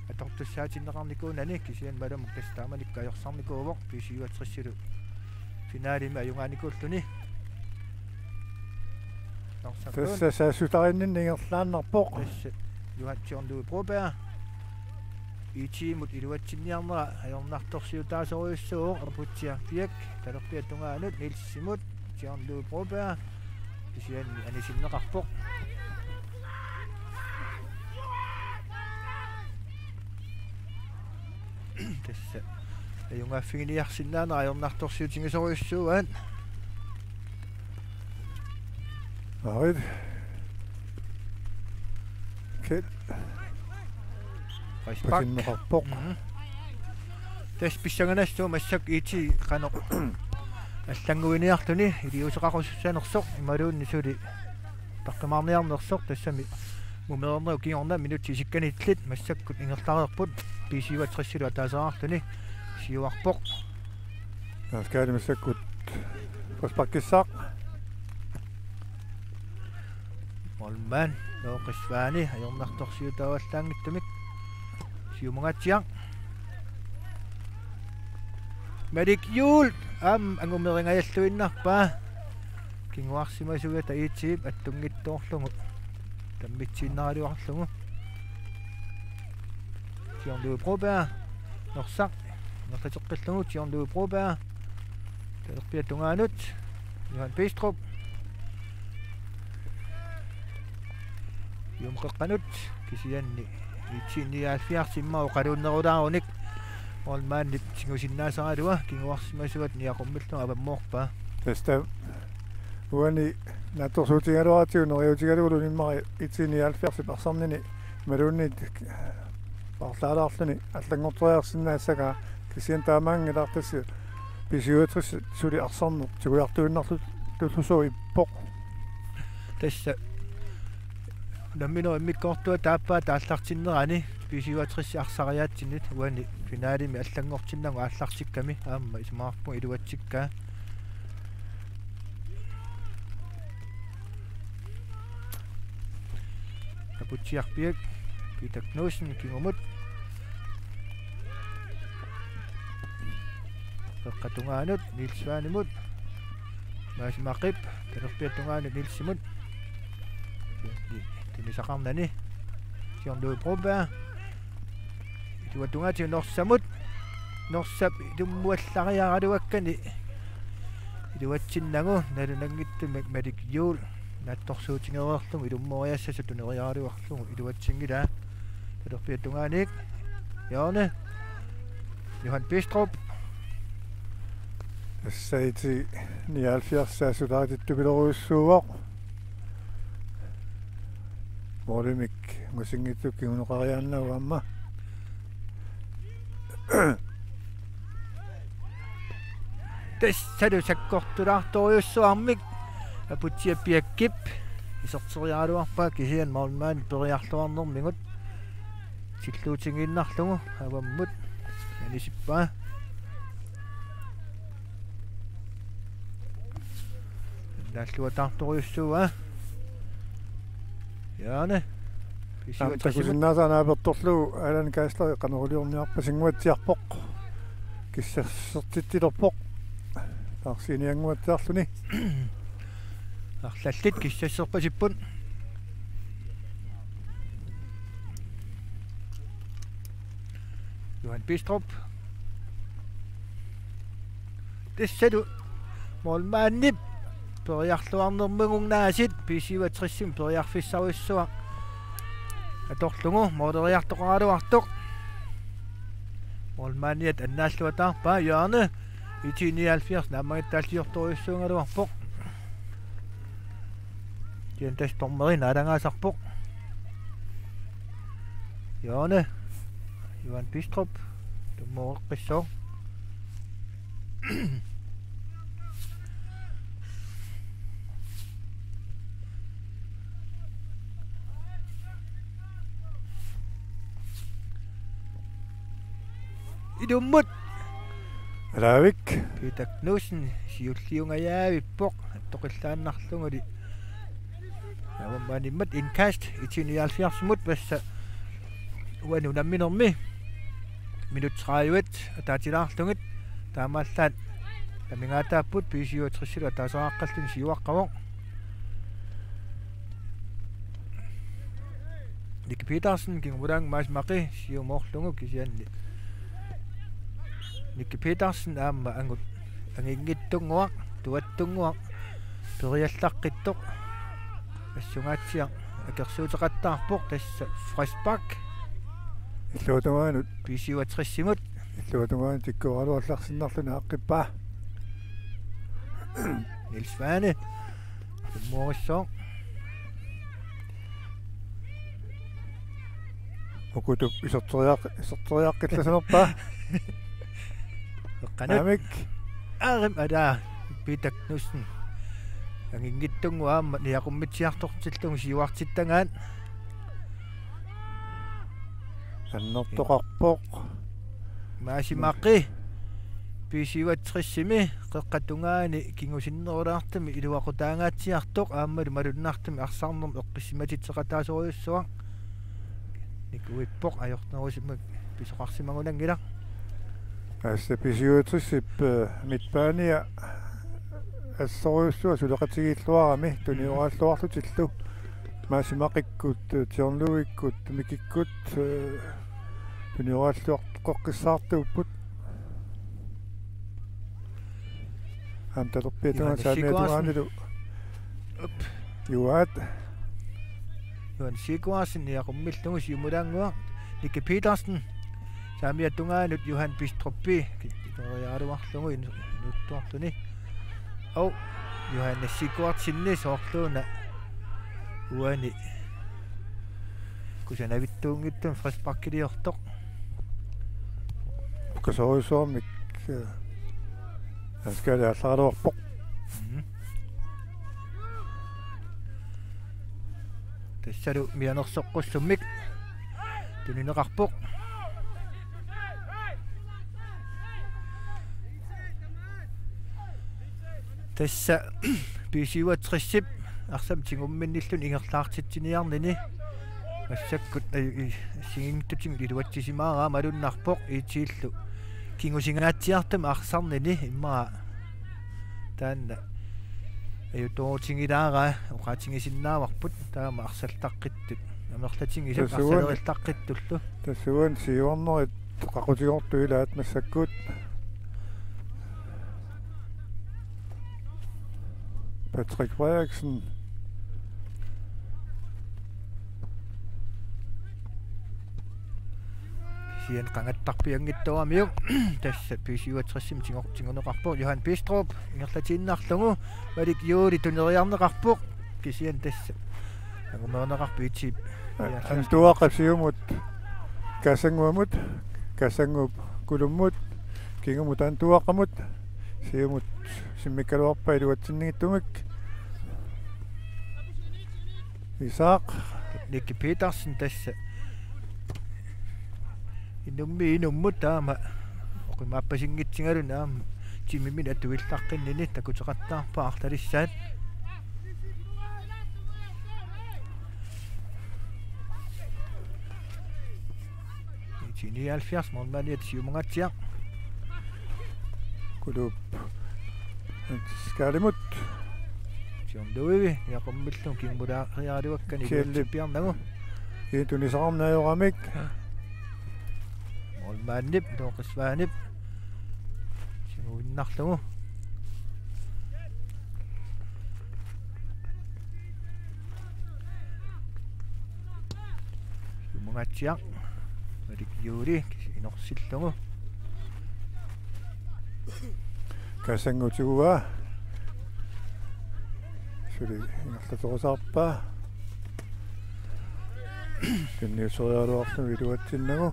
atortussaatinneqarnikuunani, kisianni Malamuk tassa taamanikkut ajorsarnikuuvoq B syvogtres-ilu finalimi ajugaanikuulluni. Norsaq Lund. Tassa saassussaqarninni ingerlaannarpoq. Tassa Johan John Louis Broberg. I T-mut iluatsinniarnera ajornartorsiutaasorujussuuvoq, Aputsiaq Piak talerpiata tungaanut Nielsimut, John Louis Broberg kisianni anisinneqarpoq. Tassa ajugaaffiginiarsinnaanera ajornartorsiutigisorujussuuaat. Arit. Kjeld. Frispark. Pasinneqarpoq. Mhm. Tassa pissanganassaaq massakkut I T qanoq allannguiniarluni iliuuseqarusussanersoq imaluunniit suli taqqimaarniarnersoq, tassami mumeernerup kingorna minutsit isikkanillit massakkut ingerlareerput, B syvogtres-ilu ataaseqarluni siuarpoq. Naskaali massakkut frisparkissaaq. Målmand Noorqis Svane ajornartorsiutaavallaanngitsumik. Siumungaatsiaq. Malik Juul aamma angumeeringajalluinnarpaa. Kinguarsimasuata I T-p attunngitsoorlugu tammitsiinnaraluarlugu. John Louis Broberg. Norsaq. Nertateqqillugu John Louis Broberg. Talerpiata tungaanut Johan Bistrup. Juum qeqqanut kisianni I T nioghalvfjerds immaqa oqaluunnerulaarunik målmandip tigusinnaasaralua, kinguarsimasuata niaqqummillugu avammoorpaa. Tassa uani naatsorsuutigaluaratsigu neriuutigalugulu immaqa I T nioghalvfjerdsip arsarnini imaluunniit paarlaalaarluni allanngortoriarsinnaassagaa, kisianni taamaanngilaq, tassa B syvogtres suli arsarneq tigujartuinnartullusoq ippoq. Tassa unamminerup immikkoortua taappaata aallartinnerani B syvogtres arsariaatsinnit uani finalimi allanngortinnagu aallartikkami aamma isumaqarpunga iluatsikkaa. Aputsiaq Piak, Peter Knudsen kingumut. Qeqqata tungaanut Niels Svanemut. Maasi Maqip, talerpiata tungaanut Nielsimut. Tunisaqarnani. John Louis Broberg. Ituata tungaatigut Norsamut. Norsap ilummuallariaraluakkani iluatsinnagu nalunanngitsumik Malik Juul naatsorsuutigereerlugu ilummoriassasut tuneriaraluarlugu iluatsinngilaa. Talerpiata tungaaniit Hjørne. Johan Bistrup. Saiti nioghalvfjerds saassutartittupilerujussuuvoq. Målimik ungasinngitsut kinguneqariaannarput aamma. Tassalu sakkortulaartorujussuarmik Aputsiaq Piakkip iserteriaraluarpaa kisianni målmandi periarluarnermigut tilluutigiinnarlugu avammut anisippaa. Naalluataartorujussuuaa. Hjørne. Aamma B syvogtres-imut takusinnaasaanaapertorlu Allan Geisler qaneruliorniarpasinnguatsiarpoq. Kissassisartitsilerpoq. Taarsiiniannguatsiarluni. Arlallit kissasserpasipput. Johan Bistrup. Tassalu målmandip periarluarnermigut aasiit B syvogtres-imi periarfissarujussuaq atorlugu måleriartoqaraluartoq. Målmandiat annaalluataarpaa hjørne. I T nioghalvfjerds naammagittaalliortorujussuugaluarpoq. Kisianni tassa dommeri naalagaasarpoq. Hjørne. Johan Bistrup. Dommereqqissooq. Ilummut. Alaavik. Peter Knudsen siulliungajaavippoq. Attoqillaannarluguli. Aamma maanimmat indkast I T nioghalvfjerds-imut, tassa uani unamminermi. Minut tredive ataatilaarlugit. Taamaallaat amigaataapput B syvogtres-ilu ataaseraqqalluni siuaqqavoq. Nicky Petersen kingumulaannguaq Mads Maki siumoorlugu kisianni. Nicky Petersen aamma angut anginngitsunnguaq, tuatsunnguaq, periallaqqittoq. Assungaatsiaq akersuuteqattaarpoq, tassa frispark. Illuatungaanut. B syvogtres-imut. Illuatungaanut tikkooraluarlarsinnarluni aaqqippaa. Niels Svane. Dommerissooq. Ukutup iserteriaq-, iserteriaqqillasanerpaa. Eqqanut. Aamik. Aarim alaa Peter Knudsen. Anginngitsunnguaq aamma niaqummitsiartortillugu siuartittagaat. Annertoqarpoq. Mads Maki. B syvogtres-imi qeqqata tungaani kingusinnerulaartumik iluaqutaangaatsiartoq aammalu malunnartumik arsarnermik eqqissimatitseqataasorujussuaq. Nikuippoq ajornerusumik pisoqarsimagunanngilaq. Tassa B syvogtres-ip, eh, midtbania assorujussuaq suleqatigiilluarami tunioraalluarlutillu. Mads Makikkut, eh, John Lewikkut, Mikikkut, eh, tunioraalluartoqqissaartuupput. Aamma talerpiata tungaanut Johannes Sigurdsen. Saamiata tungaanullu. Up. Juaat. Johan Sigurdsen niaqummillugu siumulaannguaq. Nicky Petersen. Saamiata tungaanut Johan Bistruppi. Ki-, kikoriaaruarlugu inu-, inuuttuarluni. Au. Johannes Sigurdsenip soorluuna uani kusanavittuunngitsoq frisparkiliortoq. Ukkasorujussuarmik, eh, askaali aallaraluarpoq. Mhm. Tassalu mianersoqqussummik tunineqarpoq. Tassa B syvogtres-ip arsamik tigumminnillugu ingerlaartitsiniarnini massakkut, eh, i-, assigiinngitsutigut iluatsisimaaraa malunnarpoq I T-llu kingusingaatsiartumik arsarnini immaqa taanna ajutoorutigilaarpaa oqaatigisinnaavarput taama arsaltaqqittut amerlatigisut. Tassuun-, arsalerillaqqitsullu. Tassuun siuarnerit qaqutigortut ilaat massakkut. Patrick Frederiksen. Kisianni qangattarpianngitsooramiuk. Tassa B syvogtres-imi tingo-, tinguneqarpoq Johan Bistrup ingerlatiinnarlugu. Malik Juuli tuneriarneqarpoq. Kisianni tassa angumerineqarpoq I T-p. Antuaqqap siumut Kassannguamut, Kassannguup Kulummut, kingumut Antuaqqamut, siumut simmikkaluarpaa iluatsinniittumik. Isaaq. Nicky Petersen tassa inummiit inummut taama oqimaappasinngitsingalu aamma timimini atuillaqqinnini takuteqattaarpaa arlalissaat. I T nioghalvfjerds, målmandiat Siumungaatsiaq. Kuluup Skaalimut. John Louis, Jakob Millum, kingumut aariaraluakkani Kjellip. Iluatsippiarnagu. Iin tunisaqarneq ajoramik. Målmandip, Lukas Svanip. Simuinnarlugu. Siumungaatsiaq. Malik Juuli inorsillugu. Kassannguup tiguaa. Suli ingerlaterusaarpaa. Tunniusseriaraluarlugu iluatsinnagu.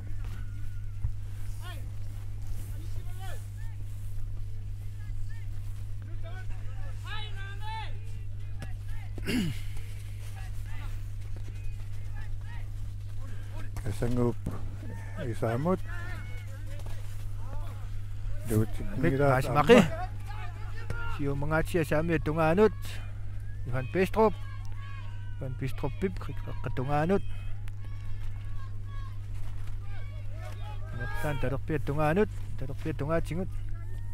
Kassannguup Isaamut. Luutsi Mik Mingila Maasmaqi. Tamma. Siumungaatsiaq saamiata tungaanut. Johan Bistrup. Johan Bistrupip qeqqa tungaanut. Nertaan talerpiata tungaanut. Talerpiata tungaatigut.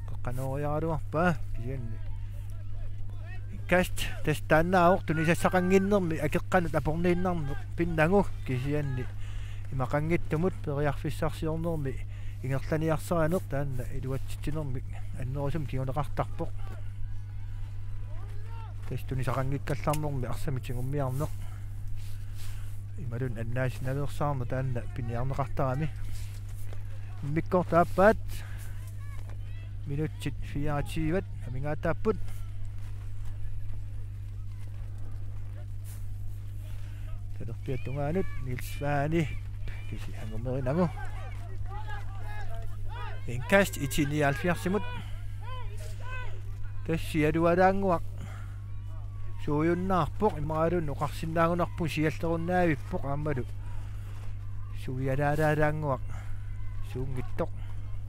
Qeqqanooriaraluarpaa. Kisianni. Kast, tassa taannaavoq tunisassaqannginnermi akeqqanut aporniinnarneq pinnagu kisianni imaqanngitsumut periarfissarsiornermi ingerlaniarsaraneq taanna iluatsitsinermik annerusumik kinguneqartarpoq. Tassa tunisaqanngikkallarnermi arsamik tigummiarneq. Imaluunniit annaasinaveersaarneq taanna piniarneqartarami. Immikkoortut aappaat. Minutsit fireogtyve amigaataapput. Talerpiata tungaanut Niels Svane kisi angumerineqarpoq. Indkast I T nioghalvfjerds-imut. Tassa sialualaannguaq suujunnaarpoq imaluunniit oqarsinnaagunarpoq siallerunnaavippoq aammalu suialaalaalaannguaq suunngitsoq.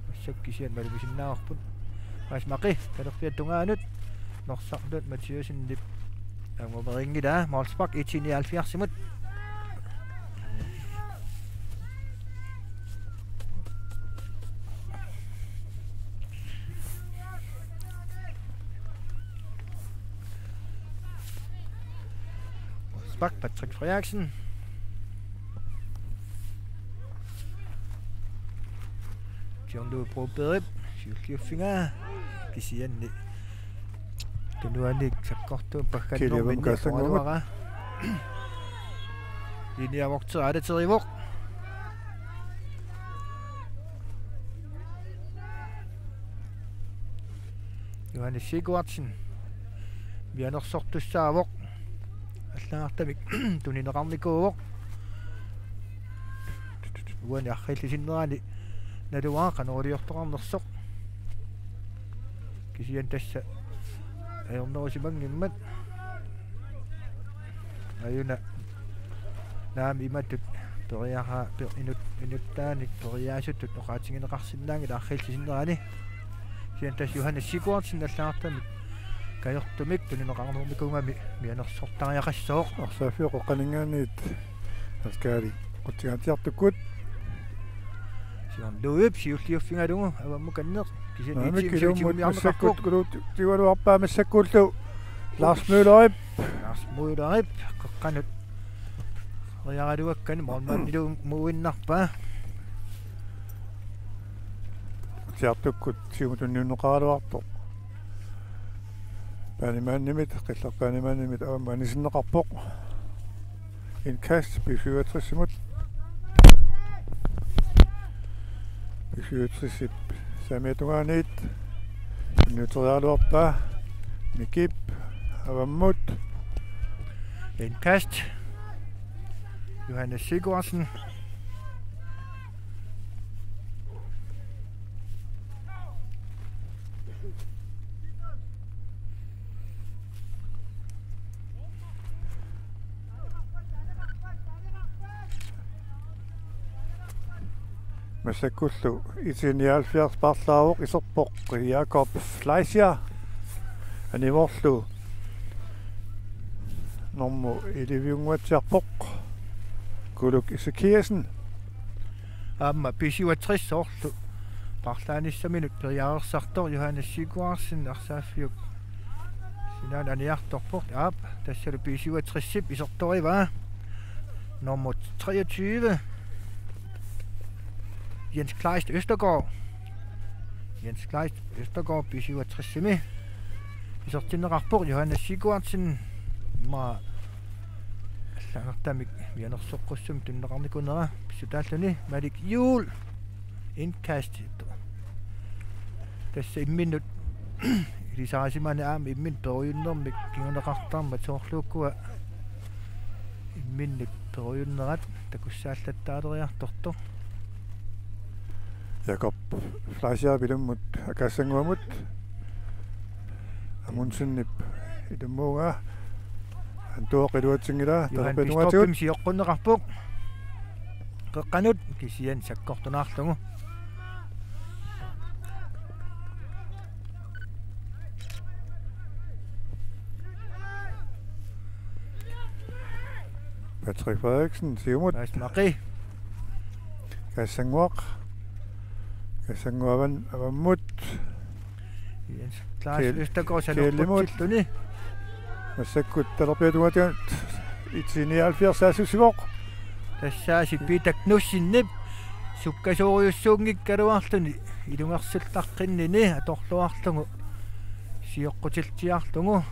Massakkut kisianni malugisinnaavarput. Maasmaqi talerpiata tungaanut. Norsarluut Mathiassenip angumerinngilaa. Målspark I T nioghalvfjerds-imut. Målspark Patrick Frederiksen. John Lou Broberg, siulliuffigaa, kisianni tunuaniit sakkortuumik paggannerminni Kiliavum Kassannguamut. Oqaluara. Linja vogter aalaterivoq. Johannes Sigurdsen. Mianersortussaavoq. Allagartamik tunineqarnikuuvoq. Uani arriillisinnerani naluara qanoq iliortoqarnersoq. Kisianni tassa ajornerusimanngimmat. Ajuna naamik imatut periaraa pe-, inut-, inuttaanik periaasutut oqaatigineqarsinnaanngilaq arriillisinnerani. Kisianni tassa Johannes Sigurdsen allagartamik kajortumik tunineqarnikuugami mianersortariaqassooq. Arsaaffiup qeqqaninngaanniit Askaali qutsingaatsiartukkut. Siorna Luup siulliuffigalugu avammukanneq. Kisianni Naamik, I T-mi ilummut siutigummiarneqarpoq. Massakkut kuluutigaluarpaa massakkullu Lars Møllerip. Lars Møllerip qeqqanut. Riaraluakkani målmandilu muuinnarpaa. Siartukkut siumut tunniunneqaraluartoq. Banemandimit, Qillaq Banemandimit aamma anisinneqarpoq. Indkast B syvogtres-imut. B syvogtresip saamiata tungaaniit tunniuteriaraluarpaa. Mikip avammut. Indkast. Johannes Sigurdsen. Massakkullu I T nioghalvfjerds paarlaavoq, iserpoq Jakob Fleischer. Anivorlu normu elleve-unnguatsiarpoq Kuluk Ezekiassen. Aamma B syvogtres soorlu paarlaanissaminut periareersartoq Johannes Sigurdsen arsaaffiup sinaanut aniartorpoq. Aap, tassalu B syvogtresip isertorivaa. Nummer treogtyve, Jens Kleist Østergaard. Jens Kleist Østergaard B syvogtresimi isertinneqarpoq. Johannes Sigurdsen, immaqa allagartamik mianersoqqussummik tunineqarnikunera pissutaalluni. Malik Juul, indkast. Tassa imminnut ilisarisimaneq aamma imminut perujunnermik kinguneqartarmat, soorlu ukua imminnut perujunnerat takussaallattaaleriartortoq. Jakob Fleischer ilummut akaassannguamut. Amundsenip ilummuugaa. Antuoq iluatsinngilaa. Johan talerpiata tungaatigut. Bistropimik sioqqunneqarpoq. Qeqqanut kisianni sakkortunaarlugu. Patrick Frederiksen, siumut. Mads Maki. Kassannguaq. Kassannguaq avan-, avammut. Jens Klaas Kiel-, Østergaard Kielimut. Sanuqqutsilluni. Massakkut talerpiata tungaatigut I T nioghalvfjerds saassussivoq. Tassaasi Peter Knudsenip sukkasoorujussuunngikkaluarluni ilungersullaqqinnini atorluarlugu sioqqutilliarlugu.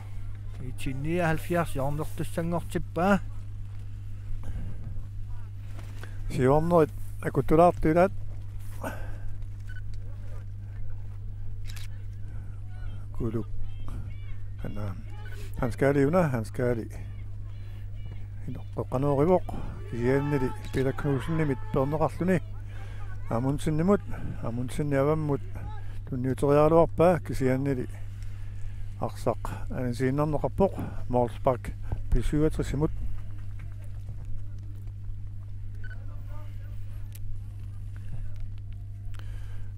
I T nioghalvfjerds hjørnertussanngortippaa. Siuarnerit akuttulaartut ilaat. Kuluk. Hanna. Hans Kaali una, Hans Kaali. Qeqqanoorivoq. Kisiannili Peter Knudsenimit peerneqarluni Amundsenimut. Amundsen avammut tunniuteriaraluarpaa, kisiannili arsaq anisiinnarneqarpoq. Målspark B syvogtresimut.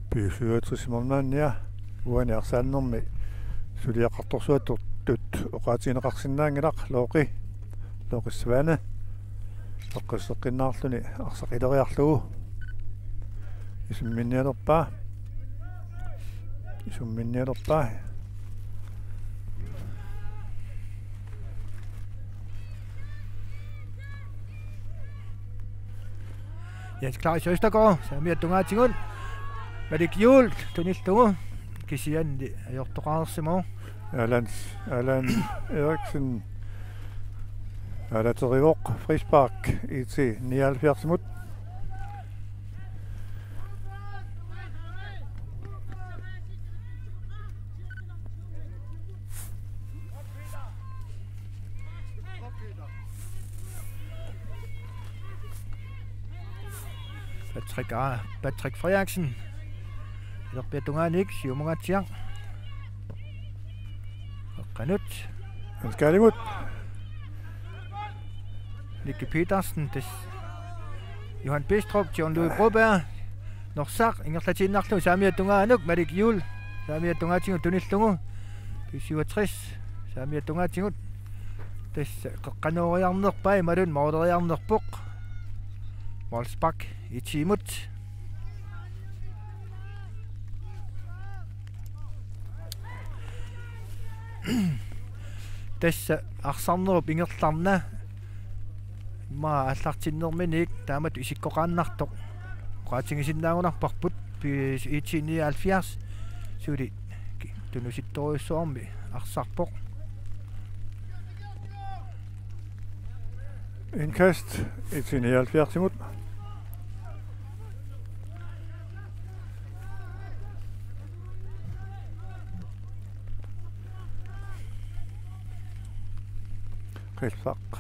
B syvogtres målmandia uani arsaannermi suliaqartorsuattut oqaatigineqarsinnaanngilaq, Looqi, Looqi Svane. Eqqisseqqinnaarluni arsaq ileriarlugu. Isumminnialerpaa. Isumminnialerpaa. Jens Claus Østergaard, saamiata tungaatigut. Malik Juul tunillugu. Kisianni ajortoqarsimavoq. Allan, Allan Eriksen. Alaterivoq, frispark I T nioghalvfjerdsimut. Patrick, ah, Patrick Frederiksen. Talerpiata tungaaniit, siumungaatsiaq. Qeqqanut. Hans Kaalimut. Nicky Petersen, tassa Johan Bistrup, John Louis Broberg. Norsaq ingerlatiinnarlugu saamiata tungaanut, Malik Juul. Saamiata tungaatigut tunillugu. B syvogtres. Saamiata tungaatigut. Tassa qeqqanooriarnerpaa imaluunniit måleriarnerpoq. Målspark I T-mut. Tassa arsarnerup ingerlaarnata immaqa aallartinnerminiit taamatut isikkoqaannartoq. Oqaatigisinnaagunarparput, B-, I T nioghalvfjerds suli ki-, tunusittorujussuarmi arsarpoq. Indkast I T nioghalvfjerdsimut. Qillaq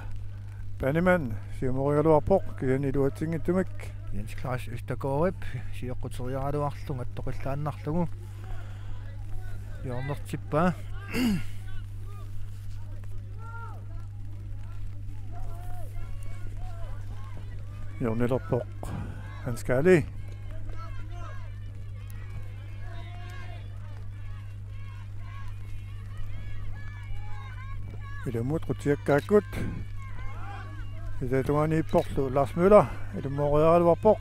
Bannemann siumorigaluarpoq, kisianni iluatsinngitsumik Jens Claus Østergaardip sioqquteriaraluarlugu attoqillaannarlugu hjørnertippaa. Hjørnertilerpoq Hans Kali. Ilummut qutsiakkaakkut. Ilaa tungaaniipporlu Lars Møller. Ilummoriaraluarpoq.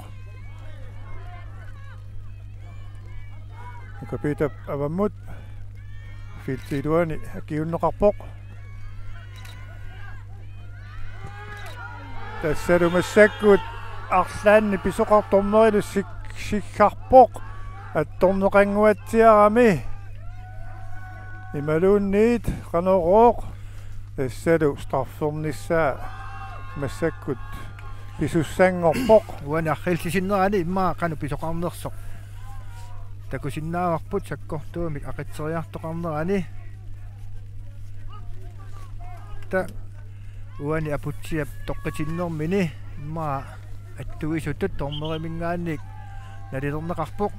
Nuka Peter avammut. Feltip iluani akiunneqarpoq. Tassalu massakkut arlaannik pisoqartoq dommerilu sik-, sikkarpoq. Attorneqannguatsiarami. Imaluunniit qanorooq. Tassalu straffernissaa massakkut pisussanngorpoq. Uani arriillisinnerani immaqa qanoq pisoqarnersoq takusinnaavarput, sakkortuumik aqitseriartoqarnerani. Ta-, uani Aputsiap toqqitinnermini immaqa attuisutut dommeriminngaanniit nalilerneqarpoq.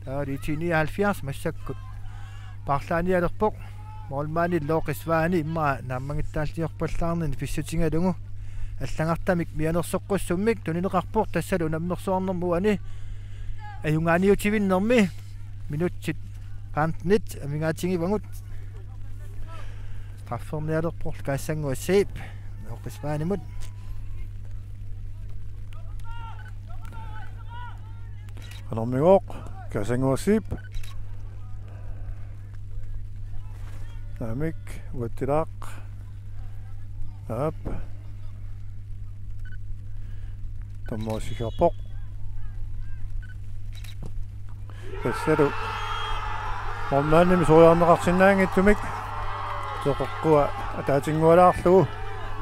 Taava IT nioghalvfjerds massakkut paarlaanialerpoq. Målmandi Looqis Svani immaqa naammagittaalliorpallaarnini pissutigalugu allagartamik mianersoqqussummik tunineqarpoq, tassalu unammersuarnermi uani ajugaaniutivinnermi minutsit femtenit amigaatigivagut. Straffernialerpoq Kaassanguaq Zeeb Looqis Svanimut. Qanormigooq Kaassanguaq Zeeb. Naamik, uatsilaaq. Aap. Tommoosikkarpoq. Tassalu målmandimik soriarneqarsinnaanngitsumik. Teqeqqua ataatinngualaarlugu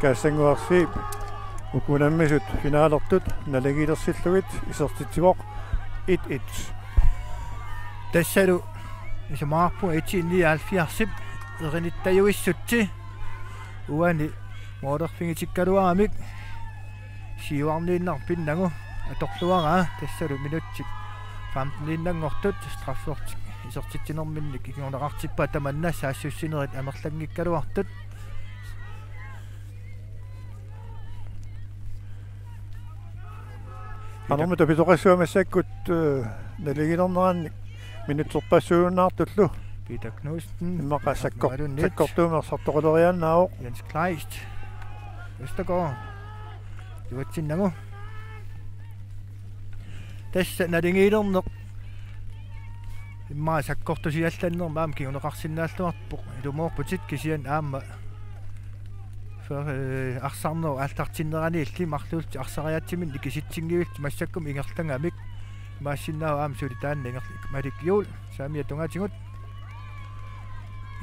Kaassanguaq Zeeb uku unammisut finalertut naligiilersillugit isertitsivoq, et et. Tassalu isumaqarpunga IT nioghalvfjerdsip erinittajuissutsi uani målerfigitikkaluaramik siuarniinnarpinnagu atorluaraa, tassalu minutsit femteniinnanngortut straffertik isertitsinerminnik kinguneqartippaa, tamanna saassussinerit amerlanngikkaluartut. Qanormi tapisoqassava massakkut, eh, naligiilernerannik minutserpassuunnaartullu. Peter Knudsen. Immaqa sakkor-, Amalunit. Sakkortuumik arsartoqaleriaannaavoq. Jens Kleist. Østergaard. Iluatsinnagu. Tassa naligiilerneq immaqa sakkortusiallannermi aamma kinguneqarsinnaalluarpoq. Ilumoorputit, kisianni aamma for, eh, arsarnerup aallartinneraniilli marluullutik arsariaatsiminnik ikisitsinngillutik, massakkut ingerlagamik. Imaassinnaavoq aamma suli taanna inger-, Malik Juul saamiata tungaatigut.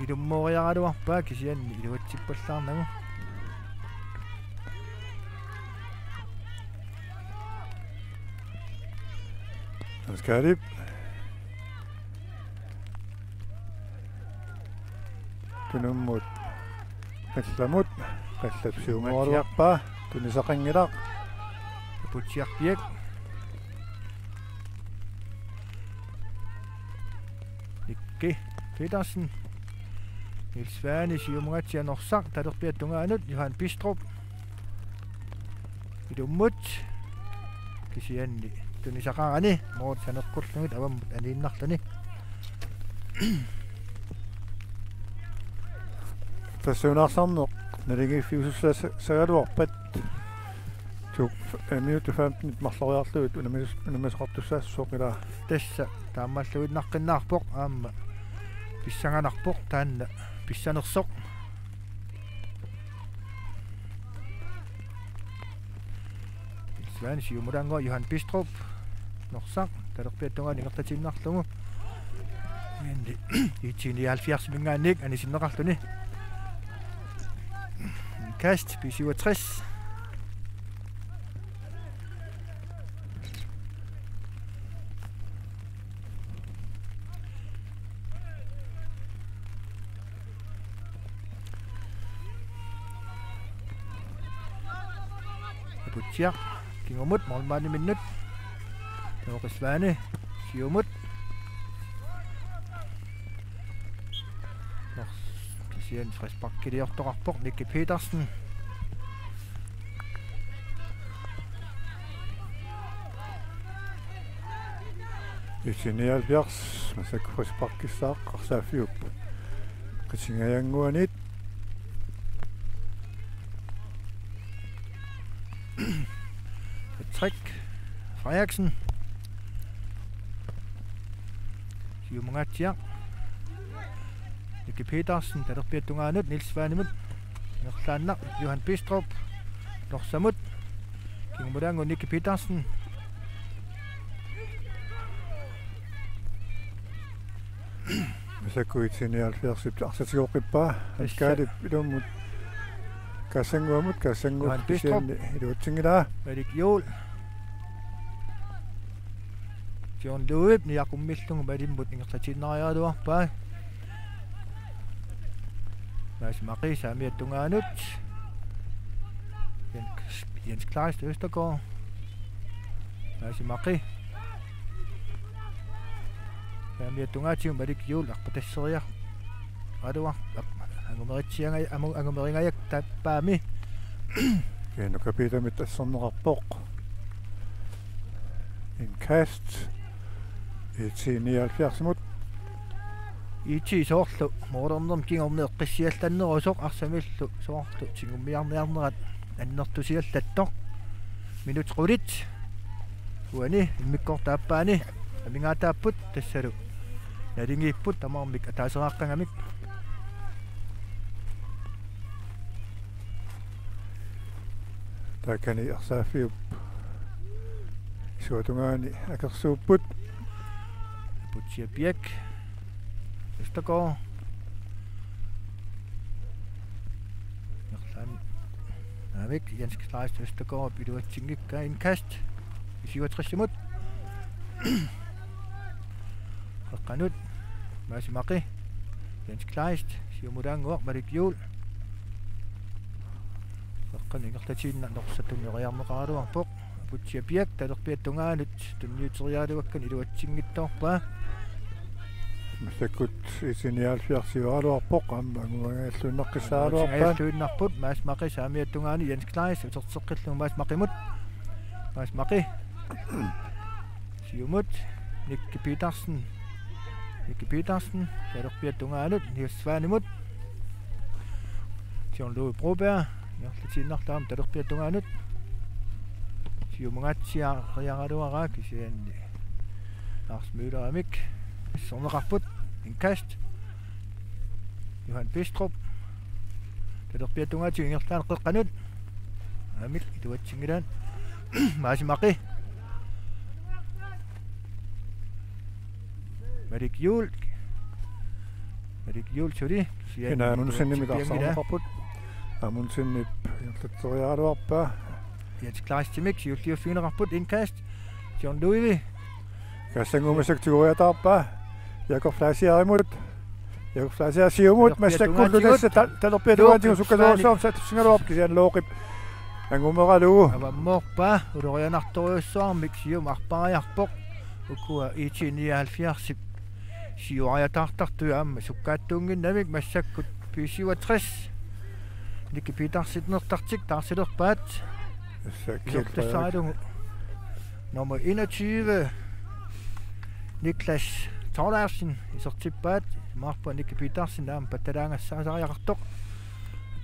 Ilummooriaraluarpaa, kisianni iluatsippallaarnagu. Hans Kaalip. Tunummut. Qallamut. Qallap siumoriarpaa. Tunisaqanngilaq. Aputsiarpiaq. Nikke Petersen. Niels Svane siumungaatsiaq Norsaq, talerpiata tungaanut Johan Bistrup. Ilummut. Kisianni tunisaqarani, mål saneqqullugit avammut aniinnarluni. Tassa una arsarneq naligiiffiusussaagaluarpat. Tu-, eh, minutsit femten marloriarlugit unammis-, unammisoqartussaassasoq ilaa. Tassa taamaalluinnaqqinnaarpoq, aamma pissanganarpoq taanna pissanersoq. Svane siumulaannguaq Johan Bistrup. Norsaq, talerpiata tungaanut ingerlatiinnarlugu. Endelig. IT nioghalvfjerdsiminngaanniit anisinneqarluni. Kast, B syvogtres. Putsiaq kingumut målmandiminnut. Nooqis Svane siumut. Nå, kisianni frisparkiliortoqarpoq Nicky Petersen. IT nioghalvfjerds, massakkut frisparkissaaq arsaaffiup qitsingajaannguanit. Patrick Frederiksen. Siumungaatsiaq. Nicky Petersen, talerpiata tungaanut, Niels Svanemut. Ingerlaannaq, Johan Bistrup. Norsamut. Kingumulaannguaq Nicky Petersen. Massakkut IT nioghalvfjerdsip arsaq tigoqqippaa. Tassa. Hans Gardip ilummut Kaasannguamut, Kaasannguup Johan Bistrup. Kisianni iluatsinngilaa. Malik Juul. John Louip niaqummillugu malimmut ingerlatiinnariaraluarpaa. Mads Maki saamiata tungaanut. Jens, Jens Kleist Østergaard. Mads Maki. Saamiata tungaatigut Malik Juul arpatasseriaraluarpaa. Angumeritsianga-, amu-, angumeringajak tappavaa. Kisianni Nukapitamiit asserneqarpoq. Indkast. IT nioghalvfjerdsimut. IT soorlu målernermut kingorna eqqissiallannerusoq arsamillu soorlu tigummiarniarnerat annertusiallattoq. Minutsit qulit. Uani immikkoortup aappaani amigaataapput, tassalu naligiipput tamarmik ataaseraaqqagamik. Taakani arsaaffiup isuata tungaani akersuupput. Putsiaq Piak. Østergaard. Ingerlaannaq. Naamik, Jens Kleist Østergaard iluatsinngikkaa, indkast. B syvogtresimut. Qeqqanut. Mads Maki. Jens Kleist. Siumulaannguaq Malik Juul. Qeqqanut ingerlatiinnaq Norsaq tunniunneqaraluarpoq. Putsiaq Piak talerpiata tungaanut tunniuteriaraluakkani iluatsinngitsoorpaa. Massakkut IT nioghalvfjerds siuaraluarpoq, aamma angumerigalluinnaqqissaaraluarpaat. Angumerigalluinnarput, Mads Maki saamiata tungaani, Jens Kleist uterteqqillugu Mads Makimut. Mads Maki. Siumut, Nicky Petersen. Nicky Petersen, talerpiata tungaanut, Niels Svanemut. John Louis Broberg, ingerlatiinnarlugu talerpiata tungaanut. Siumungaatsiariaraluaraa kisianni Lars Møllerimik asserneqarput, indkast. Johan Bistrup. Talerpiata tungaatigut ingerlaannaq qeqqanut. Aamma iluatsinngilaat. Mads Maki. Malik Juul. Malik Juul suli. Kisianni Amundsenimit iluatsinngilaat. Arsarneqarput. Amundsenip ingerlatseriaraluarpaa. Jens Kleistimik siulliuffigineqarput, indkast. John Louis. Kaasannguamut massakkut tigoriataarpaa. Jakob Fleischarimut. Jakob Fleischer siumut, talerpiata massakkut tungaatigut. Tassa ta-, talerpiata tungaatigut. Looqip sukkasoorsuarmik saattussigaluarpoq kisianni Looqip angumeralugu. Avammoorpaa, ulorianartorujussuarmik siumut arpariarpoq. Ukua IT nioghalvfjerdsip siuariataartartut aamma sukkaattuunnginnamik massakkut B syvogtres. Nicky Petersenertartik taarsilerpaat. Tassa Kiel Frederik. Isertussaralugu nummer enogtyve, Niklas Thorleifsen, isertippaat, imaappoq Nicky Petersen aamma pattalaangassaasariaqartoq.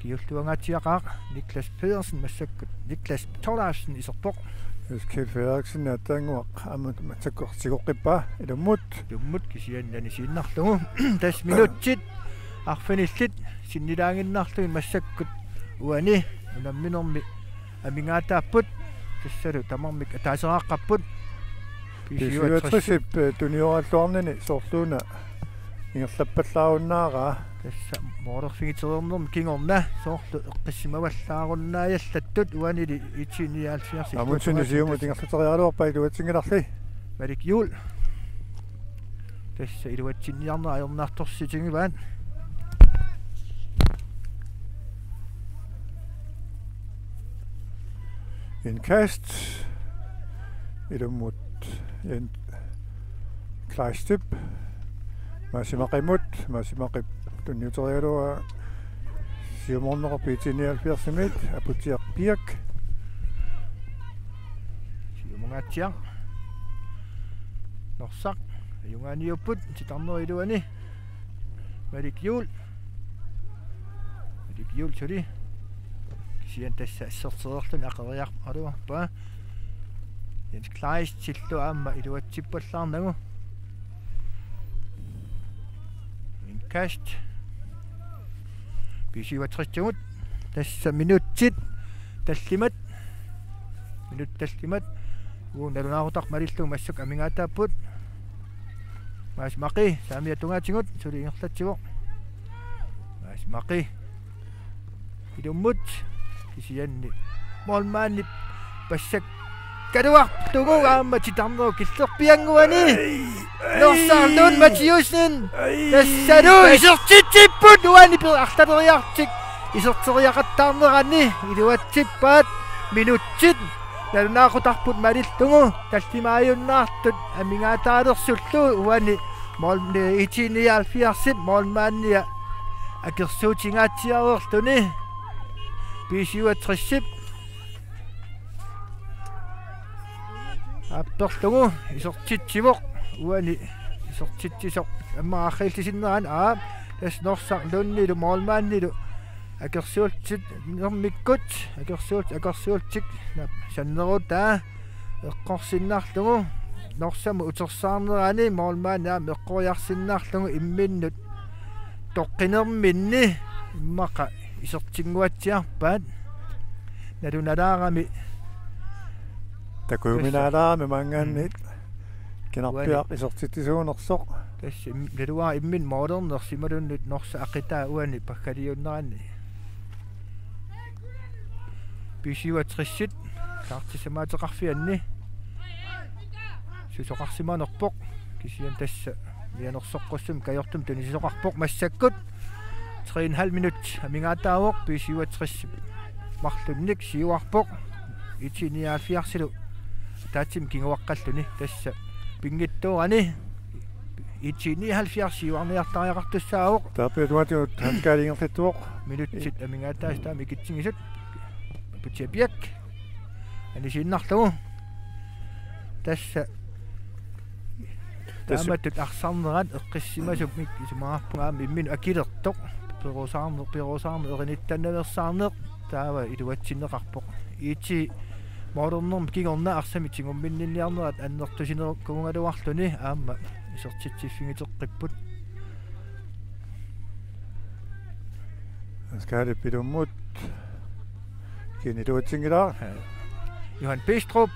Kiulluangaatsiaqaaq Niklas Pedersen massakkut Niklas Thorleifsen iserpoq. Tassa Kiel Frederiksen aatsaannguaq aamma massakkut tigoqqippaa ilummut. Ilummut kisianni anisiinnarlugu. Tassa minutsit arfinillit sinnilaaginnarlugit massakkut uani unamminermi amigaataapput, tassalu tamarmik ataaseraaqqapput. B syvogtresip, eh, tunioraalluarnini soorluuna ingerlappallaarunnaaraa. Tassa målerfigitereernermi kingorna soorlu eqqissimavallaarunnaajaallattut uanili IT nioghalvfjerds. Amundsen siumut ingerlateriaraluarpaa, iluatsinngilarli. Malik Juul. Tassa iluatsinniarneq ajornartorsiutigivaat. Indkast. Ilummut Jens Kleistip. Maasi Maqimut, Maasi Maqip tunniuterigaluaa siumorneqarpoq B T nioghalvfjerds-imiit, Aputsiaq Piak. Siumungaatsiaq. Norsaq. Ajugaaniupput, titarnerup iluani. Malik Juul. Malik Juul suli. Kisianni tassa assertereerluni aqeriarpaluarpaa. Jens Kleistillu aamma iluatsippallaarnagu. Indkast. B syvogtres-imut. Tassa minutsit tallimat. Minutsit tallimat. Uagut nalunaaqutaq malillugu massakkut amigaataapput. Maasi Maqi, saamiata tungaatigut, suli ingerlatsivoq. Maasi Maqi. Ilummut, kisianni. Målmandi passakkaluartugu aamma titarnerup killerpiannguani. Norsaq Lund Mathiussen. Tassalu isertitsipput uani per artaleriartik. Iserteriaqattaarnerani iluatsippaat minutsit. Nalunaaqutarput malillugu tallimaajunnaartut amigaataalersullu uani mål-, B T nioghalvfjerds-ip målmandia akersuutingaatsiareerluni. B syvogtres-ip aapperlugu isertitsivoq uani isertitsisoq aamma arriillisinnerani aa tassa Norsaq Lundilu målmandilu akersuullutik nermikkut akersuullutik akersuullutik sannerutaa eqqorsinnarlugu Norsamut utersaarnerani målmandi aamma eqqoriarsinnarlugu imminnut toqqinerminni immaqa isertinnguatsiarpaat nalunalaarami takujuminaalaarami maanngaanniit kinarpiaq isertitsisuunersoq. Tassa im-, naluara imminut målernersimalunnut Norsaq aqitaa uani paggaliunnerani. B syvogtres-it kaartissamaateqarfianni susoqarsimanerpoq kisianni tassa mianersoqqussummik kajortumik tunisisoqarpoq massakkut. Tre en halv minut amigaataavoq B syvogtres marlunnik siuarpoq. B T nioghalvfjerds-ilu ataatsimik kinguaqqalluni tassa pinngitsoorani. B T nioghalvfjerds siuarniartariaqartussaavoq. Taava B T toogtyve Hans Kaali ingerlattuvoq. Minutsit amigaataasut taama ikitsigisut. Aputsiaq Piak. Anisiinnarlugu. Tassa taamatut arsarnerat eqqissimasumik isumaqarpunga aamma imminut akilertoq. Perusaarneq, perusaarneq, erinittannaveersaarneq. Taava iluatsinneqarpoq. B T målernermi kingorna arsamik tigumminninniarnerat annertusinerup kuugaluarluni aamma isertitsiffigiteqqipput. Hans Kaalip ilummut. Kisianni iluatsinngilaq. Johan Bistrup.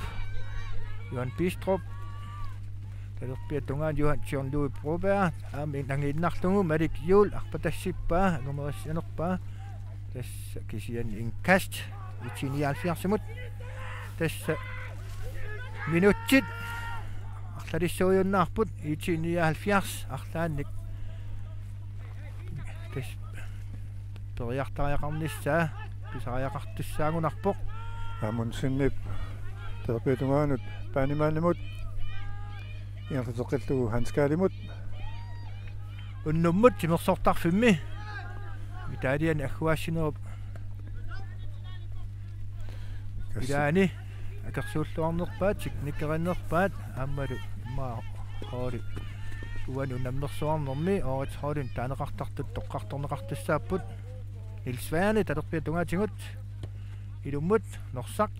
Johan Bistrup. Talerpiata tungaanut Johan John Louis Broberg. Aamma nangiinnarlugu Malik Juul arpatassippaa, angumerianerpaa. Tassa kisianni indkast B T nioghalvfjerds-imut. Tassa minutsit arlalissuujunnaarput B T nioghalvfjerds arlaannik. Tassa periartariaqarnissaa pisariaqartussaagunarpoq. Amundsenip talerpiata tungaanut Banimannimut ingerlateqqillugu Hans Kaalimut. Unnummut timersortarfimmi Italiani agguaassinerup ilaani akersuulluarnerpaat, teknikerinnerpaat, aammalu immaqa holdit uani unammersuarnermi, årets holdit taaneqartartut toqqartorneqartussaapput. Niels Svane, talerpiata tungaatigut, ilummut, Norsaq.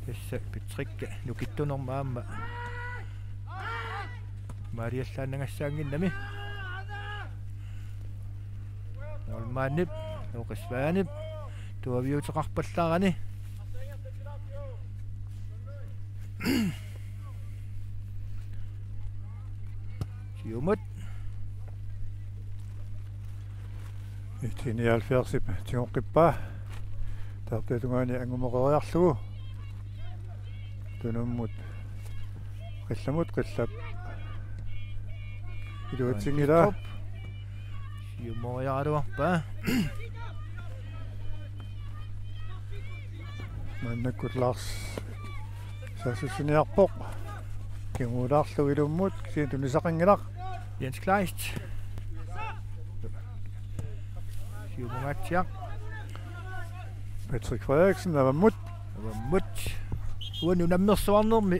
Tassa Patrick nukittunerma aamma maaliallaannagassaannginnami. Målmandip, Lukas Svanip, tuaviuteqarpallaarani. Siumut. B T nioghalvfjerds-ip tigoqqippaa. Talerpiata tungaani angumeqeriarlugu. Tunummut. Qillamut, Qillap iluatsinngilaa. Siumoriaraluarpaa. Maannakkut Lars saassussiniarpoq. Kingulaarlu ilummut, kisianni tunisaqanngilaq. Jens Kleist. Siumungaatsiaq. Patrick Frederiksen, avammut. Avammut. Uani unammersuarnermi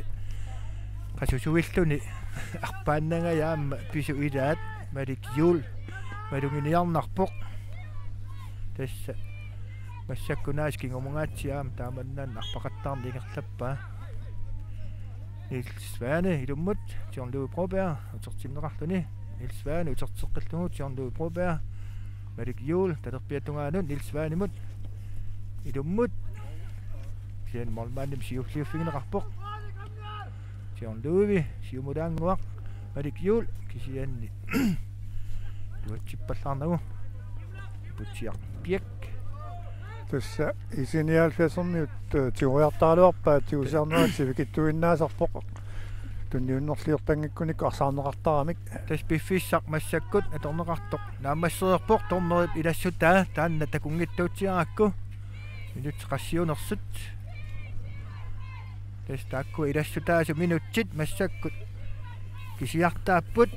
qasusuilluni arpaannangajaamma pisut ilaat Malik Juul maluginiarnarpoq. Tassa massakkut aasiit kingumungaatsiaq aamma taamannaana arpaqattaarneq ingerlappaa. Niels Svane ilummut, John Louis Broberg utertinneqarluni. Niels Svane uterteqqillugu, John Louis Broberg. Malik Juul talerpiata tungaanut Niels Svanemut ilummut. Kisianni målmandimut siulliuffigineqarpoq. John Louis siumulaannguaq, Malik Juul kisianni iluatsippallaarnagu. Putsiaq Piak. Tassa I T nioghalvfjerdsermiut, eh, tigoriartaraluarpaat, tigusiarnerat sivikitsuinnaasarpoq. Tunniunnerliortanngikkunikku arsaarneqartaramik. Tassa piffissaq massakkut atorneqartoq naammassereerpoq, dommerip ilassutaa taanna takunngitsuutsiarakku. Minutsit qassiunersut. Tassa taakku ilassutaasut minutsit massakkut kisiartaapput.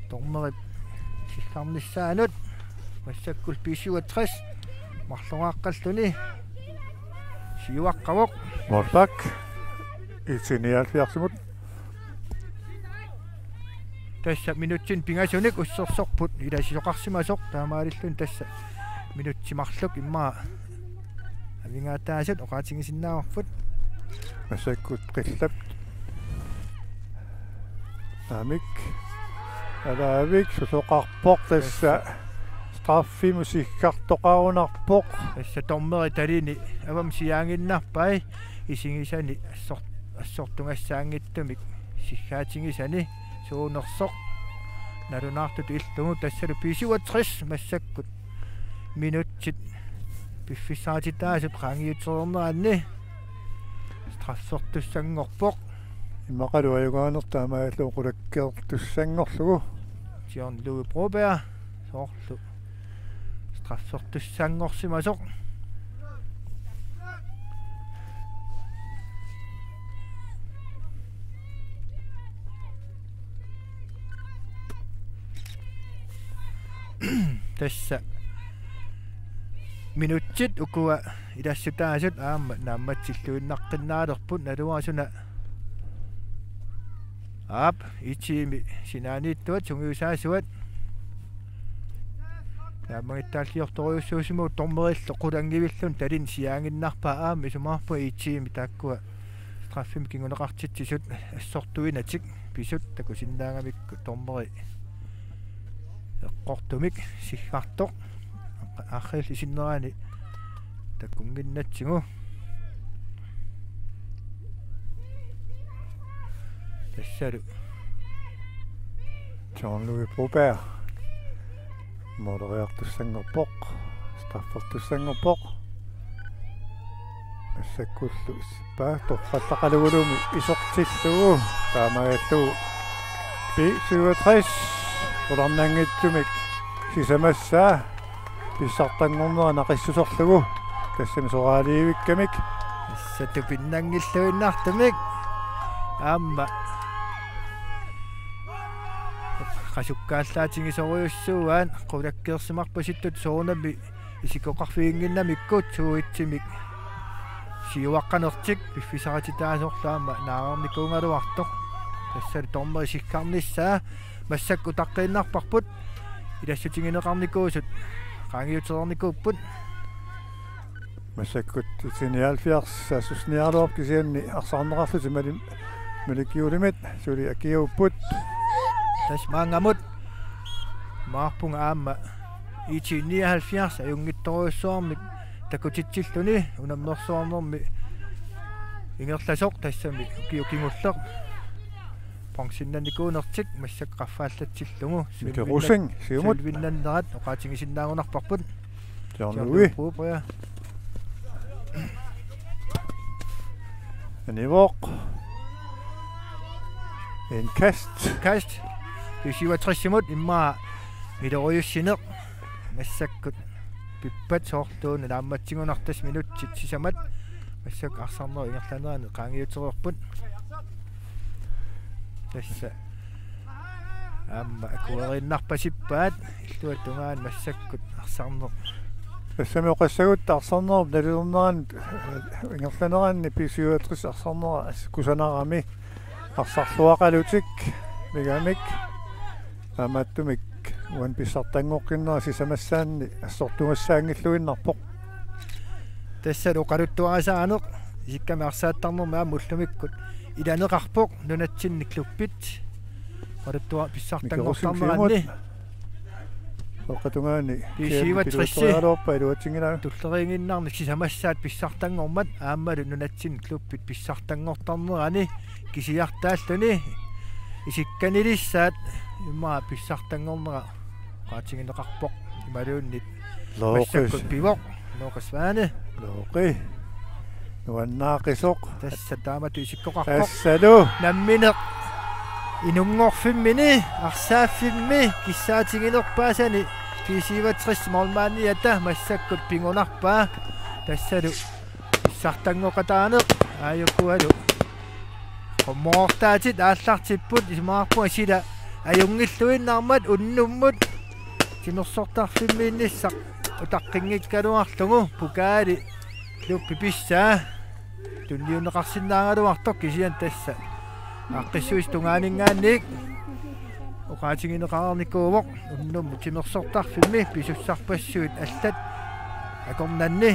Dommerip sillarnissaanut massakkut B syvogtres marloraaqqalluni siuaqqavoq. Målbak I T nioghalvfjerdsimut. Tassa minutsinik pingasunik ussersorput ilasisoqarsimasoq, taamaalilluni tassa minutsit marluk immaqa avingaataasut oqaatigisinnaavarput. Massakkut qillap aamik alaavik susoqarpoq, tassa straffimut siggartoqarunarpoq. Tassa dommeri talini avammut siaanngiinnarpai isigisani assor-, assortugassaanngitsumik siggaatigisani suunersoq nalunaartutut illugu. Tassalu B syvogtres massakkut minutsit piffissaatitaasut qaangiutereerneranni straffertussanngorpoq. Immaqalu ajugaanertaa aamma illu qulakkeertussanngorlugu. John Louis Broberg soorlu straffertussanngorsimasoq. Tassa minutsit ukua ilassutaasut aamma naammatsilluinnaqqinnalerput, naluara suna. Aap, I T-mi sinaaniittuat sungiusaasuat. Naammagittaalliortorujussuusimapput, dommerillu qulanngivilluni talini siaanngiinnarpaa, aamma isumaqarpunga I T-mi taakkua straffimik kinguneqartitsisut assortuinatik pisut takusinnaagamikku dommeri eqqortumik siggartoq. Aqqaneq-marlunnik isinnerani takunnginnatsigu. Tassalu John Louis Broberg. Måleriartussanngorpoq. Straffertussanngorpoq. Massakkullu issippaa torrallaqalugulumi isertillugu. Taamaalillugu B syvogtres qularnanngitsumik sisamassaa pissartanngornera naqissuserlugu. Tassami soraaliivikkamik. Tassa tupinnanngilluinnartumik. Aamma qasukkaallaatigissutigisorujussuuaat, qulakkeersimarpasittut soorunami isikkoqarfiginnginnamikku to-etsimik siuaqqanertik piffissaqartitaasorlu aamma naarnikuugaluartoq. Tassalu dommeri siggarnissaa massakkut utaqqiinnarparput. Ilassutigineqarnikuusut qaangiutereernikuupput. Massakkut I T nioghalvfjerds saassussiniaraluarput, kisianni arsaarneqarlutik Mali-, Malik Juulimit suli akiuupput. Tassa maannamut. Imaappoq aamma I T nioghalvfjerds ajunngitsorujussuarmik takutitsilluni unammersuarnermi ingerlasoq, tassami ukioq kingulleq bronzennikuunertik massakkut qaffaallatsillugu. Mika Rosing, siumut. Sølvinnannerat oqaatigisinnaagunarparput. John John Louis. Louis Broberg. Anivoq. Indkast. Indkast. B syvogtres-imut immaqa miloriussineq massakkut Ippat soorluuna naammatsigunartoq minutsit sisamat. Massakkut arsarnerup ingerlanerani qaangiutereerput. Tassa aamma akueriinnarpasippaat illuatungaani massakkut arsarneq. Tassami oqassagutta arsarnerup nalilernerani, eh, ingerlanerani B syvogtres arsarnera as-, kusanarami arsarluaqalutik migamik. Taamaattumik uani pissartanngoqqinnera sisamassaanni assortugassaanngilluinnarpoq. Tassa oqaluttuarisaaneq isikkamik arsaattarnermi aamma ullumikkut ilaneqarpoq nunatsinni klubbit. Oqaluttua pissartanngortarneranni. Oqatungaani B syvogtres iluatsinngilaa. Tulleriiginnarnik sisamassaat pissartanngormat aammalu nunatsinni klubbit pissartanngortarnerani kisiartaalluni isikkanilissaat immaqa pissartanngornera oqaatigineqarpoq imaluunniit Looqis. Massakkut pivoq Looqis Svane. Looqi. Nuannaaqisoq. Tassa taamatut isikkoqarpoq. Tassalu. Nammineq inunngorfimmini arsaaffimmi kissaatiginerpaasani B syvogtres målmandiata massakkut pigunarpaa. Tassalu pissartanngoqataaneq aajukualu. Qummoortaatit aallartipput isumaqarpunga sila ajunngilluinnarmat unnummut timersortarfimmiinnissaq utaqqinngikkaluarlugu pokaali klubbi pissaa tunniunneqarsinnaagaluartoq kisianni tassa aaqqissuisa tungaaninngaanniit oqaatigineqareernikuuvoq unnummut timersortarfimmi pisussarpassuit allat akornanni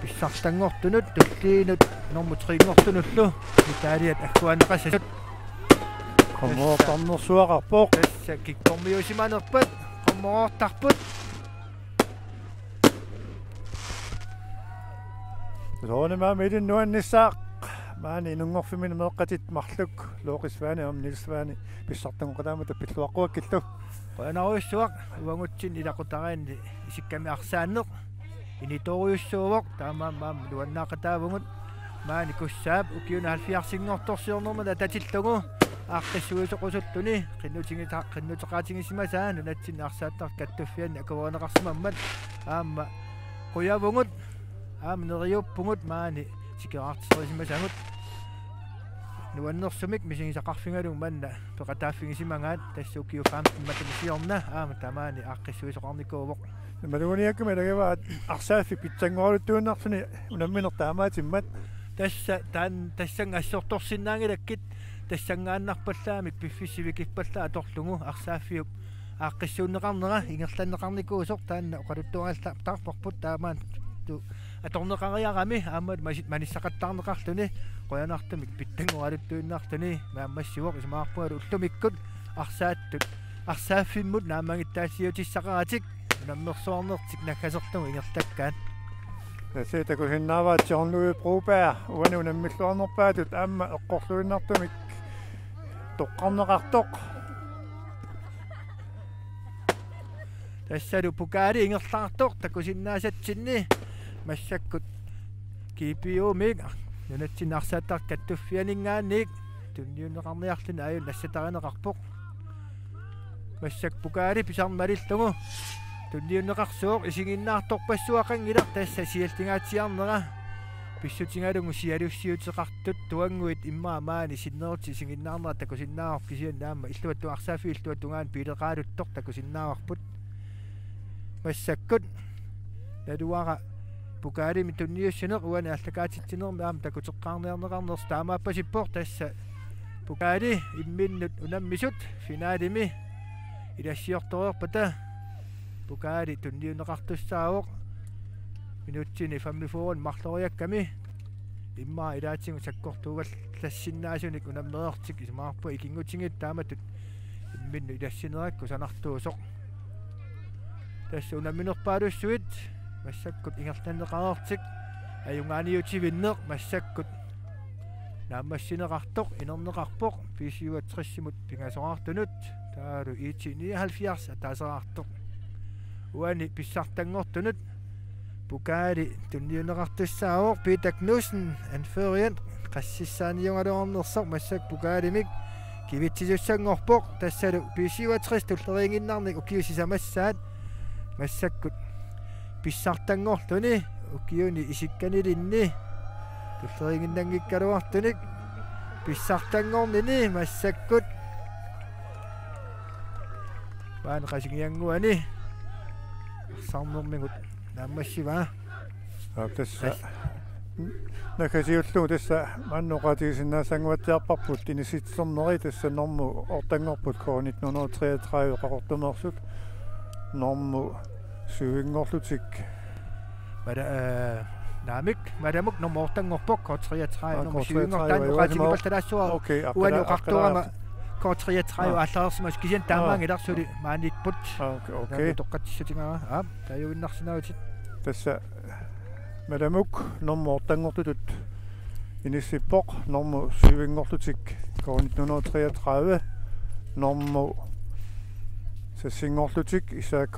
pissartanngortunut tulliinut normu tre-nngortunullu medaljat agguaanneqassasut. Qummoortarnersuaqarpoq. Tassa kikkormiusimanerpat qummoortarput. Soorunami ilinnut nuannissaaq maani inunngorfimmini meeqqatit marluk Looqis Svane aamma Niels Svane pissartanngortaammata pilluaqquakkillu. Qujanarujussuaq uagutsinni ilaqutariinni isikkamik arsaanneq. Initorujussuuvoq taamaammat nuannaaqataavugut maani Kussaap ukiuni halvfjerdsinngortorsiornermini atatillugu aaqqissuisoqqusulluni qinnutigisa-, qinnuteqaatigisimasaa nunatsinni arsaattartut kattuffianni akuerineqarsimammat aamma qujavugut aamma neriuppugut maani tikeraartilerisimasagut. Nuannersumik misigisaqarfigalugu manna peqataaffigisimagaat tassa ukiut femten matuma siorna aamma tamaani aaqqissuisoqarnikuuvoq. Maluguniakkami ilagivaa arsaaffik pitsanngoraluttuinnarluni unammineq taamaatimmat. Tassa taan-, tassannga assortorsinnaanngilakkit tassanngaannarpallaamik piffissaq sivikippallaaq atorlugu arsaaffiup aaqqissuunneqarnera ingerlanneqarnikuusoq taanna oqaluttuarisarparput taamaattoq atorneqariarami aamma masi-, manissaqattaarneqarluni qujanartumik pitsanngoraluttuinnarluni naammassivoq isumaqarpungalu ullumikkut arsaattut arsaaffimmut naammagittaalliutissaqaratik unammersuarnertik naggaserlugu ingerlakkaat. Tassa takusinnaavaat John Louis Broberg uani unammilluarnerpaatut aamma eqqorluinnartumik toqqarneqartoq. Tassalu pokaali ingerlaartoq takusinnaasatsinni massakkut G P O-mik nunatsinni arsaattartut kattuffianinngaanniit tunniunneqarniarluni aajuna nassatarineqarpoq. Massakkut pokaali pisarneq malillugu tunniunneqarsuuvoq isiginnaartorpassuaqanngilaq tassa sialtingaatsiarnera pissutigalugu sialussiuteqartut tuannguit immaqa maani sinnerutit isiginnaarnerat takusinnaavarput kisianni aamma illuatungaani arsaaffiup illuatungaani pileqaaluttoq takusinnaavarput. Massakkut naluara pokaalimi tunniussineq uani aallakaatitsinermi aamma takuteqqaarniarneqarnersoq taamaappasippoq tassa pokaali imminnut unammisut finalimi ilassiortoreerpata pokaali tunniunneqartussaavoq minutsini femogfyrre marloriakkami immaqa ilaatigut sakkortuuvallassinnaasunik unammereertik isumaqarpunga ikinngutigiit taamatut imminnut ilassinerat kusanartuusoq. Tassa unamminerpaalussuit massakkut ingerlanneqareertik ajugaaniutivinneq massakkut naammassineqartoq inerneqarpoq B syvogtres-imut pingasoraartunut taavalu I T nioghalvfjerds ataaseqartoq. Uani pissartanngortunut pokaali tunniunneqartussaavoq Peter Knudsen anføreriat qassissaaniugaluarnersoq massakkut pokaalimik kivitsisussanngorpoq tassalu B syvogtres tulleriiginnarnik ukiut sisamassaat massakkut pissartanngorluni ukiuni isikkanilinni tulleriiginnanngikkaluartunik pissartanngornini massakkut maani Qasigiannguani arsarnermigut naammassivaa. Aap, tassa naggasiullugu tassa maanna oqaatigisinnaassanguatsiarparput inissitsernerit, tassa normu otteanngorput K nitten hundrede treogtredive Qaqortumeersut, normu syvinngorlutik. Mala, øh, naamik, Malamuk normu otteanngorpoq, K treogtredive normu syvinngorpoq, taanna oqaatigipallalaassavara. Okay, uani oqartuugama K treogtredive aallarsimasoq, kisianni taamaanngilaq, suli maaniipput. Okay, okay. Naamik toqqassutigaara. Aap, taaguinnarsinnaavatit. Tassa Malamuk normu otteanngortutut inissippoq, normu syvinngorlutik K nitten hundrede treogtredive, normu seksinngorlutik S A K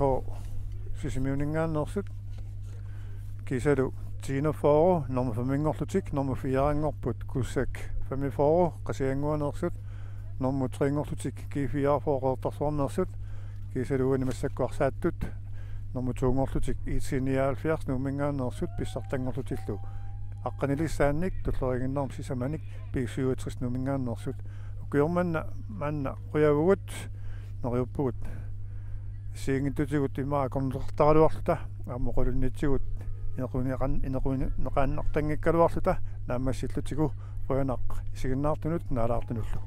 Sisimiuninngaanneersut, kiisalu T enogfyrre, normu femminngorlutik, normu fireanngorput Kugsak femogfyrre Qasigiannguaneersut, normu treenngorlutik G fireogfyrre Qeqertarsuarneersut, kiisalu uani massakkut arsaattut, normu toonngorlutik I T nioghalvfjerds Nuumminngaanneersut, pissartanngorlutillu aqqanilissaannik tulleriiginnarmik sisamanik B syvogtres Nuumminngaanneersut. Ukioq manna, manna qujavugut, neriuppugut assigiinngitsutigut immaqa akornuteqartaraluarluta, aamma oqalunnitsigut inequnneqan-, inequnneqaannartanngikkaluarluta naammassillutigu. Qujanaq isiginnaartunut naalaartunullu.